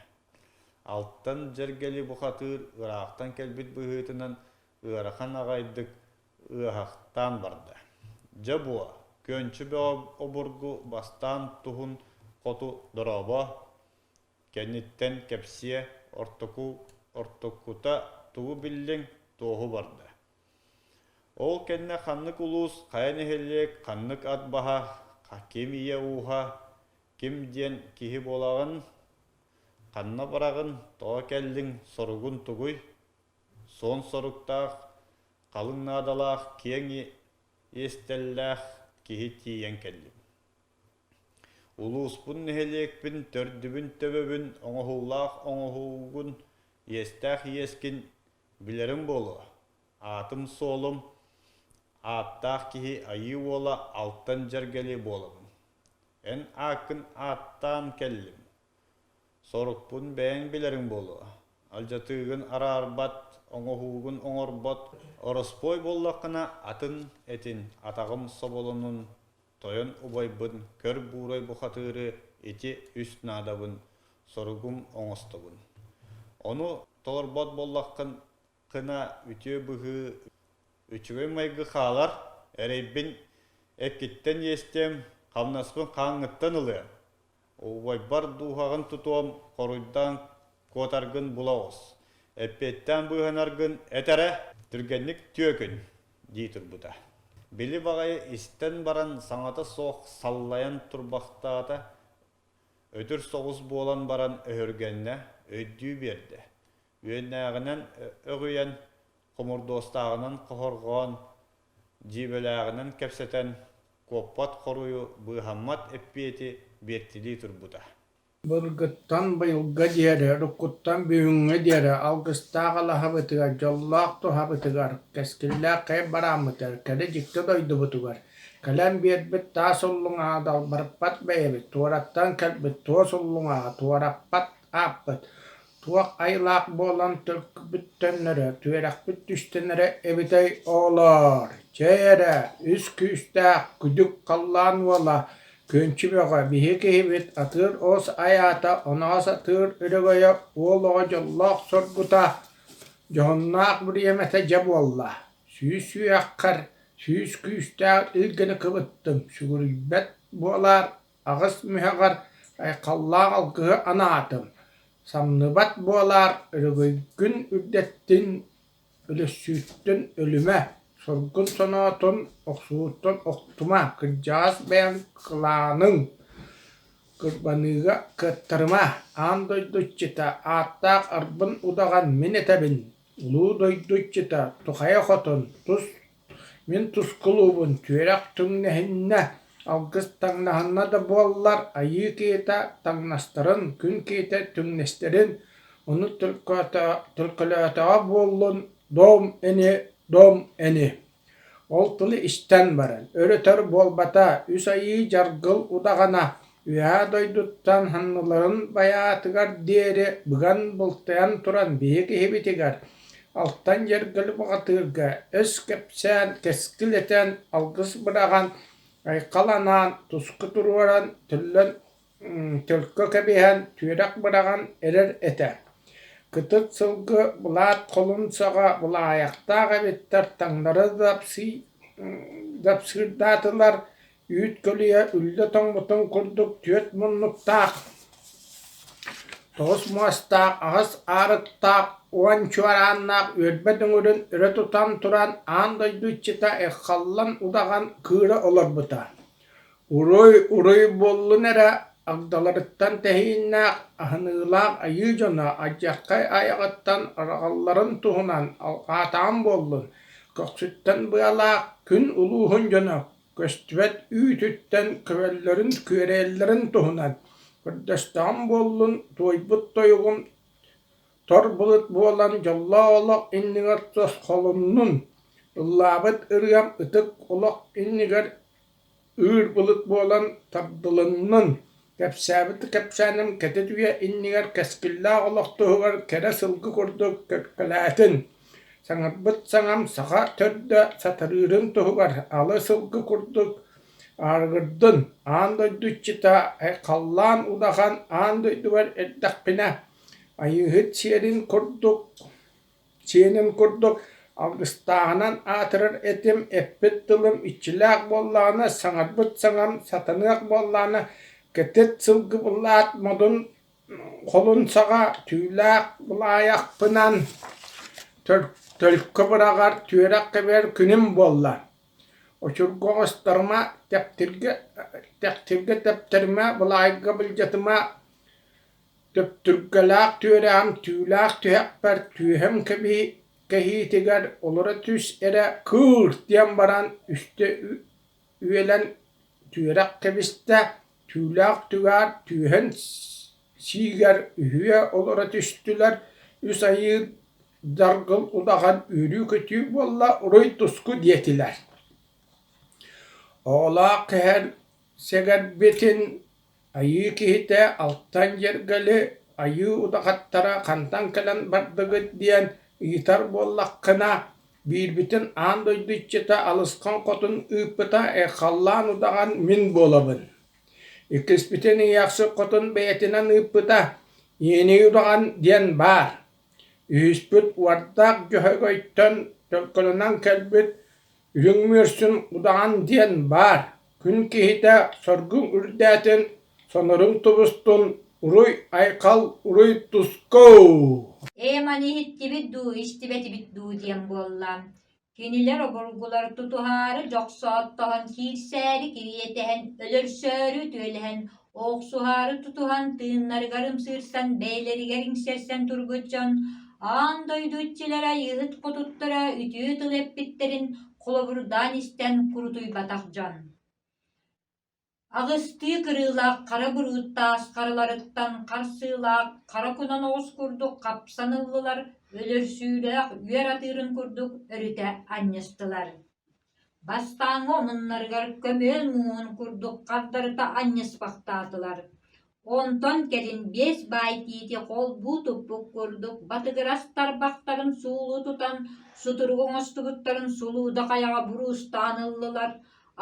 Алтан дьэргэли бухатыыр ыраахтан кэлбит быһыытынан ыарахан аҕайдык ыаһахтаан барда. Дьэ буо, Күөнчү Бөҕө обургу бастаан туһун хоту дорообо, Кэнниттэн кэпсиэ, ортоку ортокута тугу биллиҥ, туоһу барда. Ол кэннэ ханнык улуус, хайа нэһилиэк, ханнык ат баһа, ким ийэ ууһа, ким диэн киһи буолаҕын, ханна бараҕын, тоҕо кэллиҥ, соругун тугуй, суон соруктаах, халыҥ наадалаах, киэҥ иэстэллээх киһи тиийэн кэллим. Улууспун, нэһилиэкпин, төрдүбүн-төбөбүн, оҥоһуулаах оҥоһуугун, иэстээх иэскин билэриҥ буолуо. Аатым-суолум, ааттаах киһи Айыы Уола Алтан Дьэргэли буолабын. Эн ааккын ааттаан кэллим. Сорукпун бэйэҥ билэриҥ буолуо. Алдьатыыгын араарбат, оҥоһуугун оҥорбот, ороспуой буоллаххына атын этин, атаҕым соболонун Тойон убайбын көр буурай бухатыыры ити үс наадабын, соругум оҥостобун. Ону толорбот буоллаххын кына үтүө быһыы үчүгэй майгы хаалар, эрэйбин эккиттэн иэстиэм, хамнаспын хааҥҥыттан ылыам. Убайбар дууһаҕын тутуом, хоруйдаан куотаргын була оҕус. Эппиэттээн быыһанаргын эт эрэ, түргэнник түөкүн, дии турбута. Били баҕайы истэн баран саҥата суох саллайан турбахтаата, өтөр соҕус буолан баран өһүргэннэ, өйдүү биэрдэ. Үөннээҕинэн өҕүйэн, хомурдуостааҕынан хоһорҕоон, дьиибэлээҕинэн кэпсэтэн, куоппат хоруйу, быыһаммат эппиэти биэртилии турбута. Былыргыттан быйылга диэри, уруккуттан бүгүҥҥэ диэри алгыстаах алаһабытыгар, дьоллоох туһабытыгар, кэскиллээх хайа барааммытыгар, кэрэ дьикти дойдубутугар кэлэн биэрбит таас уллуҥаҕа далбарпат бэйэбит, туораттан кэлбит туос уллуҥаҕа туораппат ааппыт Туох айылаах буолан төлкүбүт төннөрө, түөрэхпит түстэнэрэ эбитэй оҕолоор, чэй эрэ, үс күүстээх күдүк халлаан уола, Күөнчү Бөҕө, биһи киһибит атыыр оҕус айаата, оноҕос атыыр өрөгөйө, уол оҕо дьоллоох соргута, дьоһуннаах бириэмэтэ дьэ буолла, сүүс сүһүөххэр. Сүүс күүстээх илгэни кыбыттым, сүгүрүйбэт буолаар аҕыс мүһэҕэр айхаллаах алгыһы анаатым, самныбат буолаар өрөгөйгүн үрдэттин, өлөссүүттэн өлүмэ, соргун соноотун, охсууттан охтума, кырдьаҕас бэйэҥ кылааныҥ, кырбаныыга кыаттарыма, аан дойду иччитэ, ааттаах арбын удаҕан мин этэбин, улуу дойду иччитэ Тухайа хотун, тус Мин тускулуубун түөрэх түҥнэһиннэ, алгыс таҥнаһынна да буоллар, айыы киһитэ таҥнастарын, күн киһитэ түҥнэстэрин, ону төлкөлөөтөҕө буоллун, дом ини, дом ини Ол тылы истэн баран, өр-өтөр буолбата, үс айыы дьаргыл удаҕана Үөһээ дойдуттан санныларын байаатыгар диэри быган былтайан туран биһи киһибитигэр алтан дьэргэли баҕатыырга өс кэпсээн, кэскил этэн, алгыс быраҕан, айхал анаан, туску туруоран, төллөн төлкө кэбиһэн, түөрэх быраҕан эрэр этэ. Кытыт сылгы былаат холун саҕа былаайахтаах эбиттэр таҥнары дапсыырдаатылар, Үүт көлүйэ үллэ тоҥмутун курдук түөрт муннуктаах, тоҕус муостаах, аҕыс аарыктаах, уон чуорааннаах үөрбэ дүҥүрүн өрө тутан туран аан дойду иччитэ Эххаллан удаҕан кыыра олорбута. Уруй, уруй буоллун эрэ, агдаларыттан тэһииннээх, аһыныылаах айыы дьоно алдьархай айаҕыттан араҕалларын туһунан алҕаатаҕым буоллун, көхсүттэн быалаах күн улууһун дьоно көстүбэт үүтүттэн көбөллөрүн күөрэйэллэрин туһунан көрдөстөҕүм буоллун, туойбут тойугум тор былыт буолан дьоллоох олох иннигэр тосхолуннун, ыллаабыт ырыам ытык олох иннигэр ыыр былыт буолан тардылыннын, кэпсээбит кэпсээним кэтит үйэ иннигэр кэскиллээх олох туһугар кэрэ сылгы курдук кэккэлээтин, саҥарбыт саҥам саха төрдө сатарыырын туһугар алы сылгы курдук аарыгырдын, аан дойду иччитэ айхаллаан удаҕан аан дойдубар эрдэхпинэ, Айыыһыт сиэрин курдук Сиэнин курдук алгыстааҕынан аатырар этим, эппит тылым иччилээх буоллаҕына, саҥарбыт саҥам сатаныах буоллаҕына, кэтит сылгы былаат модун холун саҕа түүлээх былаайахпынан төлкө быраҕар түөрэх кэбиһэр күнүм буолла. Очурга оҕустарыма, тэптиргэ, тэхтиргэ тэптэримэ, былаайга былдьатыма, Төптүргэлээх түөрэҕим түүлээх түһэхпэр түөһэм кэһиитигэр олоро түс эрэ кыыр диэн баран үстэ үөлэн түөрэх кэбистэ, түүлээх түгээр түөһэн сиигэр үһүө олоро түстүлэр, үс айыы даргыл удаҕан үөрүү-көтүү буолла, уруй-туску диэтилэр. Оҕолоох кэһэр сэгэрбитин Айыы киһитэ алтан дьэргэли айыы удаҕаттара хантан кэлэн бардыгыт диэн ыйытар буоллаххына, биирбитин аан дойду иччитэ Алысхан Хотун ыыппыта Эхаллаан удаҕан мин буолабын. Иккиспитин Ийэхсик Хотун бэйэтинэн ыыппыта Иэний удаҕан диэн баар. Үһүспүт Уордаах Дьөһөгөйтөн төлкөлөнөн кэлбит Үрүҥ Мүөрсүн удаҕан диэн баар, күн киһитэ соргуҥ үрдээтин, соноруҥ тубустун, уруй-айхал, уруй-туску! Ээ маны иһиттибит дуу, истибэтибит дуу диэн буолла. Кинилэр обургулар тутуһаары дьохсооттоһон киирсээри кириэтэһэн, өлөрсөөрү үтүөлэһэн, охсуһаары тутуһан, тыыннарыгар ымсыырсан, бэйэлэригэр иҥсэрсэн турбут дьон аан дойду иччилэрэ айыыһыт хотуттара үтүө тыл эппиттэрин холобурдаан истэн курутуйбатах дьон. Аҕыстыы кырыылаах хара буруут таас харыларыттан харсыылаах хара кунан оҕус курдук хапсан ыллылар, өлөрсүүлээх үөр атыырын курдук өрүтэ анньыстылар. Бастааҥҥы омуннарыгар көмүөл мууһун курдук хардарыта анньыспахтаатылар. Онтон кэлин биэс баай тиити холбуу туппут курдук батыгырас тарбахтарын суулуу тутан сутурук оҥостубуттарын сулууда хайаҕа буруустаан ыллылар,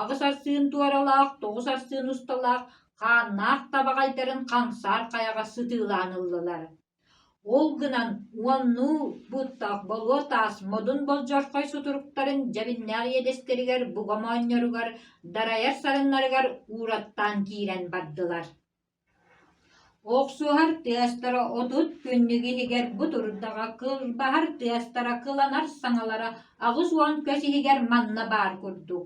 аҕыс арсыын туоралаах, тоҕус арсыын усталаах хааннаах табаҕайдарын хаҥсаар хайаҕа сытыылаан ыллылар. Ол гынан уоннуу бууттаах болуо таас модун болдьорхой сутуруктарын дьэбиннээх иэдэстэригэр буга моонньоругар дарайар сарыннарыгар уураттаан киирэн бардылар. Охсуһар тыастара 30 күннүк иһигэр бу турдаҕа, кылбаһар тыастара, кыланар саҥалара 80 көс иһигэр манна баар курдук.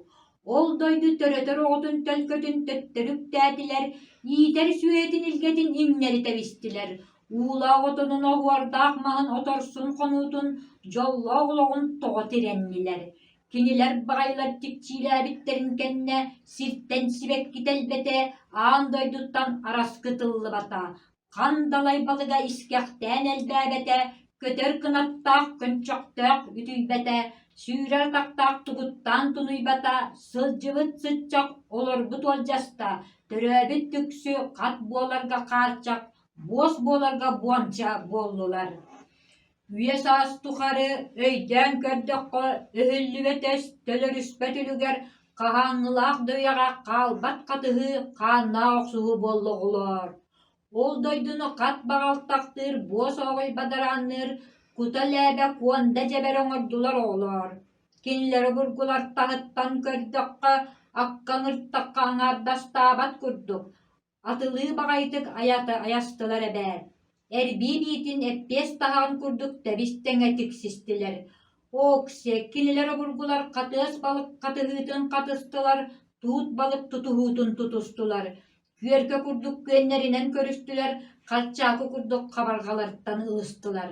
Ол дойду төрөтөр оҕотун төлкөтүн төттөрү үктээтилэр, иитэр сүөһүтүн илгэтин иҥнэри тэбистилэр. Уулаах отонун оһуордаах маһын оторсун хонуутун, дьоллоох олоҕун тоҕо тирэннилэр. Кинилэр баҕайылар тиксиилээбиттэрин кэннэ сиртэн сибэкки тэлбэтэ, аан дойдуттан араскы тыллыбата, хан далай балыга искэхтээн элбээбэтэ, көтөр кынаттаах көнчөхтөөх үтүйбэтэ, сүүрэр атахтаах тугуттаан тунуйбата, сылдьыбыт сыччах олорбут уолдьаста, төрөөбүт түксү хат буоларга хаарчах, буос буоларга буонча буоллулар. Үйэ-саас тухары өйдөөн көрдөххө, өһүллүбэт өс, төлөрүспэт үлүгэр хаһааҥҥылаах да үйэҕэ хаалбат хатыһыы, хааннаах охсуһуу буолла оҕолоор. Ол дойдуну хат баҕалтахтыыр, буос ооҕуй бадараанныыр, кута лээбэ куонда дьэбэр оҥордулар оҕолоор. Кинилэри обургулар таһыттан көрдөххө, акка ыҥыртахха аҥаардастаабат курдук, Атылыы баҕайытык айастылар эбээт, эрбии биитин эппиэс таһаҕын курдук тэбис-тэҥэ тиксистилэр. Оксе, кинилэр обургулар хатыас балык хатыһыытын хатыстылар, туут балык тутуһуутун тутустулар, күөркэ курдук күөннэринэн көрүстүлэр, харчаакы курдук хабарҕаларыттан ылыстылар.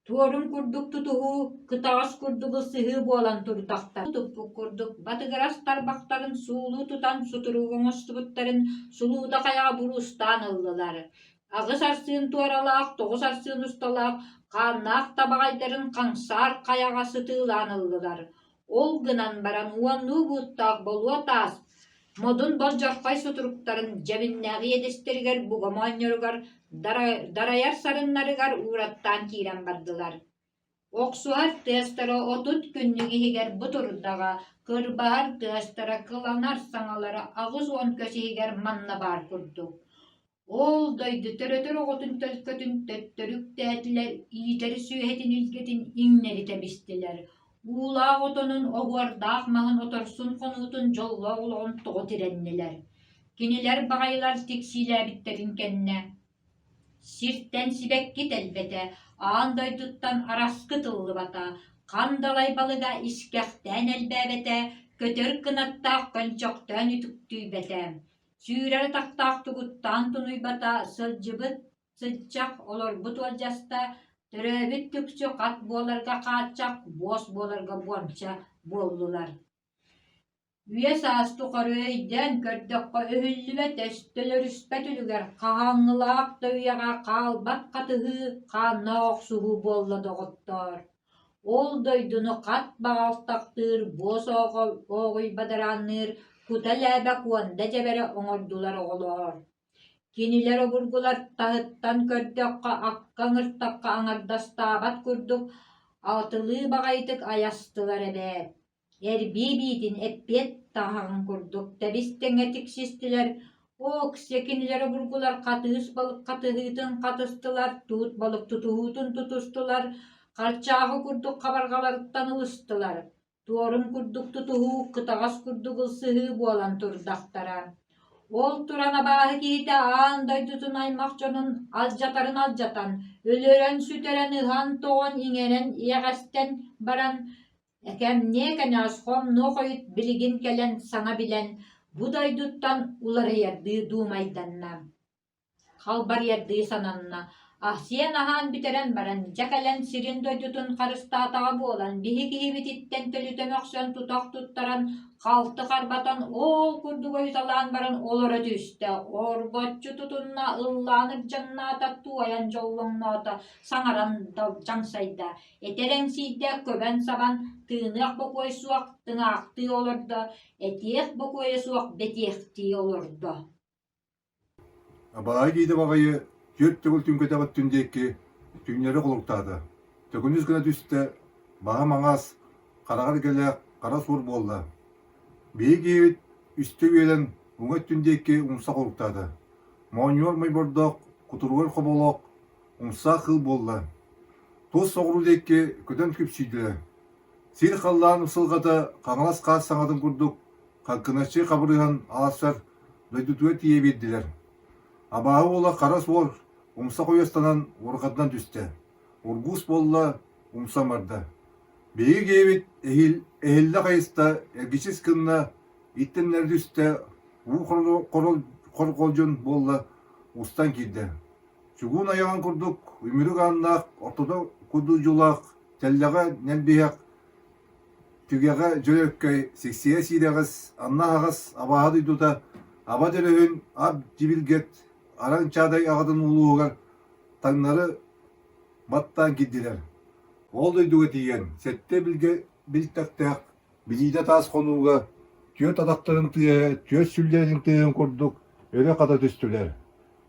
Туорум курдук тутуһуу, кытаҕас курдук ылсыһыы буолан турдахтар туппут курдук батыгырас тарбахтарын суулуу тутан сутуругу оҥостубуттарын сулуута хайаҕа буруустаан ыллылар. Аҕыс арсыын туоралаах, тоҕус арсыын усталаах хааннаах табаҕайдарын хаҥсаар хайаҕа сытыылаан ыллылар. Ол гынан баран уоннуу бууттаах болуо таас Модун болдьорхой сутуруктарын дьэбиннээх иэдэстэригэр буга моонньоругар, дарайар сарыннарыгар уураттаан киирэн бардылар. Охсуһар тыастара 30 күннүк иһигэр бу турдаҕа, кырбаһар тыастара, кыланар саҥалара 80 көс иһигэр манна баар курдук. Ол дойду төрөтөр оҕотун төлкөтүн төттөрү үктээтилэр, иитэр сүөһэтин илгэтин иҥнэри тэбистилэр, уулаах отонун, оһуордаах маһын оторсун хонуутун дьоллоох олоҕун тоҕо тирэннилэр. Кинилэр баҕайылар тиксиилээбиттэрин кэннэ сиртэн сибэкки тэлбэтэ, аан дойдуттан араскы тыллыбата, хан далай балыга искэхтээн элбээбэтэ, көтөр кынаттаах көнчөхтөөн үтүктүйбэтэ. Сүүрэр атахтаах тугуттаан тунуйбата, сылдьыбыт сыччах, олорбут уолдьаста, төрөөбүт түксү хат буоларга хааччах, буос буоларга буонча буоллулар. Үйэ-саас тухары өйдөөн көрдөххө өһүллүбэт өс, төлөрүспэт үлүгэр хаһааҥҥылаах да үйэҕэ хаалбат хатыһыы, хааннаах охсуһуу буолла доҕоттоор. Ол дойдуну хат баҕалтахтыыр, буос ооҕуй бадараанныыр, кута лээбэ куонда дьэбэрэ оҥордулар оҕолоор. Кинилэр обургулар таһыттан көрдөххө акка ыҥыртахха аҥардастаабат курдук атылыы баҕайытык айастылар эбээт. Эрбии биитин эппиэт таһаҕын курдук тэбис-тэҥэ тиксистилэр, Оксе кинилэр обургулар хатыыс балык хатыһыытын хатыстылар, туут балык тутуһуутун тутустулар, харчааҕы курдук хабарҕаларыттан ылыстылар, туорум курдук тутуһуу, кытаҕас курдук ылсыһыы буолан турдахтара. Ол туран абааһы киһитэ аан дойдутун аймах дьонун алдьатарын алдьатан, өлөрөн-сүтэрэн, ыһан-тоҕон, иҥэрэн, иэҕэстэн баран Кэмниэ кэнэҕэс хомнуо хойут билигин кэлэн саҥа билэн, бу дойдуттан уларыйардыы дуумайданна, халбарыйардыы сананна. Сиэн-аһаан бүтэрэн баран, дьэ кэлэн сирин-дойдутун харыстаатаҕа буолан, биһи киһибититтэн төлүтэ мөхсөн тутах туттаран, халты харбатан, ол курдук ойуталаан баран олоро түстэ, оргоччу тутунна, ыллаан ырдьаҥнаата, туойан дьоллоҥноото, саҥаран дьаҥсайда. Этэр эҥсийдэ, көбөн-сабан, тыыныах бокуой суох тыҥаахтыы олордо, этиэх бокуойа суох бэтиэхтии олордо. Абааһы киһитэ баҕайы түөрт төгүл түҥкэтэх өттүн диэки түҥнэри холуктаата. Төкүнүс гына түстэ, баһа маҥаас, хараҕар гэлээх хара суор буолла. Биһиги киһибит үстэ үөрэн уҥа өттүн диэки умса холуктаата. Моонньугар мойбордоох, кутуругар хоболоох. умсаах кыыл буолла. Туос соҕуруу диэки көтөн күпсүйдүлэр. Сир-халлаан ысылҕата Хаҥалас хаас саҥатын курдук хаҥкыначчы хабырыһан аалсар дойдутугар тиийэ биэрдилэр. Абааһы уола хара суор умса хойуостанан уорҕатынан түстэ. Ургуус буолла, умса барда. Биһиги киһибит эһиил эһиллэ хайыста, эргичис гынна, иттэннэри түстэ, уу хорҕолдьун буолла, устан киирдэ. Чугуун айаҕын курдук үмүрүк ааннаах, ортото кудудьулаах, тэллэҕэ нэлбиһэх, түгэҕэ дьөлөккөй, сиксийэ сиирэҕэс, анна аһаҕас абааһы дойдута, аба дьөлөһүн, ап дьибилгэт, араҥ чаадай аҕатын улууһугар таҥнары баттаан киирдилэр. Ол дойдуга тиийэн, сэттэ билгэ билтэхтээх билиитэ таас хонууга түөрт атахтарын тыаһа түөрт сүллэрин тыаһын курдук өрө хата түстүлэр.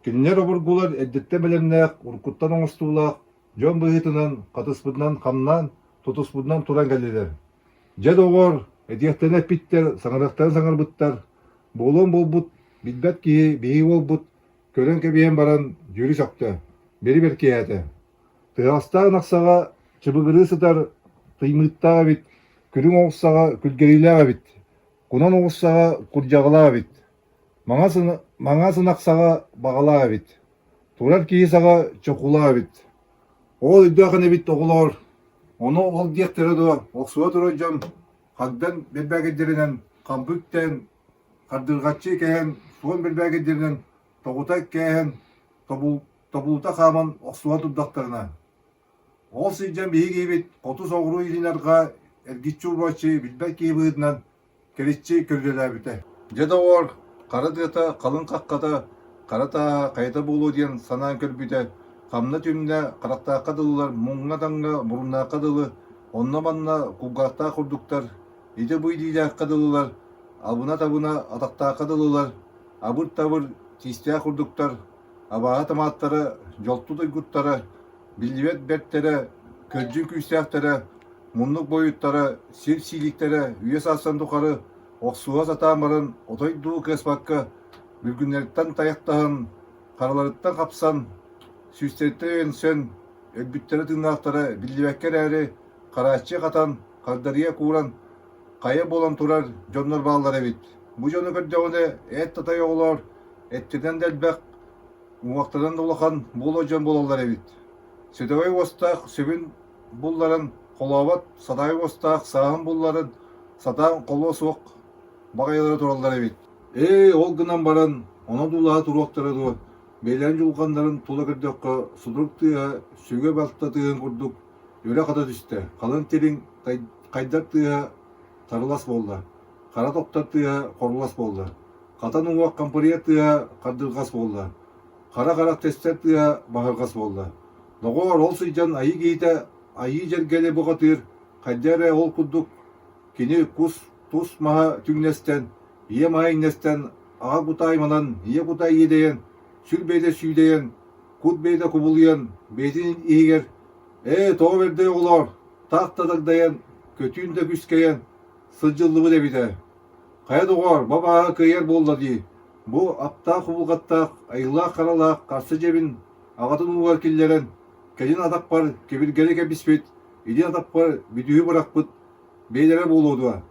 Кинилэр обургулар эрдэттэн бэлэмнээх, уруккуттан оҥостуулаах дьон быһыытынан хатыспытынан хамнаан, тутуспутунан туран кэллилэр. Дьэ, доҕор, этиэхтэрин эппиттэр, саҥарыахтарын саҥарбыттар, буолуон буолбут, билбэт киһи биһиги буолбут, көрөн кэбиһэн баран дьүрү сөхтө, били бэркиһээтэ. Тыһаҕастаах ынахсаҕа чыбыгырыы сытар тыймыыттаах эбит, күрүҥ оҕуссаҕа күлгэриилээх эбит, кунан оҕуссаҕа курдьаҕалаах эбит, маҥаас ынахсаҕа баҕалаах эбит, турар киһи саҕа чокулаах эбит. Ол өйдөөх эбит оҕолоор, ону ол диэхтэрэ дуо, охсуһа турар дьон хагдан бэрбээкэйдэринэн хампы үктээн, хардырҕаччы кэһэн, суон бэрбээкэйдэринэн тоҕута кээһэн, тобул тобулута хааман охсуһа турдахтарына, ол сылдьан биһиги киһибит хоту-соҕуруу илин арҕаа эргиччи уруоччу билбэт киһи быһыытынан кэриччи көрүлэлээбитэ. Дьэ доҕоор, хара тыата халыҥ хаххата, хара тааһа хайата буолуо диэн санаан көрбүтэ, хамна-түмнэ, харахтаахха дылылар, муҥҥа-таҥҥа, муруннаахха дылы, онно-манна кулгаахтаах курдуктар, ити-бу илиилээххэ дылылар, абына-табына атахтаахха дылылар, абыр-табыр тиистээх курдуктар, абааһы тамааттара, дьолту дойгуттара, биллибэт бэртэрэ, көлдьүн күүстээхтэрэ, муннук бойуттара, сир сииликтэрэ үйэ саастан тухары охсуһа сатаан баран отой дуу кыаспакка бүлгүннэриттэн тайахтаһан, хараларыттан хапсан, сүүстэриттэн өйөнсөн, өлбүттэрэ тыыннаахтара биллибэккэ эрээри, харааччы хатан, хардарыйа кууран, хайа буолан турар дьоннор бааллар эбит. Бу дьону көрдөҕүнэ, эт татай оҕолоор, эттэринэн да элбэх, уҥуохтарынан да улахан буолуо дьон буолаллар эбит. Сөтөгөй уостаах сөбүн булларан холообот, сатаай уостаах сааһын булларан сатаан холуо суох баҕайылара тураллар эбит. Ээ, ол гынан баран, онон дуулаһа туруохтара дуо, бэйэлэрин дьулҕаннарын тула көрдөххө, судурук тыаһа сүгэ балта тыаһын курдук өрө хата түстэ, халыҥ тириҥ хайдар тыаһа тарылас буолла, хара тохтор тыаһа хорулас буолла, хатан уҥуох хампырыйар тыаһа хардырҕас буолла, хара харах тэстэр тыаһа баһырҕас буолла. Доҕоор, ол сылдьан айыы киһитэ айыы дьэргэли бухатыыр, хайда эрэ ол курдук кини кус тус маһа түҥнэстэн, ийэ маһа иҥнэстэн, аҕа кута айманан, ийэ кута иэдэйэн, сүр бэйэтэ сүүдэйэн, кут бэйэтэ кубулуйан, бэйэтин иһигэр «Ээ, тоҕо бэрдэй оҕолоор, таах да дагдайан, көтүүн да күскэйэн сылдьыллыбыт эбит ээ. Хайа доҕоор, бабааһы кыайар буолла дии. Бу аптаах убулҕаттаах, айылаах-харалаах харса дьэбин аҕатын уугар киллэрэн, кэлин атахпар кэбиргэли кэбиспит, илин атахпар бүдүһү бырахпыт бэйэлэрэ буолуо дуо?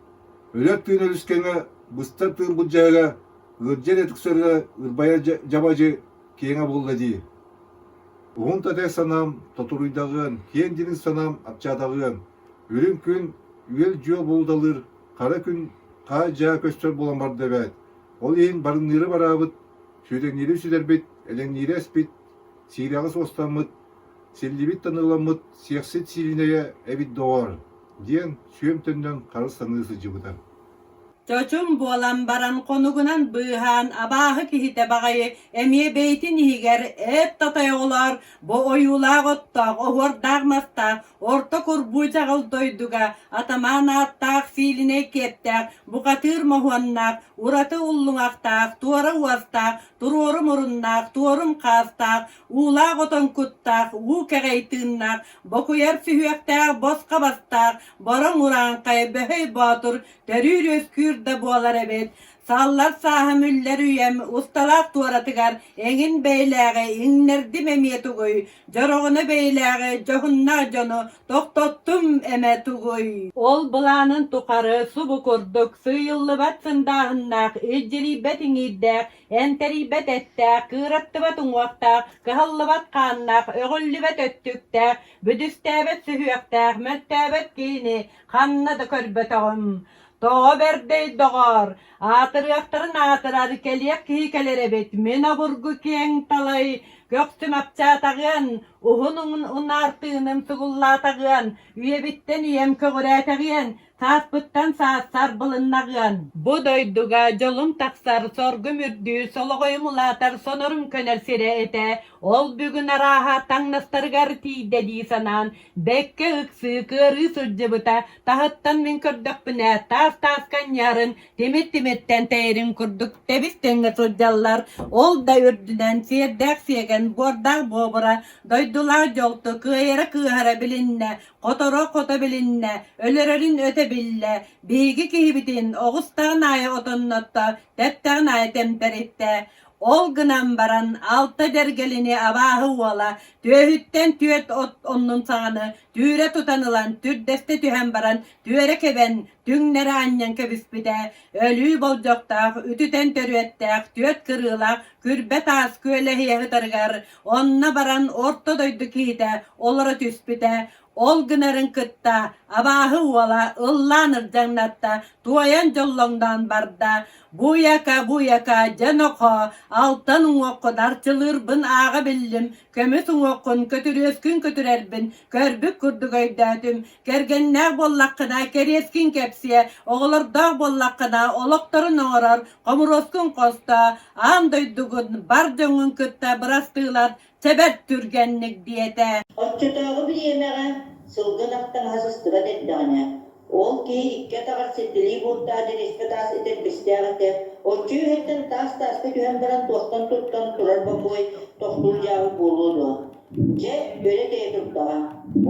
Өлөр тыын өрүскэҥэ, быстар тыын былдьаһыга, ыалдьар этиксэргэ ырбайар дьабадьы киэҥэ буолла дии. Уһун татай санаам тотуруйдаҕыан, киэҥ дириҥ санаам апчаатаҕыан, үрүҥ күн үөл-дьүөл булуталыыр, хара күн хаа-дьаа көстөр буолан барда эбээт. Ол иһин барыҥныыры бараабыт, сүүрэҥниири сүтэрбит, элэҥниири эспит, сиирэҕи суостаммыт, силлибит таныыламмыт сиэхсит сиилинэйэ эбит доҕоор, диэн сүөм төннөн харыс саныы сылдьыбыта. Чочум буолан баран хонугунан быыһаан абааһы киһитэ баҕайы эмиэ бэйэтин иһигэр эт татай оҕолоор бу ойуулаах оттоох оһуордаах мастаах орто курбуу дьаҕыл дойдуга атамаан ааттаах филинэй киэптээх бухатыыр моһуоннаах ураты уллуҥахтаах туора уостаах туруору муруннаах туорум хаастаах уулаах отон куттаах уу кэҕэй тыыннаах бокуйар сүһүөхтээх босхо бастаах бороҥ урааҥхай бөһөй боотур төрүүр-үөскүүр да буолар эбит. Саллар сааһым үллэр үйэм усталаах туоратыгар эҥин бэйэлээҕи иҥнэрдим эмиэ тугуй, дьороҕуна бэйэлээҕи дьоһуннаах дьону тохтоттум эмэ тугуй? Ол былаанын тухары субу курдук сыыйыллыбат сындааһыннаах, илдьирийбэт иҥиирдээх, эмтэрийбэт эттээх, кыыраттыбат уҥуохтаах, кыһаллыбат хааннаах, өҕүллүбэт өттүктээх, бүдүстээбэт сүһүөхтээх, мөлтөөбөт киһини ханна да көрбөтөҕүм. Тоҕо бэрдэй, доҕоор, аатырыахтарын аатырар, кэлиэх киһи кэлэр эбит, мин обургу киэҥ талай, көхсүм апчаатаҕыан, уһун унаар тыыным сугуллаатаҕыан, үйэбиттэн үйэм көҕүрээтэҕиэн, сааспыттан саас сарбылыннаҕыан. Бу дойдуга дьолум тахсар, соргум үрдүүр, солоҕойум улаатар, сонорум көнөр сирэ этэ. Ол бүгүн арааһа таҥнастарыгар тиийдэ дии санаан, бэккэ ыксыы, кыарыы сылдьыбыта, таһыттан мин көрдөхпүнэ, таас-тааска анньарын, тимир-тимиртэн тэйэрин курдук тэбис-тэҥҥэ сылдьаллар. Ол да үрдүнэн сиэрдээх сиэгэн, буордаах буобура, дойдулаах дьолту кыайара-кыыһара билиннэ, хоторо-хото билиннэ, өлөрөрүн өтө биллэ. Биһиги киһибитин оҕустаҕын аайы отоннотто, тэптэҕин аайы тэмтэриттэ. Ол гынан баран алта дэргэлини абааһы уола түөһүттэн түөрт от оннун саҕаны түүрэ тутан ылан түрдэстэ түһэн баран түөрэ кэбэн түҥнэри анньан кэбиспитэ өлүү болдьохтоох үтүтэн төрүөттээх түөрт кырыылаах күрбэ таас күөлэһийэ сытарыгар онно баран орто дойду киһитэ олоро түспүтэ ол гынарын кытта абааһы уола ыллаан ырдьаҥнатта туойан дьоллоҥноон барда Буйака, буйака, дьэ нохоо, алтан уҥуоххун арчылыырбын ааҕа биллим, көмүс уҥуоххун көтүрүөскүн көтүрэрбин көрбүт курдук өйдөөтүм. Кэргэннээх буоллаххына кэриэскин кэпсиэ, оҕолордоох буоллаххына олохторун оҥорор, хомуруоскун хостоо, аан дойдугун бар дьоҥҥун кытта бырастыылар, Чэбэр түргэнник диэтэ. Оччотооҕу бириэмэҕэ сылгы ынах таҥаһа сыстыбат эрдэҕинэ, ол киһи икки атаҕар сирдилии буурдаах дьэриэспэ таас этэрбэстээх этэ, оччо үөһэттэн таас тааска түһэн баран туохтан туттан турар бокуой тохтуур дьаабы буолуо дуо? Дьэ, өрө тэйэ турдаҕа.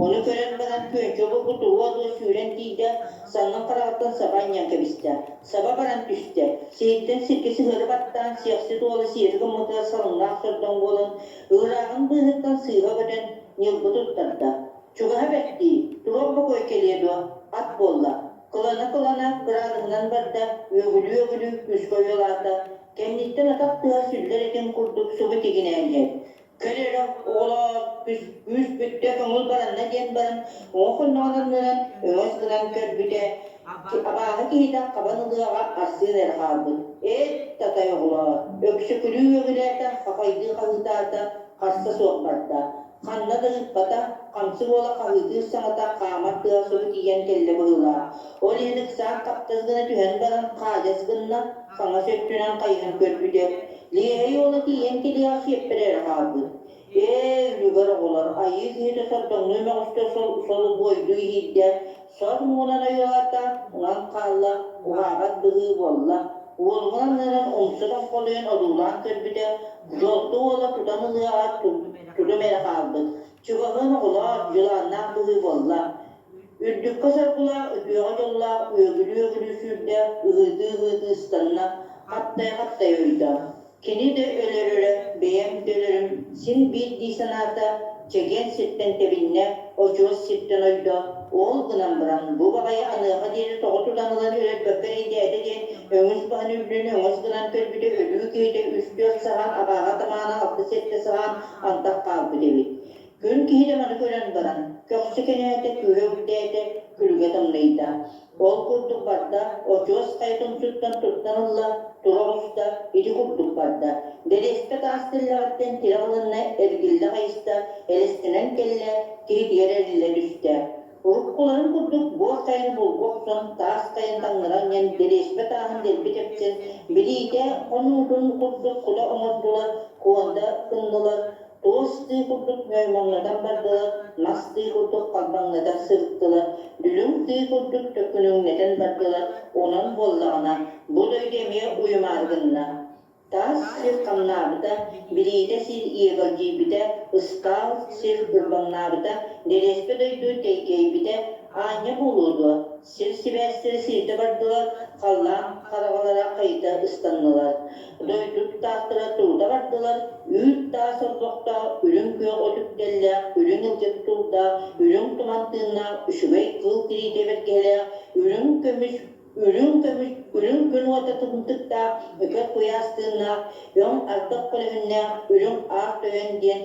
Ону көрөн баран күөнчэ обургу туруо дуо сүүрэн тиийдэ, саннын хараҕыттан саба анньан кэбистэ. Саба баран түстэ, сиһиттэн сиргэ сыһыары баттаан сиэхсит уола сиэри гыммытыгар салыҥнаах сордоҥ буолан, ыырааҕын быыһыттан сыыһа көтөн, ньылбы туттарда. Чугаһа бэрт дии, туруох бокуой кэлиэ дуо, ат буолла. Кылана-кылана кыраадыһынан барда, үөгүлүү-үөгүлүү күүскэ ойуолаата, кэнниттэн атах тыаһа сүллэр этиҥ курдук субу тигинээн иһэр. Көр эрэ, оҕолоор, күүс бүттэ, көҥүл баранна диэн баран, уҥа хонноҕун аннынан өҥөс гынан көрбүтэ, абааһы киһитэ хабан ылыаҕа Арсыын эрэ хаалбыт. Эт, татай оҕолоор, өксөкүлүү үөгүлээтэ, хахайдыы хаһыытаата, харса суох барда. Ханна да ыыппата, хамсык уола хаһыытыыр саҥата хаамар тыаһа субу тиийэн кэллэ быһыылаах. Ол иһин ыксаан хаптас гына түһэн баран хаадьас гынна, хаҥас өттүнэн хайыһан көрбүтэ, Лиэһэй уола тиийэн кэлиэҕэ сиэппэрэ эрэ хаалбыт. Ээ, үлүгэр оҕолор, айыы киһитэ сордоҥнуу мөҕүстэ солубуойдуу иһиирдэ, сор муҥунан ойуолаата, уҥан хаалла, уһаабат быһыы буолла. Уолугун аннынан умса тоҥхолуйан одуулаан көрбүтэ, дьолто уола тутан ылыаҕа тутум эрэ хаалбыт. Чугаһыан оҕолоор, дьулааннаах быһыы буолла. Үрдүккэ соргулаах, үтүөҕэ дьоллоох үөгүлүү-үөгүлүү сүүрдэ, ыһыытыы-ыһыытыы ыстанна, хаптайа-хаптайа ойдо. Кини да өлөрөрө, бэйэм да өлөрүм син биир дии санаата, чэгиэн сиртэн тэбиннэ, очуос сиртэн ойдо, ол гынан баран бу баҕайы аныаха диэри тоҕо тутан ылан өлөрбөккө эрэйдээтэ диэн өҥүс баһын үрдүн өҥөс гынан көрбүтэ өлүү киһитэ үс-түөрт саһаан абааһы атамаана алта-сэттэ саһаан антах хаалбыт эбит. Күн киһитэ маны көрөн баран, көхсө кэҥээтэ, күүһэ үрдээтэ, күлүгэ тымныйда. Ол курдук барда, очуос хайа тумсуттан туттан ылла, тура оҕуста, ити курдук барда. Дэриэспэ таас тэллэҕиттэн тирэх ылынна, эргиллэ хайыста, элэстэнэн кэллэ, киһитигэр эриллэ түстэ. Уруккуларын курдук буор хайаны булгу охсон, таас хайаны таҥнары анньан, дэриэспэ тааһын дэлби тэпсэн, билиитэ хонуутун курдук кута оҥордулар, куонда гыннылар, Туос тыы курдук ньоймоҥнотон бардылар, мас тыы курдук халбаҥната сырыттылар, дүлүҥ тыы курдук төкүнүҥнэтэн бардылар, онон буоллаҕына, бу дойду эмиэ уйумаары гынна. Таас сир хамнаабыта, билиитэ сир иэгэлдьийбитэ, ыскаал сир ырбаҥнаабыта, дэриэспэ дойду тэйгэйбитэ, Аанньа буолуо дуо, сир сибээстэрэ сирдэ бардылар, халлаан хараҕалара хайыта ыстаннылар. Дойду тутаахтара турута бардылар, үүт таас орбохтоох, үрүҥ күөх өтүктэллээх, үрүҥ илгэ тутулдаах, үрүҥ туман тыыннаах, үчүгэй кыыл тириитэ бэргэһэлээх, үрүҥ көмүс үрүҥ көмүс үрүҥ күн уота тымтыктаах, үкэр куйаас тыыннаах, өҥ ардах көлөһүннээх, үрүҥ аар тойон диэн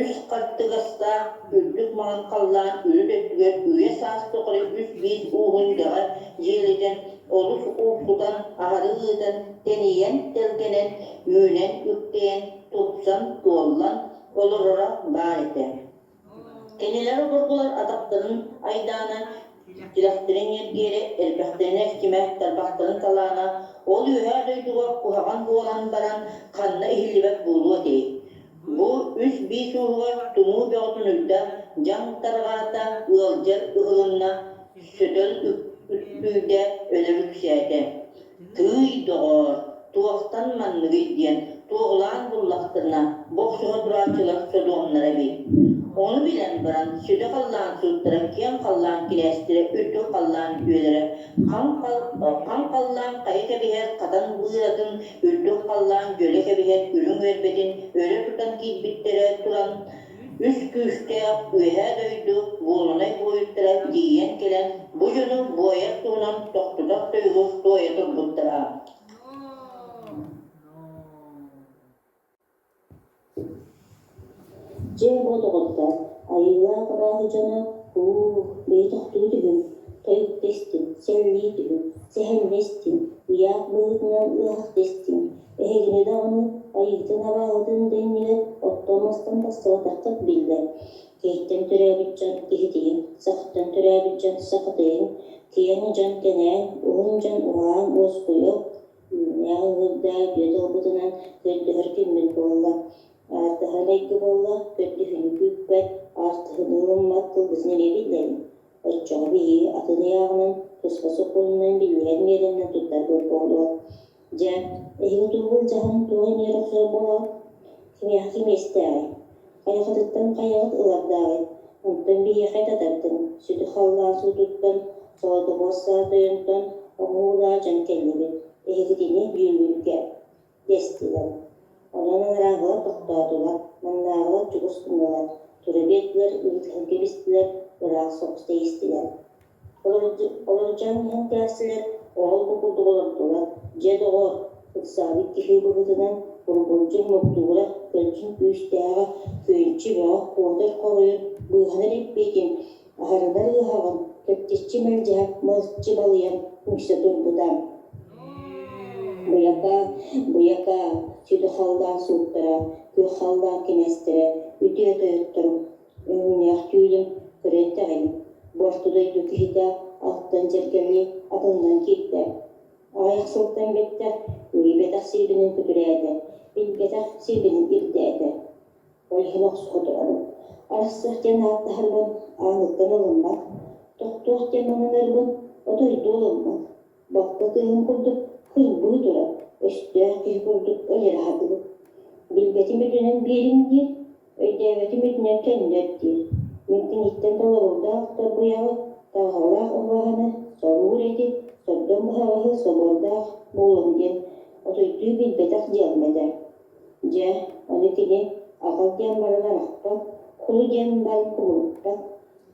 үс хаттыгастаах үрдүк маҥан халлаан үрүт өттүгэр үйэ-саас тухары үс биис ууһун дэҕэ дьиэлитэн, олус ууккутан, аһары ыытан, тэнийэн, тэлгэнэн, үүнэн, үктэйэн, тупсан, туоллан олороро баар этэ. Кинилэр обургулар атахтарын айдаана, тилэхтэрин ньиргиэрэ, элбэхтэрин эрчимэ, тарбахтарын талаана ол үөһээ дойдуга куһаҕан буолан баран ханна иһиллибэт буолуо этэй? Бу үс биис ууһугар тумуу бөҕөтүн уйда, дьаҥ тарҕаата, ыалдьар ыһылынна, сөтөл үктүйдэ, өлөр үксээтэ. Тыый, доҕоор, туохтан манныгый диэн туоһулаан буллахтарына, бу охсуһа турааччылар содуомнара эбит. Ону билэн баран, сүдү халлаан сууттара, киэҥ халлаан кирээстэрэ, үрдүк халлаан үтүөлэрэ, хаҥ халлаан хайа кэбиһэр хатан быыратын, үрдүк халлаан дьөлө кэбиһэр үрүҥ үөрбэтин өрө тутан киирбиттэрэ туран, Үс күүстээх Үөһээ дойду буолунай буойуттара тиийэн кэлэн, бу дьону буойар туһунан тохтотор тойугу туойа турбуттара. Дьэ, бу доҕоттоор, айыылаах абааһы дьоно, уу, бэйи тохтуу түһүҥ, тойукта истиҥ, сэллии түһүҥ, сэһэннэ истиҥ, ыйаах быһыытынан ыаһахта истиҥ, Эһигини даҕаны айыытын-абааһытын да иннигэр оттон-мастан тахсыбатаххыт биллэр. Киһиттэн төрөөбүт дьон киһитийиҥ, сахаттан төрөөбүт дьон сахатыйыҥ, киэҥ дьон кэҥээҥ, уһун дьон уһааҥ, уоскуйуҥ, үүннээх ыҥыырдаах үтүө тылбытынан көрдөһөр күммүт буолла. Аартыһар майгы буолла, көрдөһүүнү күүппэт, аартыһыны ылыммат тылбытын эмиэ биллэриҥ. Оччоҕо биһиги атын ыйааҕынан, туспа сокуонунан биллибэт миэрэнэн туттар буолуо. Дьэ, эһиги тугу былдьаһан туох эмиэ охсор буолаҕыт? Кимиэхэ кимиэстээҕий? Хайаҕытыттан хайаҕыт ылардааҕый? Онтон биһиэхэ татардыҥ, сүдү халлаан суутуттан, солотобуос саа тойонтон оҥоһуулаах дьон кэллибит, эһигитини дьүүллүүргэ дэстилэр. Онон анарааҥҥылар тохтоотулар, маннааҕылар чугас гыннылар, тура биэрдилэр, ыытыһан кэбистилэр, ыраах соҕус тэйистилэр. Олордьон иһэн кээстилэр, оол-бу курдук олордулар, дьэ, доҕоор, ыксаабыт киһи быһыытынан урбулдьун муктуура, көлдьүн күүстээҕэ, күөнчү бөҕө куотар хоруйун, быыһанар эппиэтин, аһарынар ыаһаҕын кэптиччи мэлдьэһэ мылчы балыйан үҥсэ турбута. Быйака, быйака, сүдү халлаан сууттара, күөх халлаан кинээстэрэ, үтүө тойотторум, Өҥнөөх түүлүм көрөн тэҕин, бу орто дойду киһитэ алтан дьэргэлии атынынан киирдэ. Аҕыйах сылтан бэттэх үөйбэтэх сирбинэн күтүрээтэ, билбэтэх сирбинэн ирдээтэ. Ол иһин охсуһа турабын. Арахсыах диэн ааттаһарбын ааныттан ылыммат, тохтуох диэн мананарбын отойдуу ылыммат. Балта тыаһын курдук кырбыы турар, өстөөх киһи курдук өлөрө сатыыр. Билбэтим үрдүнэн биэриҥ диир, Өйдөөбөтүм үрдүнэн төннөр диир, мин киниттэн толоруулаах торбуйаҕы, таҕаһалаах убаһаны, солуур эти, сордоҥ быһаҕаһы собуордаах буолуом диэн отуйдуу билбэтэх дьыалам этэ. Дьэ, ону кини аҕал диэн баран арахпат, кулу диэн баран кубулуппат,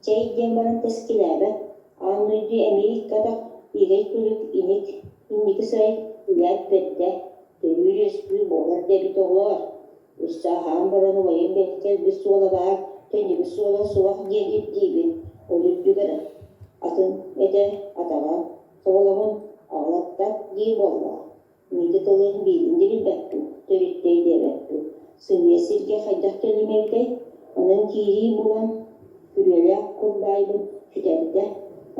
чэй диэн баран тэскилээбэт, аан дойду эмиэ икки атах игэй күлүк иник инники сырай үлээт бэрдэ, төрүүр үөскүүр буолар да эбит оҕолоор Өссө аһаан баран убайым кэлбит суола баар, төннүбүт суола суох диэн ирдиибин, ол үрдүгэр атын этэ атаҕа соболоҥун аҕалаттар диир буоллаҕа. Миитэ тылы биирин да билбэппин, төрүттэ өйдөөбөппүн. Сымыйа сиргэ хайдах кэллим эбитэй? Онон киирии булан, күрүөлээх курбаайбын сүтэрдэ,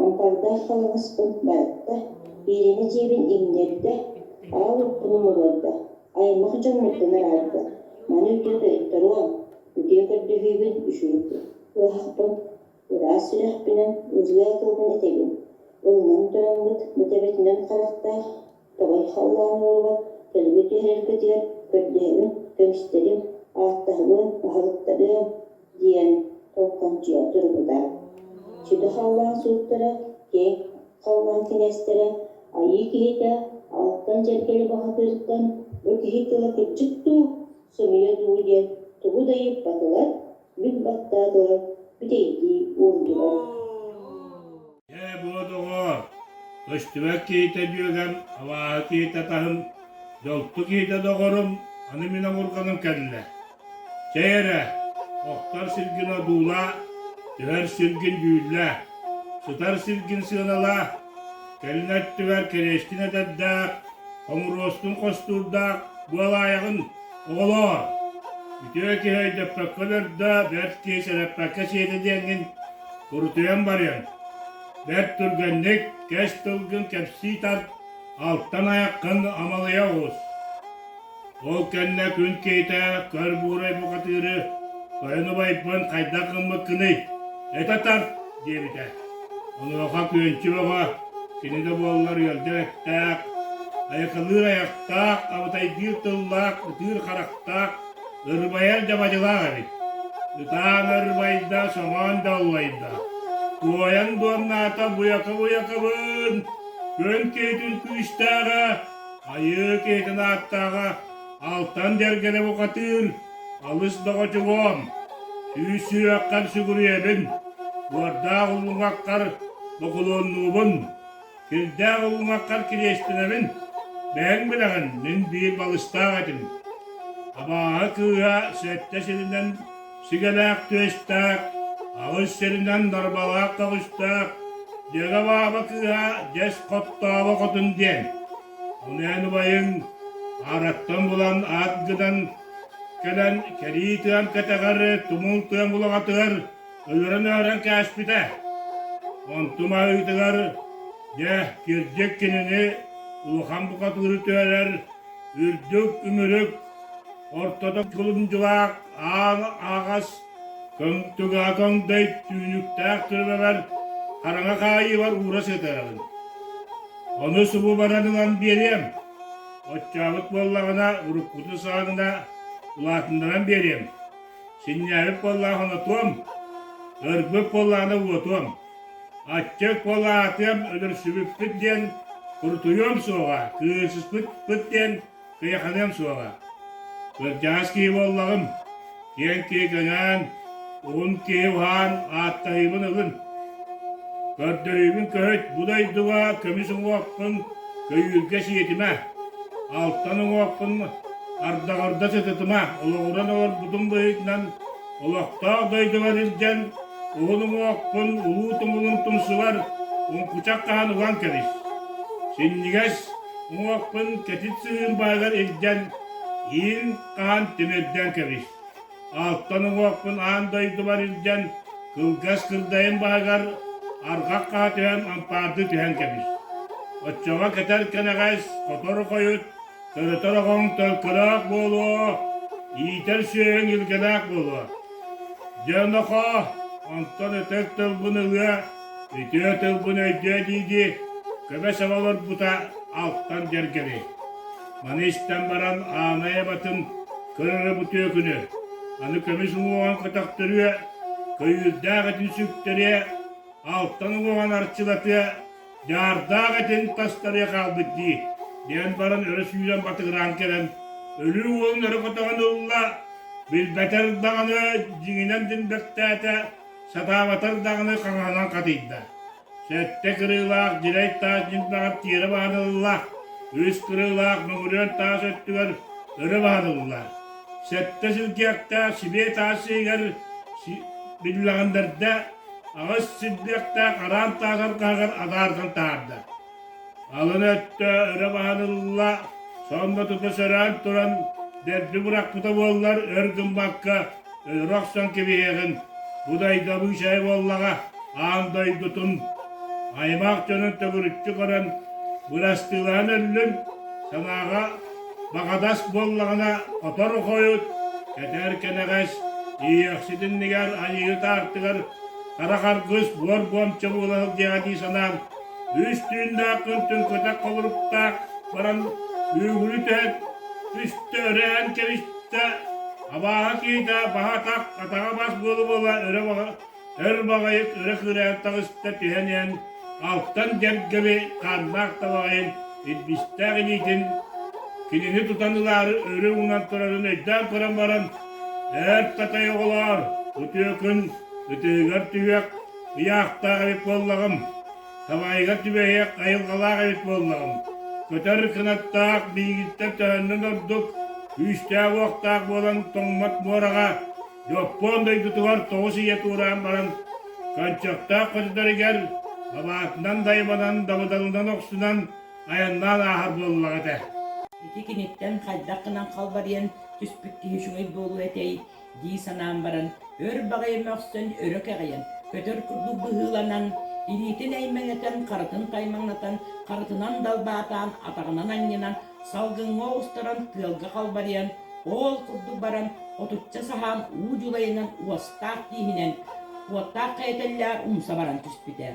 ампардаах халаҥаспын барытта, иирэнэ дьиэбин иҥнэрдэ, аал оппун умуруорда. Аймах дьоммуттан араарда, маны үтүө тойтторуом, үтүө көрдөһүүбүн үчүгэй ыаһахпын, ыраас сүрэхпинэн ырыа тылбын этэбин, ылынан тураммыт бу төбөтүнэн харахтаах тоҕой халлаан уолугар төлүгү түһэрэргитигэр көрдөһөбүн, көмүстэрим, ааттаһабын, аһылыктарыам диэн тоҥхончуйа турбута. Сүдү халлаан сууттара, киэҥ халлаан кинээстэрэ, айыы киһитэ алтан дьэргэли баһатыыртан бу киһи тыла кырдьык дуу, сымыйа дуу диэн тугу да ыйыппатылар, бүк баттаатылар, бүтэйдии уурдулар. Дьэ, буо доҕоор, көстүбэт киһитэ дьүөгэм, абааһы киһитэ таһым, дьолту киһитэ доҕорум, аны мин омурҕаным кэллэ. Чэй эрэ, охтор сиргин одуулаа, түһэр сиргин дьүүллээ, сытар сиргин сыаналаа, кэлин өттүгэр кириэскин этэрдээх, хомуруоскун хостуурдаах буолаайаҕын, оҕолоор! Үтүө киһи өйдөппөккө өлөрдө, бэрт киһи сэрэппэккэ сиэтэ диэҥҥин курутуйан барыаҥ. Бэрт түргэнник кэс тылгын кэпсии тарт, алтан айаххын амалыйа оҕус. Ол кэннэ күн киһитэ көр буурай бухатыыры тойон убайбын хайдах гыммыккыный, этэ тарт диэбитэ. Онуоха күөнчү бөҕө кини да буоллар ыалдьар эттээх, айакалыыр айахтаах, абытайдыыр тыллаах, ытыыр харахтаах, ырбайар дьабадьылаах эбит. Ытаан ырбайда, соҥоон да аллайда. Туойан дуоннаата буйака-буйакабын, күн киһитин күүстээҕэ, Айыы киһитин ааттааҕа Алтан дьэргэлэ бухатыыр, алыс доҕочугуом, сүүс сүһүөххэр сүгүрүйэбин, уордаах уллуҥаххар бокулуоннуубун, кирдээх уллуҥаххар кириэстэнэбин, бэйэҥ билэҕин, мин биир балыстаах этим. Абааһы кыыһа сэттэ сиринэн сигэлээх түөстээх, аҕыс сиринэн дарбалаах көҕүстээх, Дьэгэ-бааба кыыһа дьэс хоттообо хотун диэн. Ону эн убайыҥ аараттан булан аат гынан кэлэн кэрии тыам кэтэҕэр тумул тыам улаҕатыгар өлөрөн-өһөрөн кээспитэ. Онтум аһыытыгар дьэ кирдьик кинини улахан бухатыыры түһэрэр үрдүк үмүрүк ортото кулумдьулаах аан аҕас Көҥтүгэ көҥдөй түүнүктээх түрбэбэр хараҥа хаайыыбар уура сытарабын. Ону субу баран ылан биэриэм. Оччообут буоллаҕына уруккутун саҕана улаатыннаран биэриэм. Синньээбит буоллаҕына хонотуом, ырбыт буоллаҕына уотуом. Аччык буолаатыам өлөрсүбүппүт диэн курутуйуом суоҕа, кыысыспыт диэн кыйаханыам суоҕа. Кырдьаҕас киһи буоллаҕым, киэҥ киһи кэҥээн, уһун киһи уһаан ааттаһыыбын ылын. Көрдөһүүбүн көһүт, бу дойдуга көмүс уҥуохпун көйүүргэ сиэтимэ, алтан уҥуохпун ардаҕырда сытытыма, олоҕуран олорбутум быһыытынан олохтоох дойдубар илдьэн уһун уҥуохпун улуу тумулун тумсугар уҥкучах хаһан уган кэбис. Синньигэс Уҥуохпун кэтит сыһыым баһыгар илдьэн, иин хаһан тимирдэн кэбис. Алтан уҥуохпун аан дойдубар илдьэн, кылгас кырдайым баһыгар арҕах хаһа түһэн ампаардыы түһэн кэбис. Оччоҕо кэтэр кэнэҕэс, хотор хойут, төрөтөр оҕоҥ төлкөлөөх буолуо, иитэр сүөһүҥ илгэлээх буолуо. Дьэ нохоо, онтон ытык тылбын ылыа, Үтүө тылбын өйдүө дии-дии, көмө саба олорбута алтан дьэргэли. Маны истэн баран Аана абатын көр эрэ бу түөкүнү, аны көмүс уҥуоҕун көтөхтөрүө, көйүүрдээх этин сүктэриэ, алтан уҥуоҕун арчылатыа, дьаардаах этин тастарыа хаалбыт дии, диэн баран өрө сүүрэн батыгыраан кэлэн, өлүү уолун өрө көтөҕөн ылла, билбэтэр даҕаны дьиҥинэн димбэктээтэ, Сатаабатар даҕаны хаҥаһынан хатыйда. Сэттэ кырыылаах дьирэй таас ньилбэҕэр тиэрэ баһан ылла, үс кырыылаах мөҥүрүөн таас өттүгэр өрө баһан ылла. Сэттэ силгиэхтээх сибиэ таас сиһигэр биллэҕиннэрдэ, аҕыс силбиэхтээх араан таас арҕаһыгар адаардан таһаарда. Алын өттө өрө баһан ылла, сонно тута сөрөөн туран дэлби бырахпыта буоллар өр гыммакка өлөрө охсон кэбиһиэҕин, бу дойду абыычайа буоллаҕа, аан дойдутун аймах дьонун төгүрүччү көрөн бырастыылаһан өллүн, санааҕа баҕадас буоллаҕына хотор хойут, кэтэр кэнэҕэс, иэхсит иннигэр айыы таартыгар хара харгыс буор буомча буола сылдьыаҕа дии санаан Үс түүннээх күн түҥкэтэх холоруктаах баран үүгүрү түһэн түстэ өрөөн кэбистэ, абааһы киһитэ баһа атах, атаҕа бас буола-буола өрө. Өр баҕайы өрө кыыраан таҕыста түһэн иһэн алтан дьэргэли хааннаах табаҕайын илбистээх илиитин кинини тутан ылаары өрө уунан турарын өйдөөн көрөн баран «Эр татай оҕолоор, үтүө күн ытыһыгар түһүөх ыйаахтаах эбит буоллаҕым, табаайыгар түбэһиэх айылҕалаах эбит буоллаҕым, көтөр кынаттаах миигиттэн төһөннөн ордук күүстээх-уохтаах буолан тоҥмот муораҕа Дьоппуон дойдутугар тоҕус ийэ туораан баран, Кончактаах хотударыгар лабаатынан дайбанан, дабыдалынан охсунан айаннаан ааһар буоллаҕа этэ. Ити киниттэн хайдах гынан халбарыйан түспүт киһи үчүгэй буолуо этэй дии санаан баран, өр баҕайы мөхсөн өрө кэҕийэн, көтөр курдук быһыыланан, илиитин эймэҥэтэн, харытын таймаҥнатан, харытынан далбаатаан, атаҕынан анньынан, салгыҥҥа оҕустаран тыалга халбарыйан, Ол курдук баран отучча саһаан уу дьулайынан уостаах тииһинэн уоттаах хайа умса баран түспүтэ.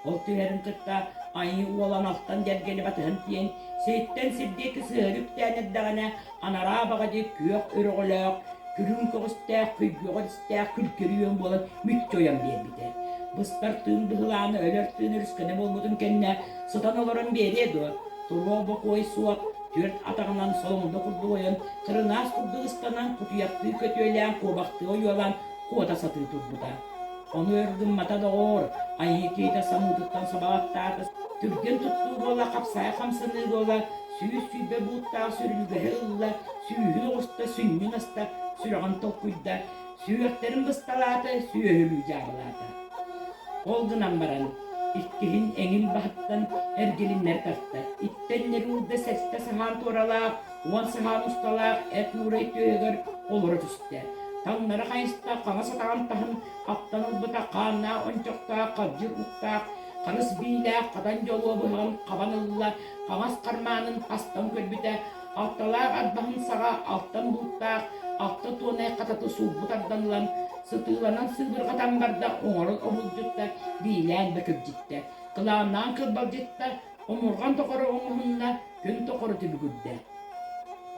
Ол түһэрин кытта айыы уолан алтан дьэргэни батыһан тиийэн сириттэн сир диэки сыһыары үктээн эрдэҕинэ анараа баҕадьы күөх өрөҕөлөөх, күрүҥ көҕүстээх, көйгүөҕэр истээх күлкүрү үөн буолан мүччү ойон биэрбитэ. Быстар тыын быһылаана өлөр тыын өрүскэнэ буолбутун кэннэ сытан олорон биэриэ дуо, туруох бокуой суох, түөрт атаҕынан солоҥдо курдук ойон, кырынаас курдук ыстанан, кутуйахтыы көтүөлээн, куобахтыы ойуолаан куота сатыы турбута. Ону өр гыммата доҕоор, айыы киһитэ самыытыттан сабаҕаттаата, түргэн туттуу буола, хапсаайа хамсаныы буола, 120 бууттаах сүрүлгэһи ылла, сүүһүн оҕуста, сүнньүн аста, сүрэҕин толкуйда, сүһүөхтэрин бысталаата, сүөһүлүү дьаабылаата. Ол гынан баран, иккиһин эҥин баһыттан эргилиннэр тарта, иттэннэри уурда сэттэ саһаан туоралаах, уон саһаан усталаах эт нуурай түөһүгэр олоро түстэ. Таҥнары хайыста, хаҥас атаҕын таһын хаптан ылбыта хааннаах ончохтоох, хабдьыр уктаах, харыс биилээх хатан дьолуо быһаҕын хабан ылла, хаҥас хармаанын хастан көрбүтэ, алталаах арбаһын саҕа алтан бууттаах, алта туонай хататы суурбут тардан ылан, сытыыланан сыыбырҕатан барда, оҥорон обулдьутта, биилээн бөкүрдьүттэ, кылааннаан кылбалдьытта, омурҕан тохору оҥоһунна, күн тохору түбүгүрдэ.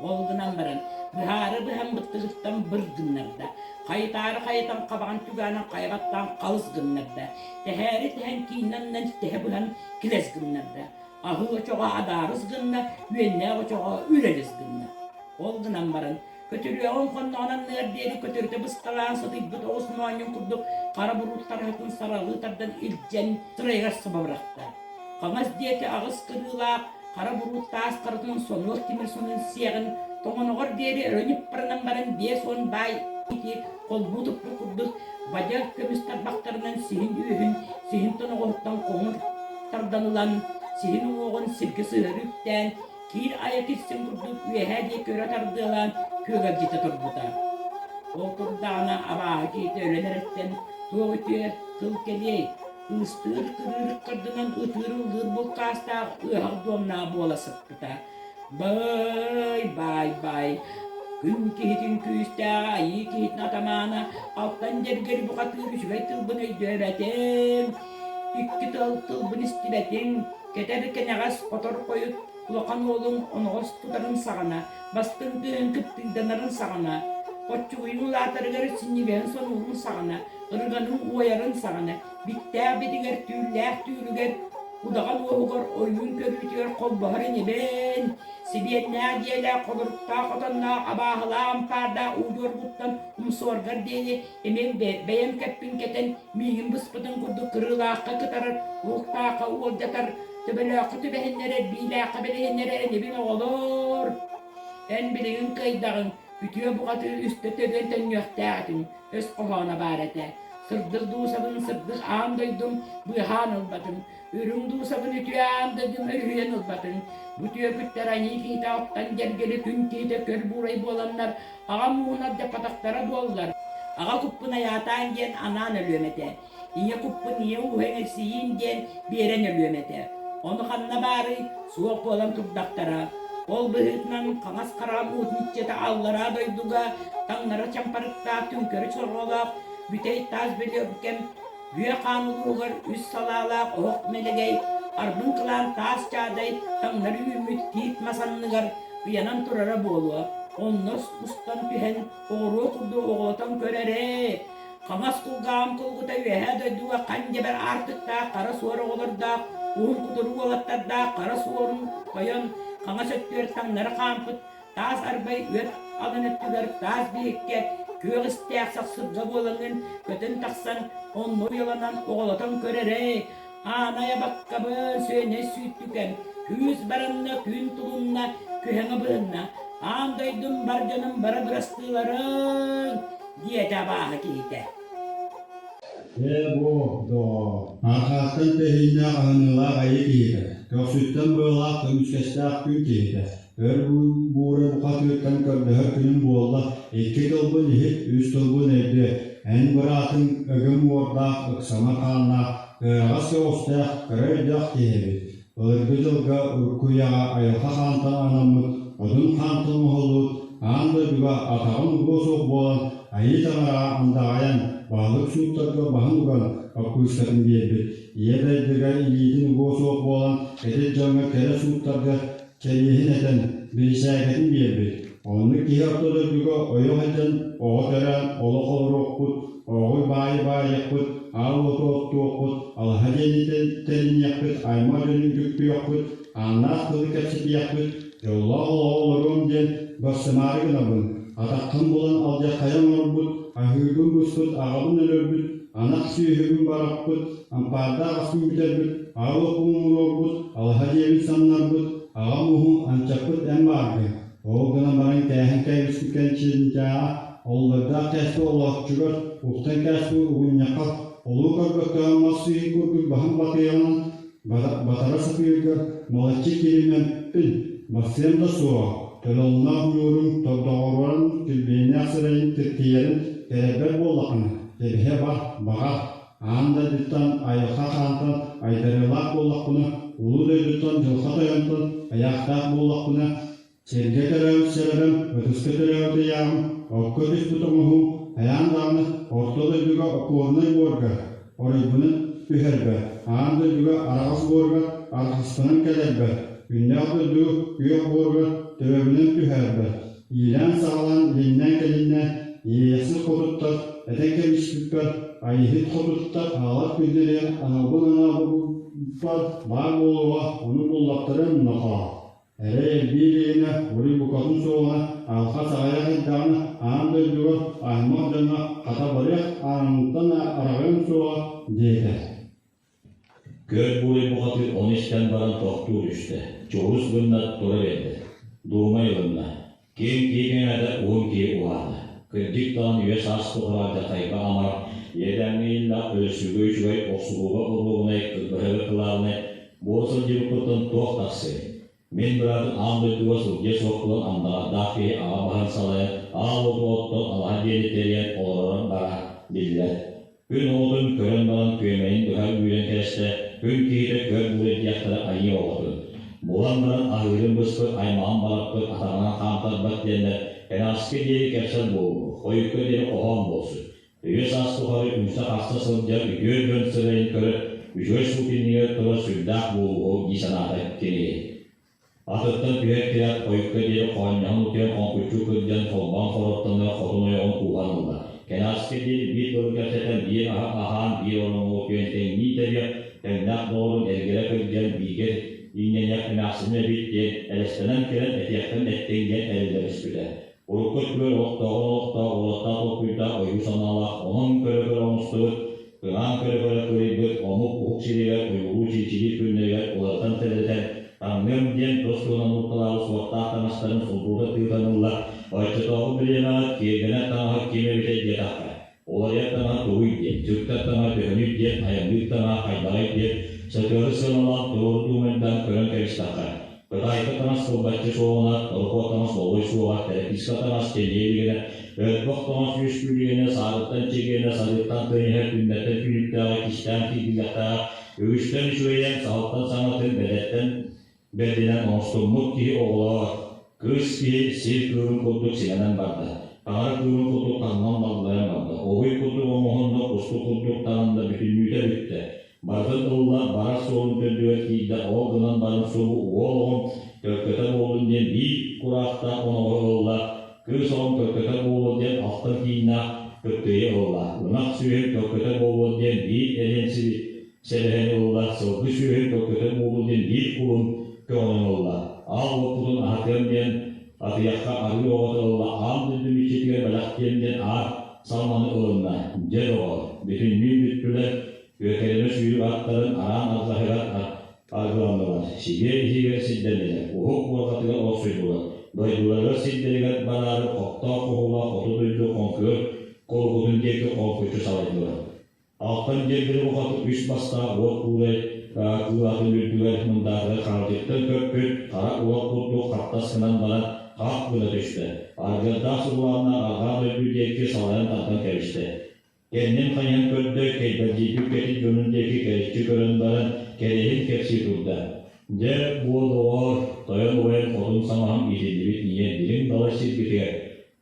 Ол гынан баран, быһаары быһан быттыгыттан быр гыннарда, хайытаары хайытан хабаҕын түгээнэн хайа баттаан халыс гыннарда, тэһээри тэһэн кииннэннэн тэһэ быһан килэс гыннарда, аһыы очоҕо адаарыс гынна, үөннээх очоҕо үрэлис гынна. Ол гынан баран, көтүрүөҕүн хонноҕун анныгар диэри көтөрүтэ бысталаан сытыйбыт оҕус моонньун курдук хара буруут тараһатын саралыы тардан илдьэн сырайыгар саба бырахта. Хаҥас диэки аҕыс кырыылаах хара буруут таас харытын сонуок тимир сонун сиэҕин тоҥоноҕор диэри өрө ньыппарынан баран 50 баай ити холбуу туппут курдук бадьа көмүс тарбахтарынан сиһин үөһүн сиһин тоноҕоһуттан хоҥур тардан ылан сиһин уҥуоҕун сиргэ сыһыары үктээн киир айа кирсин курдук үөһээ диэки өрө тардыалаан күөгэлдьитэ турбута. Ол турдаҕына абааһы киһитэ өлөн эрэттэн туох үтүө тыл кэлиэй, ыыстыыр кырыыр ыккардынан ытыыр-ыллыыр булкаастаах ыаһах дуомнаах буола сыппыта. Бай, бай, бай, күн киһитин күүстээҕэ, айыы киһитин атамаана, алтан дьэргэри бухатыыр үчүгэй тылбын өйдөөбөтүм, икки тыл тылбын истибэтиҥ, кэтэр кэнэҕэс хотор хойут улахан уолуҥ оноҕос тутарын саҕана, бастыҥ тыаһын кыптыйданарын саҕана, оччугуйуҥ улаатарыгар синньигэһин сонуурун саҕана, ырыганын уойарын саҕана, биттээх битигэр, түүллээх түүлүгэр, удаҕан уоһугар ойуун көрүүтүгэр холбоһор инибин, сибиэннээх дьиэлээх, холоруктаах отонноох, абааһылаах ампаардаах уу дьуоргуттан умсуоргар диэри эмиэ бэйэм кэппин кэтэн миигин быспытын курдук кырыылаахха кытарар, уһуктаахха уолдьатар, төбөлөөххө түбэһиннэрэр, биилээххэ бэлиһиннэрэр инибин оҕолоор! Эн билигин кыайдаҕыҥ, үтүө бухатыыр үстэ төрүөн төннүөхтээх этиҥ, өс хоһооно баар этэ. Сырдык дуусабын сырдык аан дойдум быыһаан ылбатым, үрүҥ дуусабын үтүө аан дойдум өрүһүйэн ылбатым. Бу түөкүттэр айыы киһитэ оттон дьэргэли күн киһитэ көр буурай буоланнар аҕам ууһун алдьаппатахтара буоллар, аҕа куппун айаатаан диэн анаан өлүөм этэ. Ийэ куппун ийэ ууһа иҥэрсийиим диэн биэрэн өлүөм этэ. Ону ханна баарый, суох буолан турдахтара. Ол быһыытынан хаҥас хараҕым уутун иччитэ аллараа дойдуга таҥнары чампарыктаах түҥкөрү сорҕолоох бүтэй таас бөлүөккэм бүө хаан улууһугар үс салаалаах оһох мэлэгэй арбын кылаан таас чаадай таҥнары үүммүт тиит мас анныгар ыйанан турара буолуо. Онно устан түһэн оҕуруо курдук оҕолотон көр эрэ. Хаҥас кулгааҕым кулгута үөһээ дойдуга хан дьэбэр аартыктаах хара суор оҕолордоох, уһун кутурук уолаттардаах хара суорун тойон хаҥас өттүгэр таҥнары хаампыт таас арбай үөт алын өттүгэр таас биһиккэ күөх истээх сахсырга буолаҥҥын көтөн тахсан онно уйаланан оҕолотон көр эрэ Аанай абаккабын сүөнэй сүүттүкэм, күүс баранна, күн тулунна, күһэҥэ быһынна, аан дойдум бар дьонум бара бырастыыларыҥ, диэтэ абааһы киһитэ. Ээ бу, доҕоор, арҕааттан тэһииннээх аһыныылаах айыы киһитэ, көхсүттэн быалаах көмүскэстээх күн киһитэ, Өр буура бухатыыртан көрдөһөр күнүм буолла, икки тылбын иһит, үс тылбын өйдөө, эн быраатыҥ ыгым уордаах, ыксама хааннаах, кыараҕас көҕүстээх, кыра өйдөөх киһи эбит. Былыргы дьылга урукку үйэҕэ айылҕа хаантан анаммыт, одун хаантан оһоллубут аан дойдуга атаҕын угуо суох буолан, Айыы Таҥараҕа андаҕайан, баһылык сууттарга баһын уган, баппыыскатын биэрбит. Ийэ дойдуга илиитин угуо суох буолан, эдэр дьоҥҥо кэрэ сууттарга кэриэһин этэн, бирисээгэтин биэрбит. Оннук киһи орто дойдуга ойох илдьэн, оҕо төрөөн, олох олоруохпут, ооҕуй баайы баайыахпыт, аал уоту оттуохпут, алаһа дьиэни тэриниэхпит, аймах дьону үтүктүөхпүт, ааннаах тылы кэпсэтиэхпит, дьоллоох олоҕу олоруом диэн барсымаары гынабын. Атаххын булан алдьархайы оҥорбут, аһыырбын быспыт, аҕабын өлөрбүт, анах сүөһүбүн бараппыт, ампаардаах аспын бүтэрбит, аал окуум умуруорбут, алаһа дьиэбин самнарбыт, аҕам уһун анчаппыт эн бааргын. Ол гынан баран кээһэн кээбиспит кэнчинчээҕэ, оллардаах кээспи олооччугар, уктан кээспи угунньахха, олуу көрбөккө мас сыыһын курдук баһын батыйанан батара сатыыргар малаччы киримэппин, барсыам да суоҕа, төлөннөөх ньуурун тордоҕоруоран килбиэннээх сирэйин киртийэрин кэлэрбэт буоллаххына, кэбиһэ бар, баҕар, аан дойдуттан айылҕа хаантан айдарыылаах буоллахпына, улуу дойдуттан дьылҕа тойонтон айаахтаах буоллахпына, Сиргэ төрөөбүт сэрэбэм, ытыска төрөөбүт ыйааҕым, окко түспүт оҥоһуум хайаан даҕаны орто дойдуга окуорунай буорга, оройбунан түһэрбэр, аан дойдуга араҕас буорга арҕаспынан кэлэрбэр, күннээх дойду күөх буорга төбөбүнэн түһэрбэр, иилээн-саҕалаан илиннээн-кэлиннээн иэйэхсит хотуттар этэн кэбиспиппэр, айыһыт хотуттар аалар күннэригэр аналбын анаабыппар баар буолуоҕа, ону буллахтарын нохоо. Эрэй элбии илигинэ, уруй букатын суоҕуна, алҕас аҕыйах ыйдаҕына, аан дойдуга аймах дьоно хата барыах ааныттан араҕыам суоҕа диэтэ. Көр буруй бухатыыр ону истэн баран тохтуу түстэ, чугус гынна тура биэрдэ. Дуумай ылынна. Киэҥ киһи кэҥээтэ, уһун киһи уһаата. Кырдьык даҕаны үйэ-саас тухары алдьархайга амар, иэдээҥҥэ ииллээх, өлөрсүүгэ үчүгэй, охсуһууга оруобунай, кыргыһыыга кылаабынай буола сылдьыбыппыттан туох тахсыай? Мин быраатым аан дойдуга сылдьыа суох буолан андаҕардаах киһи аҕа баһын салайан, аал уоту оттон алаһа дьиэни тэрийэн олороро бара биллэр. Күн оҕотун көрөн баран күөмэйин быһа үүрэн кэстэ, күн киһитэ көр буруй диэхтэрэ айыы оҕотун. Булан баран аһыырын быспыт, аймаҕын балаппыт, атаҕынан хаамтарбат диэннэр кэнэҕэски диэри кэпсэл буолуо, хойукка диэри хоһоон буолсу. Өйө-саас тухары үҥсэ-харса сылдьар үтүө дьон сырайын көрө, үчүгэй суут иннигэр турар сүрдээх буолуо дии санаата кини. Атыттан түһэр тирэх хойукка диэри хоонньоһон утуйан хоҥкуччу кырдьан холбоон хороттоно хотун ойоҕун кууһан ылла. Кэнэҕэскэ диэри биир тылы кэпсэтэн, биир аһы аһаан, биир ороҥҥо утуйан тэҥнии тэбиэх, тэҥнээх доҕорун эргэрэ кырдьан бииргэ иҥнэниэх эмээхсиним эбит диэн элэстэнэн кэлэн этиэхтэн эттиҥ диэн эриллэн испитэ. Урукку өттүгэр олохтооҕун олохтоох, уолаттаах толкуйдаах, ойуу санаалаах, онон көрө-көрө оҥостубут, кыҥаан көрө-көрө кырыйбыт омук уһук сиригэр ойуулуу-чинчилиир күннэригэр уларытан-тэлэритэн, таҥныам диэн тус туһунан уурталаабыт суохтаах таҥастарын сулбута тыытан ылла, оччотооҕу бириэмэҕэ киэргэнэр таҥаһы ким эбитэй диэтэххэ, Уларыйар таҥаһа тугуй диэн, сүктэр таҥаһа төһөнүй диэн, айанныыр таҥаһа хайдаҕый диэн сытыары сыаналаан туруору дуумайдаан көрөн кэбистэххэ, Кытайга таҥас кылбаччы суоҕуна, орукуо таҥас болуой суоҕа, тэрэпиискэ таҥас тэнийэ илигинэ, өлбөх таҥас үөскүү илигинэ, саарыттан чэгиэнэ, сарыыттан тыаниһэр күннэртэн түүнүктээҕэ, кистээн киирбиэхтээҕэ, үгүстэн үчүгэйэн, саһылтан саҥатын, бэдэртэн Бэрдинэн оҥостуммут киһи оҕолоор, кыыс киһи сир кыылын курдук симэнэн барда, таҥара кыылын курдук таҥнан баллайан барда, уһуй курдук оҥоһунна, кустук курдук таҥынна, бүтүннүүтэ бүттэ. Барытын ылла, барар суолун төрдүгэр киирдэ, ол гынан баран субу уол оҕом төлкөтө буоллун диэн биир кураахтаах оноҕоһу ылла, кыыс оҕом төлкөтө буолуо диэн алтан кииннээх. кыптыыйы ылла, ынах сүөһүн төлкөтө буолуо диэн биир эриэн сэлэһэни ылла, сылгы сүөһүн төлкөтө буолуо диэн биир кулун көҕөнөн ылла, аал уоппутун аһатыам диэн атыйахха арыы оҕото ылла, аан дойду иччитигэр бэлэхтиэм диэн аар салманы ылынна. Дьэ доҕор, бүтүннүү бүттүлэр, Үөкэримэ сүүрүк аттарын араан арҕаһыгар аргыланнылар, сибиэр иһигэр сирдэннилэр, уһук уорҕатыгар олохсуйдулар, дойдуларыгар сирдэригэр бараары хоптоох хоһулаах хоту дойду хоҥкуйар кулукутун диэки хоҥкуччу салайдылар. Алтан дьэргэри бухатыр үс бастаах уот куурай кыыл атын үрдүгэр мындаатыгар хаалдьыттан көппүт хара уол курдук хаптас гынан баран хаах гына түстэ. Аргыардаах сугулааннаах арҕаа дойду диэки салайан тардан кэбистэ. Кэннин хайан көрдө, кэйбэлдьийбит кэтит дьонун диэки кэриччи көрөн баран, кэриэһин кэпсии турда: «Дьэ, буо доҕоор, тойон убайым хотун саҥаһым иитиллибит ийэ дириҥ далай сирбитигэр,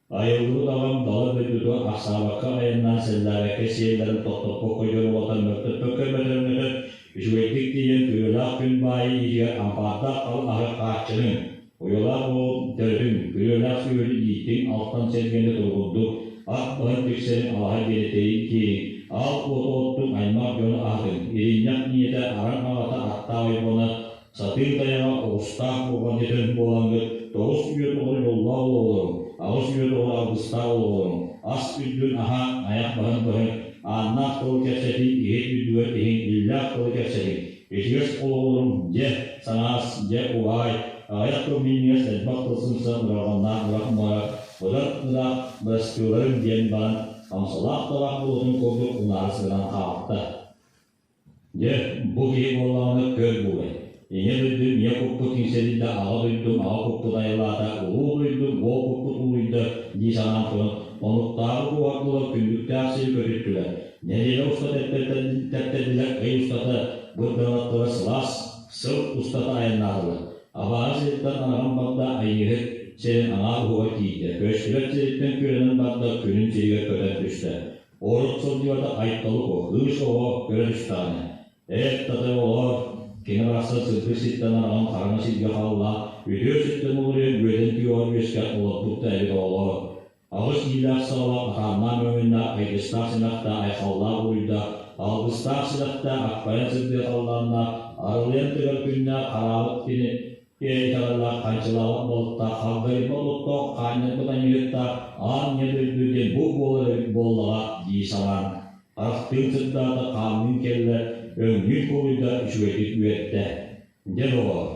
айыллыбыт аҕам дала дойдутугар ахсаабакка айаннаан сэллээбэккэ сиэллэрин тохтоппокко дьоруолатан мөлтөппөккө мөтөрөҥнөтөн, үчүгэйдик тиийэн күрүөлээх күн баайы иитигэр ампаардаах хал аһы хааччыныҥ, Уйалаах уол төрүтүн, күрүөлээх сүөһүнү ииттиҥ, алтан сэргэни туругурдуҥ, ат баһын тиксэрин алаһа диэри тиэйиҥ, аал уоту оттуҥ, аймах дьону аһатыҥ, иринньэх ийэтэ, араҥ аҕата аттаах ойбоно, сатыы тайаҕа оҕустаах бурҕалдьытын буолаҥҥыт, тоҕус үйэ тухары дьоллоох олоҕолоруҥ, аҕыс үйэ тухары алгыстаах олоҕолоруҥ, ас үрдүн аһаан, айах баһын быһыҥ, ааннаах тылы кэпсэтиҥ, иһит үрдүгэр иһиҥ, иллээх тылы кэпсэтиҥ, Ичигэс олоҕурум, дьэ, саҥаас, дьэ, уһаай, аҕыйах тыл минньигэс элбэх тыл сымса быраҕыллаах бырах муора, быдан ыраах бырастыыларым диэн баран, хамсалаах табаах буолуотун курдук унаарыс гынан хаалта. Дьэ, бу киһи буоллаҕына көр буолай. Ийэ дойдум ийэ куппут иҥсэрийдэ, аҕа дойдум аҕа куппут айылаата, улуу дойдум уол куппут улуйда дии санаан туран, омуктааҕы куоһардылар күндүктээх сири көтүттүлэр. Нэдиэлэ устата тэптэрдилэр, ый устата бырдаҥалаттылар, сылаас сыл устата айаннаатылар. Абааһы сириттэн араҕан барда, Айыыһыт сирин аҥаар уһугар тиийдэ. Көстүбэт сириттэн күрэнэн барда, күнүн сиригэр көтөн түстэ. Урут сылдьыбата Айталы Куо, кыыс оҕо көрө түстэҕинэ, Эр татай оҕолоор, кини барахсан сырдык сиртэн араҕан хараҥа сиргэ хааллаан, үтүө сиртэн уларыйан үөдэн түгэҕэр үөскээн олорбут да эбит оҕолоор. Аҕыс иилээх-саҕалаах атааннаах мөҥүннээх айгыстаах симэхтээх айхаллаах уруйдаах, алгыстаах силэхтээх аппайан сырдыга халлааннаах, арылыйан тыгар күннээх хараабыт кини итэҕэллээх ханчылаабат балыктаах, хагдарыйбат оттоох, хаанньарбыт анньыһыттаах аан ийэ дойду диэн бу буолар эбит буоллаҕа дии санаан, харахтыын сырдаата, хаанныын кэллэ, өҥнүүн кубулуйда, үчүгэйдик үөртэ. Дьэ доҕоор,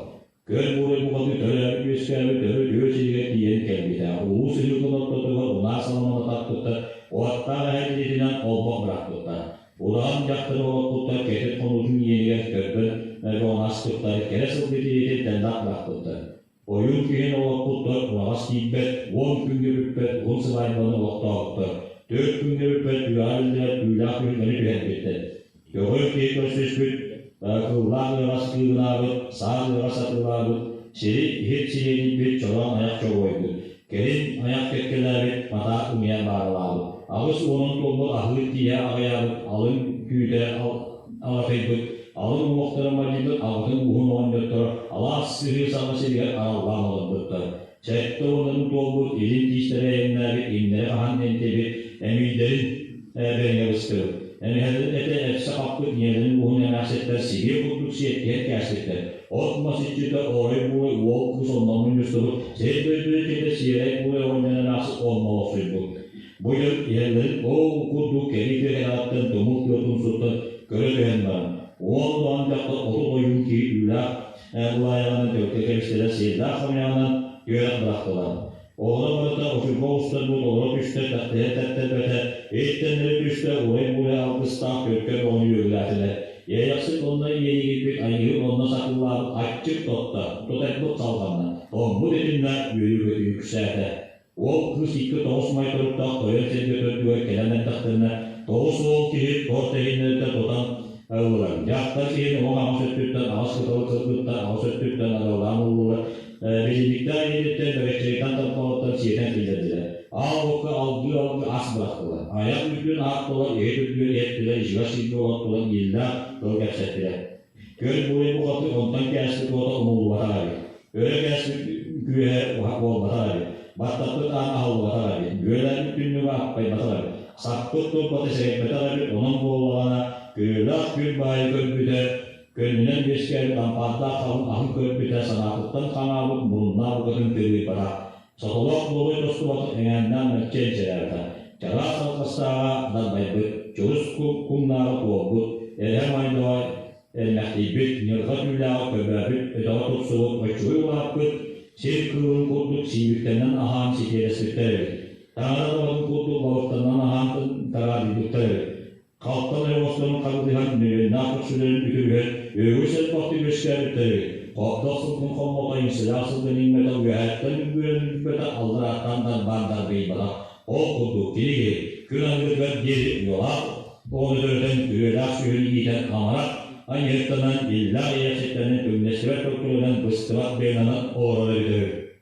Көр буурай бухатыы төрөөбүт-үөскээбит төрүт үө сиригэр тиийэн кэлбитэ. Улуу сыһыытын ортотугар унаар саламаны тарпыттар, уоттаах эһэ тириитинэн олбох бырахпыттар. Удаҕан дьахтары олоппуттар, кэтит хонуутун иэнигэр көрбөн бөҕөнү аспыттар, кэрэ сылгы тириитин тэллэх бырахпыттар. Ойуун киһини олоппуттар, ураҕас киирбэт, уон күҥҥэ бүппэт уһун сыбаайбаны олохтообуттар. Түөрт күҥҥэ бүппэт түгэҕэр биллэрэр түүлээх түһүлгэни түһэрбиттэр. Көҕүл киһи көрсүспүт, кыллаах ыаҕас кыыбынаабыт, саах ыаҕас атыылаабыт, сири иһит сириэдийбит чороон айах чоҕуойбут, кэлин айах кэккэлээбит, матаа ымыйа бааралаабыт, аҕыс уонун туолбут аһыыр тииһэ аҕыйаабыт, алын күүтэ алатыйбыт, алын уҥуохтара мадьыйбыт аҕатын ууһун оҕонньотторо алаас сыһыы саҕа сиригэр араллаан олорбуттар. Сэттэ уоннарын туолбут, илин тиистэрэ эйэҥнээбит, иҥнэри хаһан эмтээбит, эмиийдэрин бэриҥэ быстыбыт. Эмэһэлэрин этэ эпсэ хаппыт ийэлэрин уһун эмээхситтэр сибиэ курдук сиэттиһэн кээспиттэр. От-мас иччитэ орой-буой уол кыыс онно мунньустубут, сир-дойду иччитэ сиэрэй буой оҕонньор эмээхсин онно олохсуйбут. Бу дьон иһэллэрин ол курдук кэрии тыа кэтэҕиттэн тумул тыа тумсуттан көрө түһэн баран, уон улахан дьахтар 30 ойуун киһи түүлээх былаайаҕынан төлкө кэбистилэр, сиэллээх хамыйаҕынан түөрэх бырахтылар. Оҕолор барыта очурга оҕустарбыт олоро түстэ, тэхтэһэ тэптэрбэтэ, иһиттэннэри түстэ, урай-буурай алгыстаах төлкө бөҕөнү үөгүлээтилэр. Иэйэхсит онно иэйигирбит, айыыһыт онно сатыылаабыт аччык тотто, тутайбыт салҕанна, тоҥмут итиннэ үөрүү-көтүү үксээтэ. Уол кыыс икки тоҕус май туруктаах тойон сиргэ төрдүгэр кэлэн эрдэхтэринэ, тоҕус уол киһи торт эһиннэриттэн тутан ыллылар. Дьахтар киһини уҥа аҕыс өттүттэн аҕыс кыталы кыргыттар аҕыс өттүттэн арыаллаан ыллылар. Билинниктээх илиититтэн бэгэччэгиттэн тарбаҕыттан сиэтэн киллэрдилэр. Аал уокка алгыы-алгыы ас бырахтылар. Айах үрдүн ааттылар, иһит үрдүгэр иһэттилэр, ичигэс сиргэ олортулар, ииллээх тыл кэпсэттилэр. Көр буруй бухатыыр онтон кээспит уота умуллубатах эбит. Өрө кээспит күөһэ уһа буолбатах эбит. Баттаппыт аан аһыллыбатах эбит. Бүөлээбит түннүгэ аппайбатах эбит. Саппыт турбаты сэрэйбэтэх эбит, онон буоллаҕына, күрүөлээх күн баайы көрбүтэ, көнньүнэн үөскээбит ампаардаах халыҥ аһын көрбүтэ, санаатыттан хаҥаабыт муруннаах букатын кырыыйбатах. Сотолоох буолуой тостубатын эҥээннээх мэлдьи энчирээбэтэх. Чараас алҕастааҕа дарбайбыт, чурус кумнааҕа туолбут, эрэһэ моойдооҕо Эллэхтийбит, ньырҕа түүлээҕи көбөөбүт, өтөҕө тупсубут, оччугуй улааппыт, сир кыылын курдук сиибиктэнэн аһаан ситиэлэспиттэр эбит. Таҥара доҕотун курдук балыктанан аһаан тараадыйбыттар эбит. Халтан ойоҕосторун хабытыһан, мөлүйүөннээх көхсүлэрин үтүрүһэн, үөгүс элбэхтик үөскээбиттэр эбит. Хобдох сылгын хоммото, иҥсэлээх сылгын иҥмэтэ, үөһээттэн үҥкүүрэн үҥкүппэтэ, алларааттан дарбаан дарбыйбатах. Ол курдук кини киһи күн аныгытыгар диэри уолаах оҕону төрөтөн, күрүөлээх сүөһүнү иитэн амарах анньыһыттанан, иллээх иэйэхситтэнэн, түҥнэстибэт токкурунан, быстыбат быананан олорор эбитэ үһү.